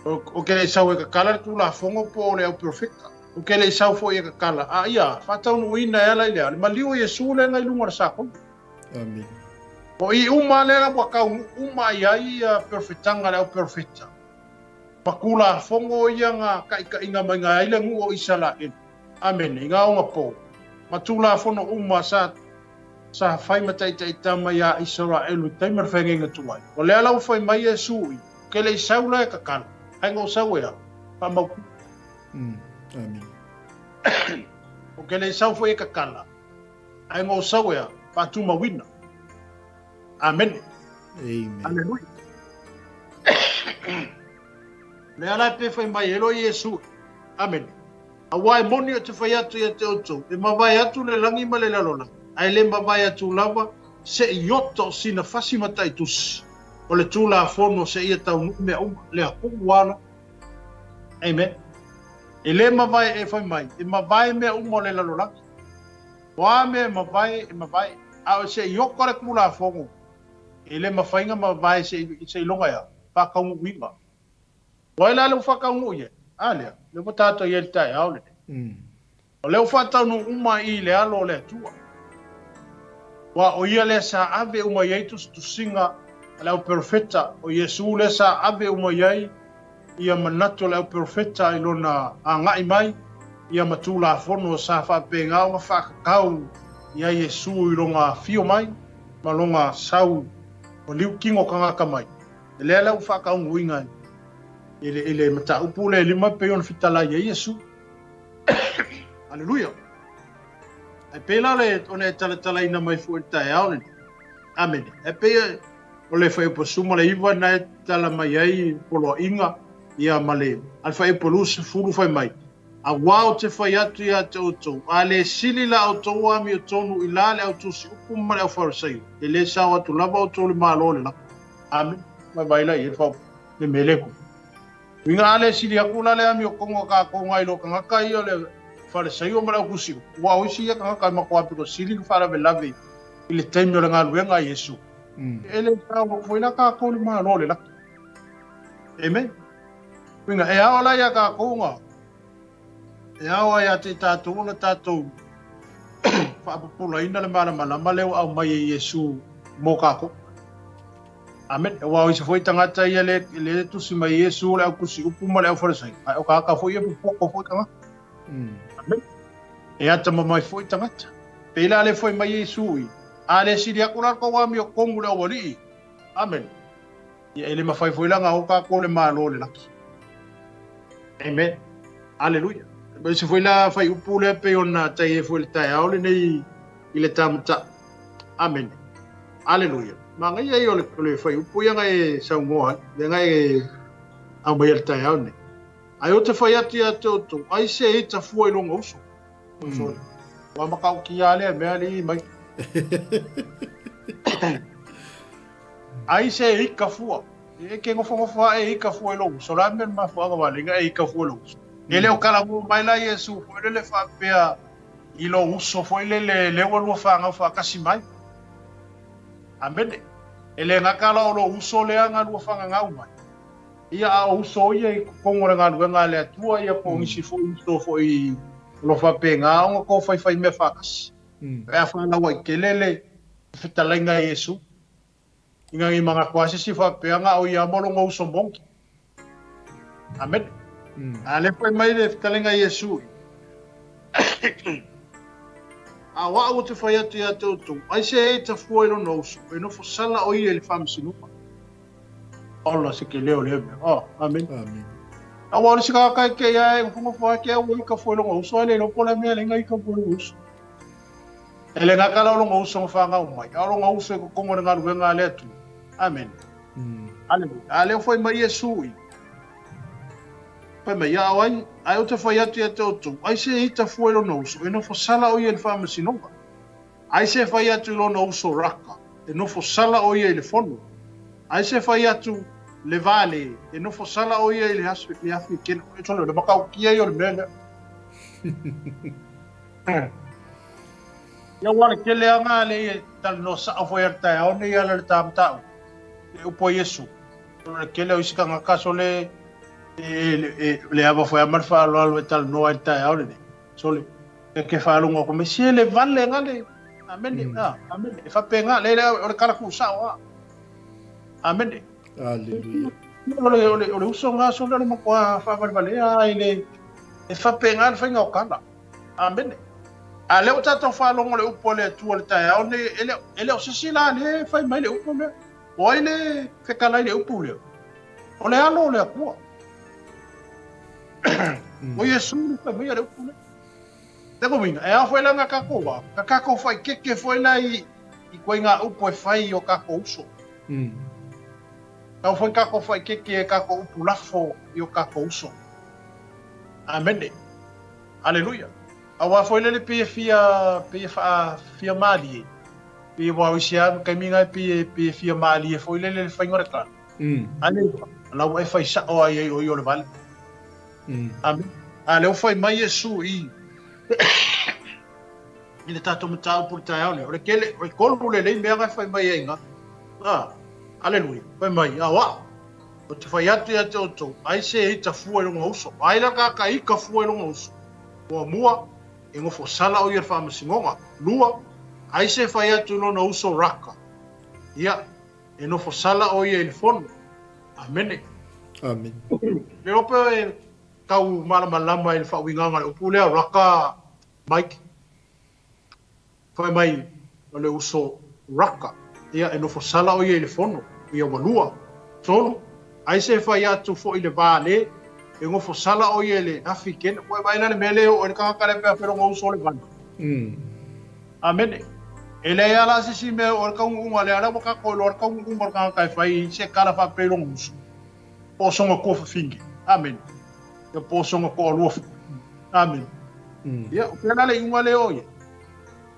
o ke le i sau e kakala le Tulafono po o le au perofeta. O ke le i sau foi e kakala, a ia faataunuuina e ala i lea, le maliu o Iesu lea na i luga o le sakona. Amen. O i uma lea ua taunuu uma i ai ia perofetaga a le au perofeta. Ma Tulafono ia na taitaiga mai ai le nuu o Isaraelu. Amene, i ngā ogapō, ma Tulafono uma sa sa fai ma taitaitama iā Isaraelu i taimi o le feagaiga tuai. O lea la ua fai mai Iesu i, ke le i sau la e kakala, ai ngo sau e a, faamautu. Mm, amen. O ke le i sau foi e kakala, ai ngo sau e a, faatumauina. Amene. Amen. Aleluia. Lea la e pe fai mai e lo Iesu. Amene. Aua e moni o te fai atu ia te outou, e mavae atu le lagi ma le lalolagi, ae le mavae atu lava se iota o sina fasi ma taitusi o le Tulafono seia taunuu mea uma, lea kuʻu ala. Amen. E le mavae e fai mai, e mavae mea uma o le lalolagi. O a mea e mavae, e mavae. A o se iota le Tulafono, e le mafai ona mavae seiloga e a? Faataunuuina. O ai la lea ua faataunuu i ai? A lea, lea ua tatou i ai i le taeao lenei. O lea ua faataunuu uma i le alo o le Atua. Aua o ia lea sa ave uma i ai tusitusiga a le auperofeta, o Iesu lea sa ave uma i ai ia manatu o le auperofeta i lona agai mai, ia ma Tulafono sa faapena ona faatatau i ai Iesu i lona afio mai ma lona sau ua liu kino tagata mai. E lea la ua faataunuuina i le, i le mataupu lea e lima pei ona fetalai ai Iesu. Aleluia. Ae pei la le, ona e talatalaina mai foi i le taeao lenei. Amene. Ae pei o le fuaiupu 19 na e tala mai ai poloaiga ia ma le, a le fuaiupu 20 fai mai, Auā ou te fai atu iā te outou, a le sili la outou amiotonu i la le au tusi upu ma le au Farisaio, e le sao atu lava outou i le Malo o le lagi. Amene. Mai vai la i e fau le mele ku. Uiga a le sili aku la le amiotonu a kākou ngai lo tagata ia o le Farisaio ma le au tusi upu, ua o isi ia tagata e matua pito sili na faalavelave i le taimi o le galuega a Iesu. E le sao atu foi la kākou i le Malo o le lagi. Amen. Uiga, e ao la iā kākou nga, e ao ai ia te tātou ona tātou faapupulaina le malamalama lea ua aumai e Iesu mō kākou. Amen. Aua o isi foi tagata ia le, le tusi mai Iesu o le au tusi upu ma le au Farisai. Ae o kāka foi e popoto foi tagata. Amen. E atamamai foi tagata. Pēlā le foi mai Iesu i. A le sili aku la kou amiotonu le aualii. Amen. Ia, e le mafai foi la ona o kākou le Malo o le lagi. Amen. Aleluia. Ma isi foi la fuaiupu lea pei ona tai ai foi le taeao lenei i le tāmataʻi. Amene. Aleluia. Manaia ia o le, o le fuaiupu ia na e saunoa ai, lea na e aumaia i le taeao lenei. Ae ou te fai atu ia te outou, ai se ita fua i lona uso. Sorry. Ua matautia lea mea alii mai. Ai se ika fua. E ke nofonofo aʻe ika fua i lou uso. La mea le mafuaaga ua alai e ika fua i lou uso. E le o talanoa mai la Iesu foi lele faapea i lou uso foi lele lea ua lua fanau faatasi mai. Amene. E le gata la o lou uso lea na lua fananau mai. Ia a o uso ia i totonu o le galuega a le Atua ia po o nisi foi uso foi o lo o faapena ona tou faifai mea faatasi. Pe a faalauaitele le fetalaiga a Iesu. Ina nei manatu lava se isi faapea na o ia ma lona uso moni. Amene. A lea fai mai le fetalaiga a Iesu, A o a'u ou te fai atu ia te outou, ai se e tafua i lona uso, e nofo sala o ia i le faamasinoga. Ola se ke leo lea mea. Oh, amen. Amen. Aua o le isi tagata e kei ae nofonofo ae ke au e ka fua i lona uso, ae le iloa po o le a mea e leai na ika fua i lona uso. E le gata la o lona uso na fanau mai, a o lona uso i totonu o le galuega a le Atua. Amene. Aleluia. A lea ua fai mai Iesu i, fai mai, Ia o ai, ae ou te fai atu ia te outou, ai se ita fua i lona uso, e nofo sala o ia i le faamasinoga. Ai se fai atu i lona uso raka, e nofo sala o ia i le fono. Ai se fai atu le vale, e nofo sala o ia i le aso i le afi e kena. O le matautia ia o le mea lea. Ia ua le tele aga le e talanoa sao foi a le taeao nei ala le ta mataupu. Le upu a Iesu. O le tele o isi tagata sole e le ava foi a ma le faaaloalo e talanoa ai le taeao lenei. Sole e ke faalogo atu mai se le vale nga le amene a amene e faapena le le o le kala tuusao a amene. Aleluia. O le o le o le uso nga sole o le matua faavalevalea ai le e faapena le faiga o kala. Amene. A lea ua tatou faalogo le upu a le Atua i le taeao nei, e le, e le o se isi la lea e fai mai le upu lea. O ai le fetalai le upu lea? O le Alo o le Atua. O Iesu le fai mai le upu lea. Te uiga, e ao foi la nga tatou wā, ka tatou whaikeke foi la i, i koe ngā upu e whai i o tatou uso. Tau foi tatou whaikeke e tatou upu lafo i o tatou uso. Amene. Aleluia. Aua foi lele pei e fia, pei e faa, fia malie. Pei ua o isi lava taimi na pei e, pei e fia malie foi lele le faiga o le tala. Aleluia. La ua e fai sao ai ai o ia o le vale. Amen. A lea ua fai mai Iesu i i le tatou mataupu i le taeao nei. O le tele, o le tolu lelei mea na e fai mai ai na. Ah, aleluia. Fai mai, a o au. Ou te fai atu ia te outou, ai se ita fua i lona uso, ai la kāka ika fua i lona uso. Muamua, e nofo sala o ia i le faamasinoga. Lua, ai se fai atu i lona uso raka, ia, e nofo sala o ia i le fono. Amene. Amene. Le iloa pe e tau malamalama i le faauigaga o le upu lea, raka, Mike. Fai mai o le uso Raka, ia e nofo sala o ia i le fono, ia ua lua, tolu, ai se fai atu foi le va le, e nofo sala o ia i le afi kena, ua e vaai la le mea le oo ai le tagata lea pe a feloga uso o le vana. Amene. E leai a la se isi mea e oo ai le taunuuga lea, lea ua tatou iloa le taunuuga o le tagata e fai i se kala faapea i lona uso, po o sona tuafafine. Amene. Ia po o sona toalua foi. Amene. Ia, o fea la le iuga lea o ia?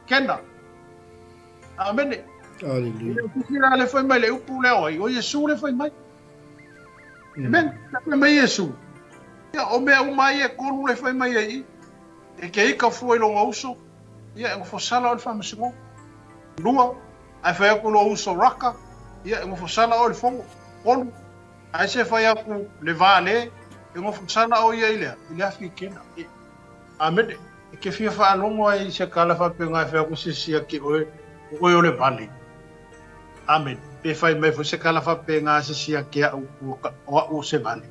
Kena. Amene. Aleluia. E le le fai mai le upu lea o ai, o Iesu le fai mai. Amen. Le fai mai Iesu. Ia, o mea uma ai e tolu le fai mai ai i. E ke ika fua i longa uso, ia e ngofo sala o le faamasinoga. Lua, ae fai atu lou uso raka, ia e ngofo sala o le fono. Tolu, ae se fai atu le va le, e ngofo sala o ia i lea, i le afi i kena. E, amene. E ke fia faalogo ai i se kala faapena e fai atu se isi ia te oe, o oe o le vale. Amene. Pe fai mai foi se kala faapena a se isi ia te a'u, o a'u o se vale.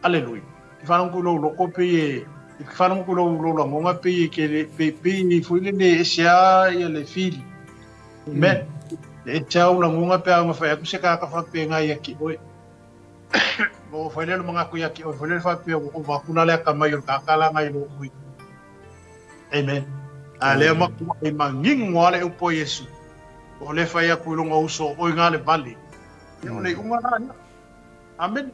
Aleluia. Ke faalogo atu i lou loko pei e, ke faalogo atu i lou, lou lagoga pei e ke le, pei, pei e foi lele e ese a ia le fili. Amen. E ese a ou lagoga pe a ona fai atu se tagata faapena ia te oe. Ua fai lea le manatu ia te oe, foi lele faapea ua ova atu la le atamai o le tagata la nai lo oe. Amen. A lea matuai manino lava le upu a Iesu, o le fai atu i lona uso, oi nga le vale. Ia o le iuga la lea. Amene.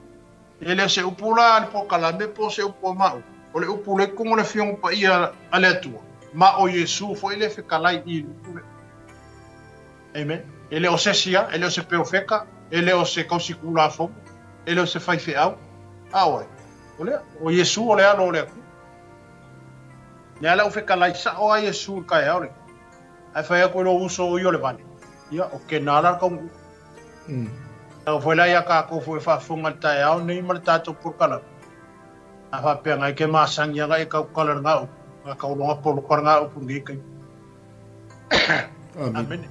E le o se upu la a le polokalame po o se upu a maʻu, o le upu le totonu o le Afioga Paia a le Atua, ma o Iesu foi le fetalai i le upu lea. Amen. E le o se isi a, e le o se perofeta, e le o se tausi Tulafono, e le o se faifeau, a o ai? O lea, o Iesu o le Alo o le Atua. Lea la ua fetalai sao a Iesu i le taeao lenei. Ae fai atu i lou uso o ia o le vale, ia, o kena la le taunuuga. Tau foi la ia tatou foi e faafofoga i le taeao nei ma le tatou polokalame. A faapea ngai ke masani aga e tautala le nga upu, nga tauloga poloka le nga upu i lenei taimi. Amen. Amene.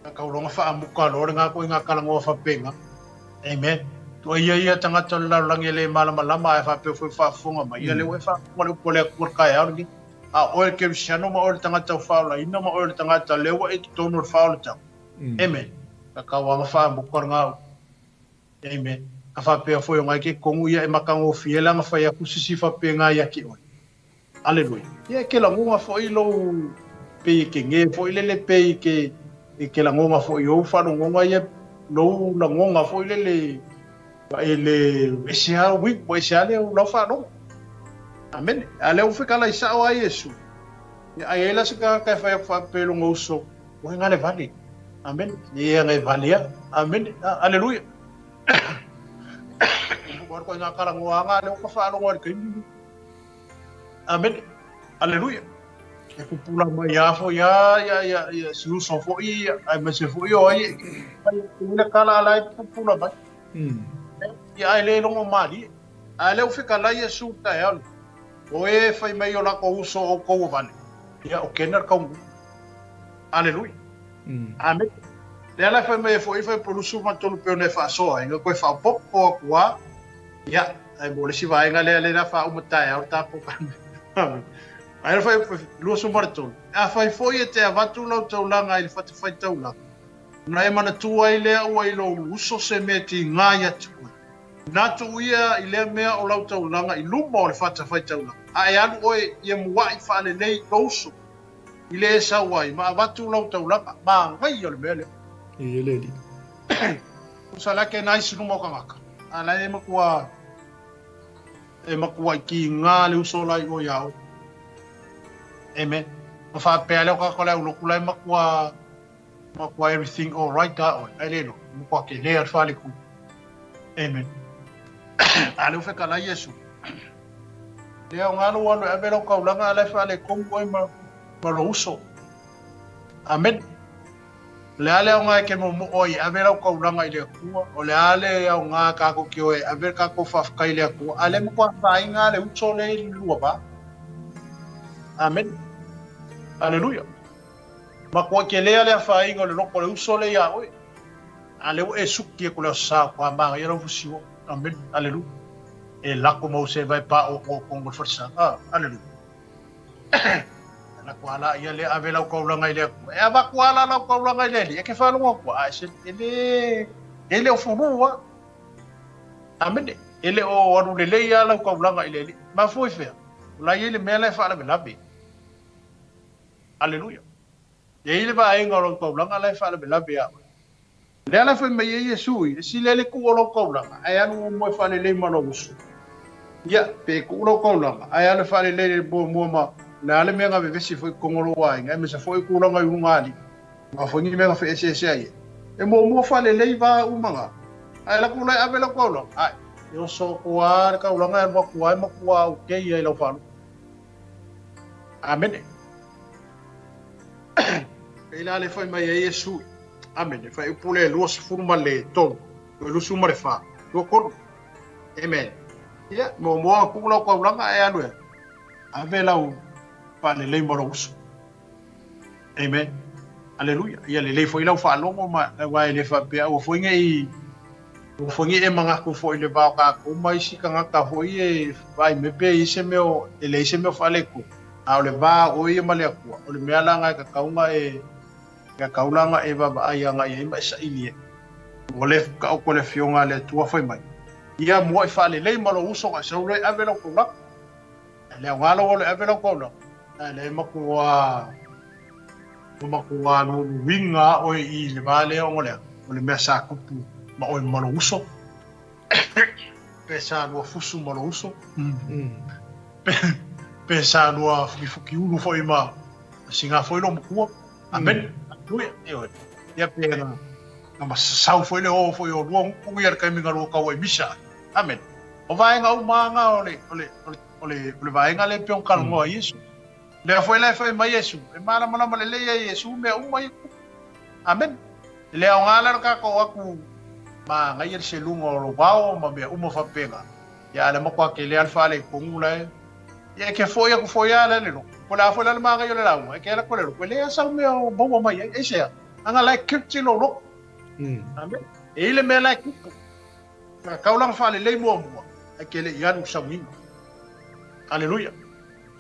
Nga tauloga faamuka loa le nga koe nga talanoa faapena. Amen. Tua ia ia tagata o le lalolagi e le malamalama ae faapea foi faafofoga mai. Ia lea ua e faafofoga le upu a le Atua i le taeao lenei. A o oe le kerisiano ma oe le tagata ua faaolaina ma oe le tagata lea ua e i totonu o le faaolatau. Amen. Ka kauaga faamuka lena upu. Amen. Ka faapea foi o ngai ke kongu ia e matagofie la na fai atu sisi faapena ia te oe. Aleluia. Ia e ke lagoga foi lou. Pei e kegē foi lele pei e ke e ke lagoga foi i ou faalogoga ia lou lagoga foi lele ua e le ese a uiga ua ese a le lau faalogo. Amene. A lea ua fekalai sao a Iesu. Ia a i ai la se tagata e fai atu faapea i lona uso, ua e galevale. Amene. E agevale a. Amene. Aleluia. Ua alu koe i ngā talanoaga lea ua ka faalogo ai i le taimi lenei. Amene. Aleluia. E pupula mai a foi a ia ia ia si uso foi ia aemaise foi o ai e le kala ala e pupula mai. Ia ai le logo malie. A le ufika la Iesu taeao le. O e fai mai o lako uso o kou o vale. Ia o kena le kaungu. Aleluia. Amene. Lea la e fai mai ai foi fai polusu ma tolu pe ona e faasoa ai, nga koe faaopoopo atu a. Ia, ae mo le isi vaega lea lea la faauma taeao le tatou Amen. Ae la fai 23. Afai foi e te avatu lau taulaga i le fatafaitaulaga, ona e manatua ai lea ua i lou uso se mea tiga ia te oe. Na tuu ia i lea mea o lau taulaga i luma o le fatafaitaulaga, a e alu oe ia muaʻi faalelei lou uso i le e sau ai ma avatu lau taulaga, manaia o le mea lea. E le alii. Tusa la ke nai luma o tagata, a la e matua e matua i tiga le uso la i o ia oe. Amen. Ma faapea lea o tagata o le aulotu la e matua matua everything all right a oe. Ai le lo, matua ke lea le faletu. Amen. A le ufeka la Iesu. Le aoga lou alu e ave lau taulaga a la e faaletonu oe ma, ma lou uso. Amen. O le a le aoga e ke momoo ai e ave lau taulaga i le Atua? O le a le aoga tatou te o e ave le tatou faafetai i le Atua? A lea e matua afaina le uso lea i le lua va. Amen. Aleluia. Matua telea le afaina o le loto o le uso lea iā oe. A lea ua e suki atu le Aso Sa ua manaia lau fusiua. Amen. Aleluia. E lako mau se vae pa o o o le falesa. Ah, aleluia. E lako ala ia le ave lau taulaga i le Atua. E avatu ala lau taulaga i le Alii. E ke faalogo atu, a e se e le e le o fulu a. Amene. E le o alu lelei a lau taulaga i le Alii. Mafua i fea? O la e i ai le mea la e faalavelave. Aleluia. E i ai le vaega o lau taulaga la e faalavelave ia oe. O lea la e fai mai ai Iesu i le sili ai le tuu o lau taulaga, ae alu muamua e faalelei ma lou uso. Ia, pe tuu lau taulaga, ae alu e faalelei muamua ma o le a le mea na vevesi foi i totonu o lou aiga, aemaise foi o tulaga i ulugalii, o a foi ni mea na feeseeseai ai. E muamua faalelei va uma na, ae alu atu la e ave lau taulaga, ae e oso atu lava le taulaga e alu atu lava e matua okay ai lau faalogo. Amene. Pei la le fai mai ai Iesu. Amene. Fuaiupu le 23, 24, 23. Amen. Ia, muamua tuu lau taulaga e alu e ave lau faalelei ma lou uso. Amen. Aleluia. Ia lelei foi lau faalogo ma aua e le faapea aua foi ne i aua foi ne i e manatu foi i le va o tatou ma isi tagata foi e vaai mai pe i ai se mea o e leai se mea o faaletonu. A o le va o oe ia ma le Atua, o le mea la na e tatau ona e tatau la ona e vaavaai agai ai ma e saili ai. Ua le taoto le Afioga a le Atua fai mai, Ia muaʻi faalelei ma lou uso na e sau loa e ave lau taulaga. E le aoga lou alu e ave lau taulaga, ae lea e matua ua matua lualuina a oe i le va lea ona o le a? O le mea sa tupu ma oe ma lou uso, pe sa lua fusu ma lou uso, pe sa lua fukifukiulu foi ma siga foi lou matua. Amene. Aleluia. Ioe. Ia pe na na masasau foi le o foi o lua gutu ia le taimi na lua tau ai misa. Amene. O vaega uma lava o le, o le, o le, o le, o le vaega lea e pei ona talanoa ai Iesu. Lea foi la e fai mai Iesu, e malamalama lelei ai Iesu mea uma ia. Amene. E le aoga la le tatou atu manaia le seluga o lou ao ma mea uma faapena. Ia a le matua tele lava le faaletonu la e. Ia e ke foi atu foi lava la i le lotu. Po o le a foi la le manaia o le lauga, e ke ala atu i le lotu, e leai lava sau mea o maua mai ai. Aisea? Leaga la e guilty lou loto. Amene. E i ai le mea la e tupu. Na taulaga faalelei muamua, ae ke le i alu i sauniga. Aleluia.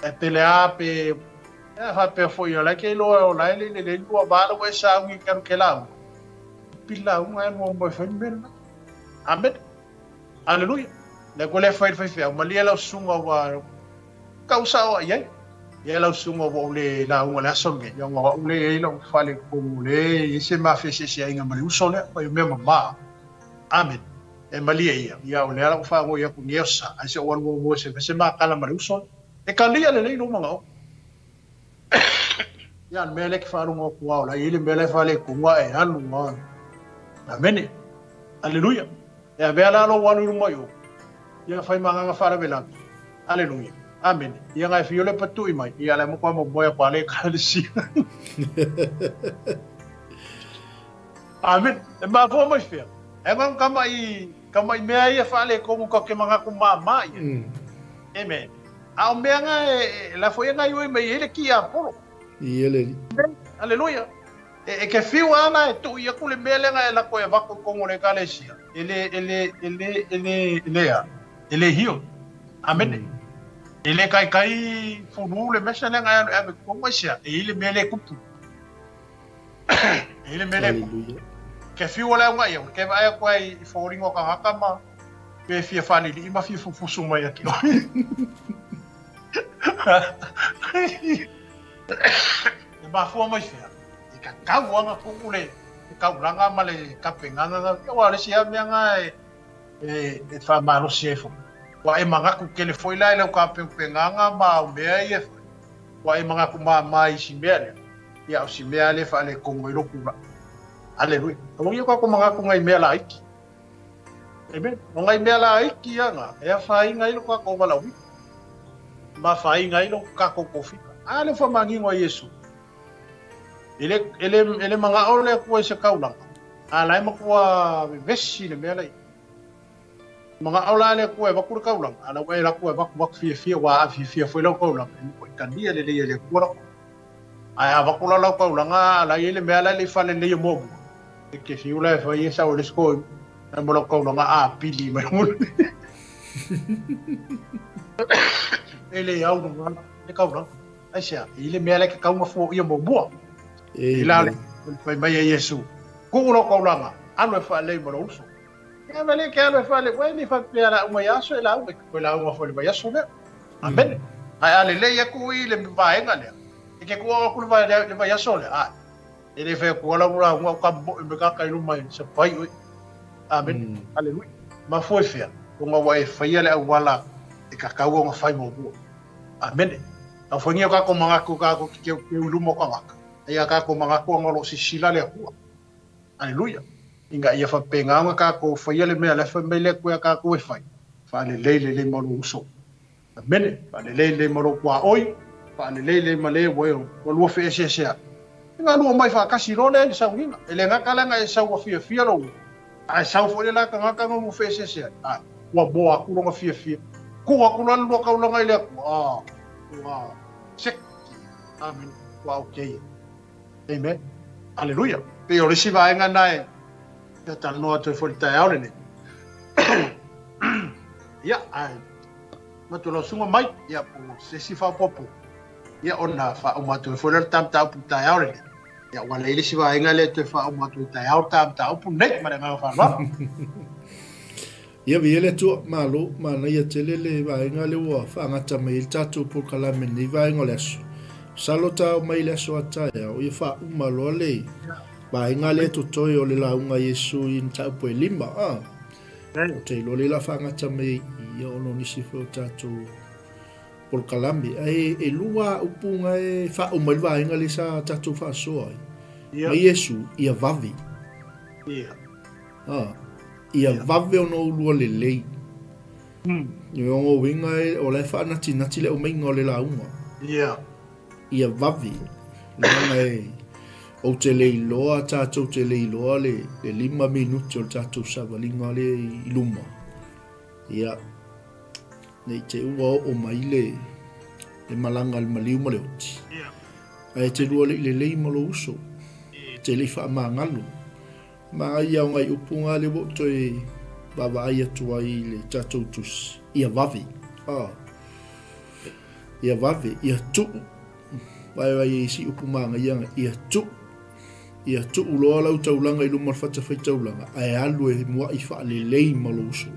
E pele a pe e faapea foi o la e ke iloa o la e le i lelei lua va la ua e sauni ke alu ke lauga. Pili lauga e muamua e fai le mea lena. Amene. Aleluia. Lea koe le fai le faifeau, malie lau susuga ua tau sao ai ai. Ia lau susuga ua ou le lauga i le aso lenei, ia ona o au lea e i ai lou faaletonu o lea e i ai se ma feeseeseaiga ma le uso lea, fai o mea mama. Amene. E malie ia, ia o lea la ua faanoi atu nei aso sa, ae se i ou alu muamua se fai se ma tala ma le uso lea. E talia lelei lou manaoga. Ia a o le mea lea e te faalogo atu lava o la e i ai le mea la e faaletonu ae e alu lava. Amene. Aleluia. E avea la lou alu i luma i o, ia fai ma agaga faalavelave. Aleluia. Amene. Ia na e fio le patui mai, ia la e matua momoe atu a le ekalesia. Amene. E mafua mai fea? E ngau kama'i, kama'i mea ia faaletonu tatou te manatu māmā i ai. Amen. A o mea na e, la foi e gaioi mai ai le tiapolo. Ia le alii. Amen. Aleluia. E, e ke fiu ana e tui aku le mea lea e lako e avatu i totonu o le ekalesia, e le, e le, e le, e le, e le a, e le hio. Amene. E le taitai fulu le mesa lea na e alu e ave i totonu, aisea? E i ai le mea lea e tupu. E i ai le mea lea e tupu. Aleluia. Ke fiu o le auga ia, ke vaai atu ai i foliga o tagata ma pe fia faalilii ma fia fufusu mai ia te oe. E mafua mai fea? E kakau ana tuu le taulaga ma le tapenaga, aua o le isi lava mea na e faamalosi ai foi. Ua e manatu tele foi la i lau tapenapenaga ma au mea ia e fai, ua e manatu mama i si mea lea, ia o si mea lea e faaletonu ai lou tulaga. Aleluia. Aua o tatou manatu nai mea laiti. Amen. O nai mea laiti ia na, e afaina ai lo tatou valaauina, ma afaina ai lo tatou tofiga. A lea ua faamanino a Iesu, e le, e le, e le manao le Atua i se taulaga, a la e matua vevesi le mea la i ai. Manao la le Atua e avatu le taulaga, a la ua e alu atu e avatu avatu fiafia, ua aafi fiafia foi lau taulaga, e matua talia lelei e le Atua lau taulaga. Ae a avatu la lau taulaga, a la e i ai le mea la e le i faaleleia muamua, E te fiu la e fai e sau e le score ai mo lau taulaga apili mai muli. E le au na le taulaga. Aisea, e i le mea le ke taunga foia muamua. E I la le fai mai e Iesu, tuu lau taulaga, alu e faalelei ma lou uso. Ia ma le ke alu e faalelei, ua e le faapea la uma i aso e lauga, koe lauga foi le vaiaso lea. Amene. Ae a lelei atu i le vaega lea, e ke tuu atu le vaiaso lea, ae. E le fai atu ala ua lauga o ka moe me ka kai luma e sa pai oi. Amen. Aleluia. Mafua i fea? Ona ua e faia le auala e kakau ona fai muamua. Amene. Taufagia o kākou manatu kākou te keukeu i luma o tagata. Ai a kākou manatu ona o lo o sisila le Atua. Aleluia. Ina ia faapena ona kākou faia le mea la e fai mai le Atua ia kākou e fai. Faalelei lelei ma lou uso. Amene. Faalelei lelei ma lou tuaoi, faalelei lelei ma le ua e ua lua feeseeseai. E galua mai faatasi loa lea i le sauniga. E le gata la na e sau ua fiafia lou loto, ae sau foi le la tagata na ua feeseeseai, ae ua moa atu lona fiafia. Tuu atu la le lua taulaga i le Atua, a, ua seki. Amene. Ua okay. Amen. Aleluia. Pei o le isi vaega na e fia talanoa atu ai foi i le taeao lenei. Ia, ae matua lau susuga mai, ia, po o se isi faaopoopo, ia, ona faauma atu ai foi lea o le ta mataupu i le taeao lenei. Ia, ua leai le isi vaega lea e toe faauma atu ai i taeao le ta mataupu lenei, ma le agaga faaaloalo. Ia, viia le Atua, malo, manaia tele le vaega lea ua faagata mai ai le tatou polokalame i lenei vaega o le aso. Masalo ta oo mai i le aso a taeao, ia faauma loa le vaega lea totoe o le lauga a Iesu i mataupu e lima. A, ou te iloa lea o le a faagata mai ai i i, ona o nisi foi o tatou polokalame. Ae e lua lava upu na e faauma ai le vaega lea sa tatou faasoa ai. Mai Iesu, ia vave. A, ia vave ona ulua lelei. O lona uiga o la e faanatinati le aumaiga o le lauga. Ia vave. Leaga e, ou te le iloa, tatou te le iloa le 5 minute o le tatou savaliga lea i luma. Ia, ne i te i ua oo mai le, le malaga a le maliu ma le oti. Ae e te lua le i lelei ma lou uso. E te le i faamagalo. Manaia o nai upu na lea ua ou toe vaavaai atu ai i le tatou tusi. Ia vave. Ah. Ia vave, ia tuu. Vaevae i isi upu manaia na, ia tuu. Ia tuu loa lau taulaga i luma o le fatafaitaulaga, ae alu e muai faalelei ma lou uso.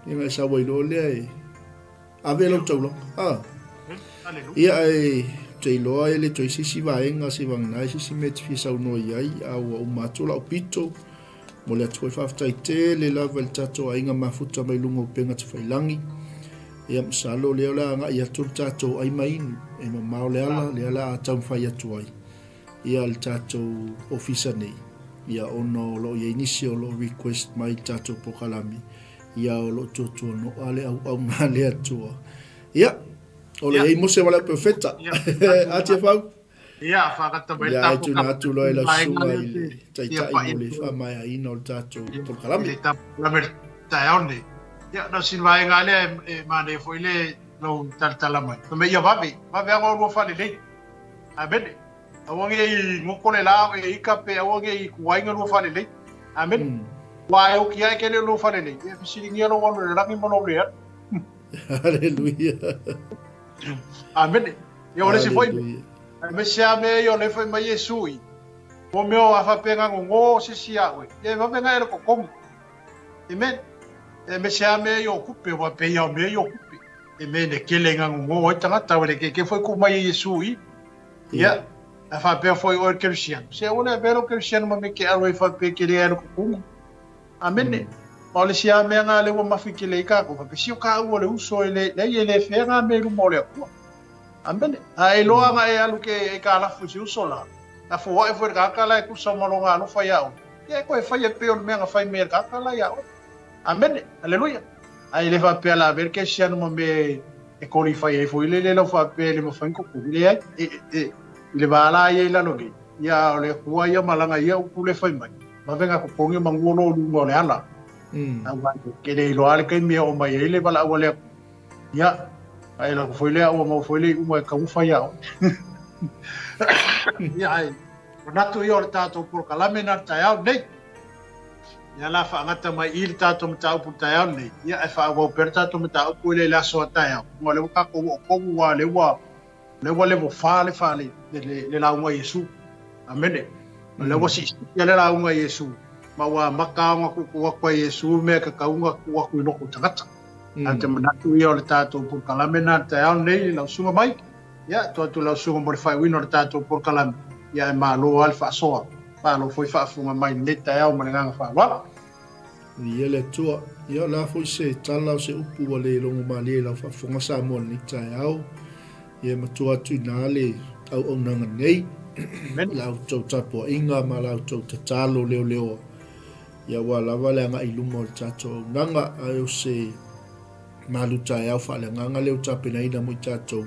Ia na e sau ai loa lea e ave lau taulaga. Ah. Ia, ae ou te iloa e le toe i se isi vaega seivagana ai se isi mea e te fia saunoa i ai, a ua uma atu lau pito. Momoli atu foi faafetai tele lava i le tatou aiga mafuta mai luga o upega tafailagi. Ia, masalo o lea o le a agai atu le tatou ai ma inu, e mamao le ala, lea o le a taumafai atu ai ia le tatou ofisa nei, ia ona o lo o i ai nisi o lo o request mai le tatou polokalame, ia o lo o tuatuanoa le auauna a le Atua. Ia, o le i ai Mose ma le Perofeta. A Tiafau? Ia, whakata mai Ia, ai tuna atu loa i lau susuga i le taitai mo le faamaeaina o le tatou polokalame. Le polokalame le taeao nei. Ia, na o sina vaega lea e manaia foi le lou talatala mai. Fai mai ia vave, vave lava oulua faalelei. Amene. Aua ne i goko le la o e ika pe aua ne i kuai lua faalelei. Amene. Ua e oki ae ke le lua faalelei. Ia fesiligia lou alu i le lagi ma lou le alu. Aleluia. Amene. Ia o le isi foi mea, aemaise lava mea ia o lea e fai mai Iesu i, mo mea o a faapea na gogo se isi ia oe, ia e vave na e le totogi. Amen. Aemaise lava mea ia o tupe, aua pei lava o mea ia o tupe. Amen. E tele ina gogo ai tagata, aua le keikei foi tuu mai e Iesu i. Ia, a faapea foi oe le kerisiano, se aua le avea lou kerisiano ma mea e te alo ai faapea e te le alu totogi. Amene. Ma o le isi lava mea na lea ua mafi tele ai tatou, faapea, se o taua o le uso e le, leai e le fair na mea i luma o le Atua. Amene. A e iloa ana e alu ke aitalafu i se uso la, na foai foi le tagata la e tusa ma lona alofa ia oe, ia e toe faia e pei o le mea na fai mai e le tagata la ia oe. Amene. Aleluia. Ae e le faapea la avea le kerisiano ma mea e qualify ai foi lele lau faapea e le mafai ona totogi. Leai. E, e, i le va la ia i lalo nei, ia o le Atua ia ma lana ia upu le fai mai, vave na totogi o manu o lo luga o le ala. Aua e le iloa le taimi e oo mai ai le valaau a le Atua. Ia, a e lako foi lea ua maua foi le iuga e taumafai ia oe. Ia, ai, manatu ia o le tatou polokalame na le taeao nei. Ia la faagata mai i le tatou mataupu le taeao nei. Ia, e faaauau pea le tatou mataupu i le aso a taeao. Ona o lea ua tatou oo tonu lava, lea ua lea ua level 4 le fale le, le, le lauga a Iesu. Amene. O lea ua siisiia le lauga a Iesu, ma ua amata ona tuutuu atu e Iesu mea e tatau ona tuu atu i loko o tagata. Ae te manatu ia o le tatou polokalame lena i le taeao lenei, lau susuga Mike. Ia, tuu atu i lau susuga mo le faaiuina o le tatou polokalame. Ia, e malo lava le faasoa. Malo foi faafofoga mai i lenei taeao ma le agaga faaaloalo. Viia le Atua. Ia, o le a foi se tala o se upu ua le logo malie i lau faafofoga Samoa i lenei taeao. Ia, e matua atu i ina le auaunaga nei, la outou tapuaiga ma la outou tatalo leoleoa, ia aua lava le agai i luma o le tatou auaunaga, ae o se malu taeao faaleagaga lea ua tapenaina mo i tatou,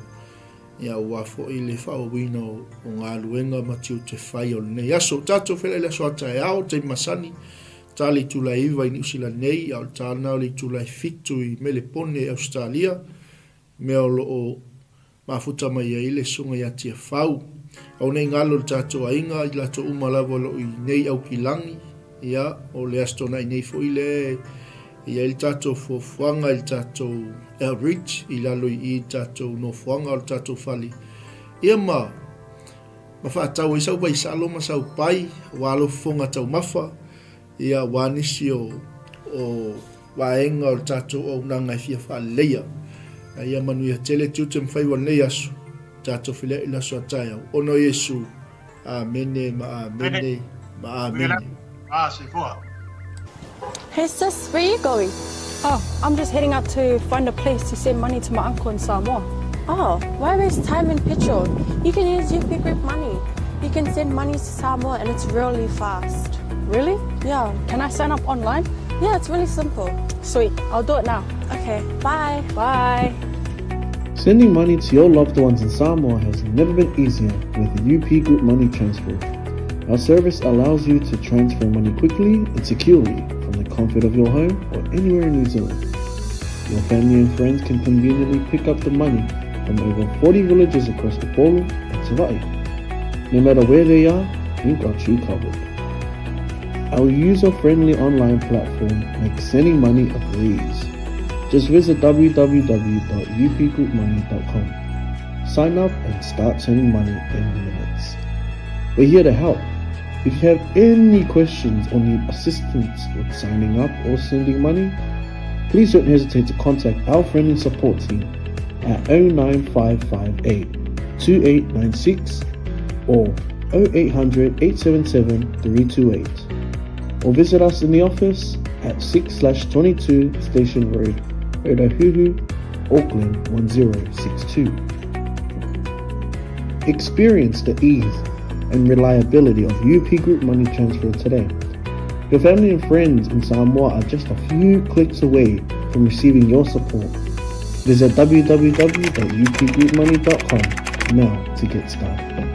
ia aua foi le faaauauina o galuega ma tiute fai o lenei aso. Tatou feiloai i le aso a taeao, taimi masani, ta le itula e 9 i Niu Sila nei, a o le ta lena o le itula e 7 i Melepone, Ausetalia, mea o lo o mafuta mai ai le susuga ia Tiafau. Aua ne i galo i le tatou aiga, i latou uma lava o lo o i nei aukilagi, ia, o le Aso Toonai nei foi lea e i ai le tatou fuafuaga i le tatou outreach i lalo i i le tatou nofoaga o le tatou fale, ia ma ma faatau ai sau vaisalo ma sau pai, aua lou fofoga taumafa, Ia, aua nisi o, o vaega o le tatou auaunaga e fia faaleleia. A ia manuia tele tiute ma faiva o lenei aso, tatou feiloai i le aso a taeao. Ona o Iesu. Amene ma amene ma amene. Ah, soifua. Hey sis, where you going? Oh, I'm just heading out to find a place to send money to my uncle in Samoa. Oh, why waste time and petrol? You can use UP Group Money. You can send money to Samoa and it's really fast. Really? Yeah. Can I sign up online? Yeah, it's really simple. Sweet, I'll do it now. Okay, bye. Bye. Sending money to your loved ones in Samoa has never been easier with UP Group Money Transfer. Our service allows you to transfer money quickly and securely from the comfort of your home or anywhere in New Zealand. Your family and friends can conveniently pick up the money from over 40 villages across Upolu and Savaii. No matter where they are, we've got you covered. Our user-friendly online platform makes sending money a breeze. Just visit www.upgroupmoney.com. Sign up and start sending money in minutes. We're here to help. If you have any questions or need assistance with signing up or sending money, please don't hesitate to contact our friendly support team. at 09558 2896 or 0800 877 328. Or visit us in the office at 6 22 Station Road, Otahuhu, Auckland 1062. Experience the ease and reliability of UP Group Money Transfer today. Your family and friends in Samoa are just a few clicks away from receiving your support. Visit www.upgroupmoney.com now to get started.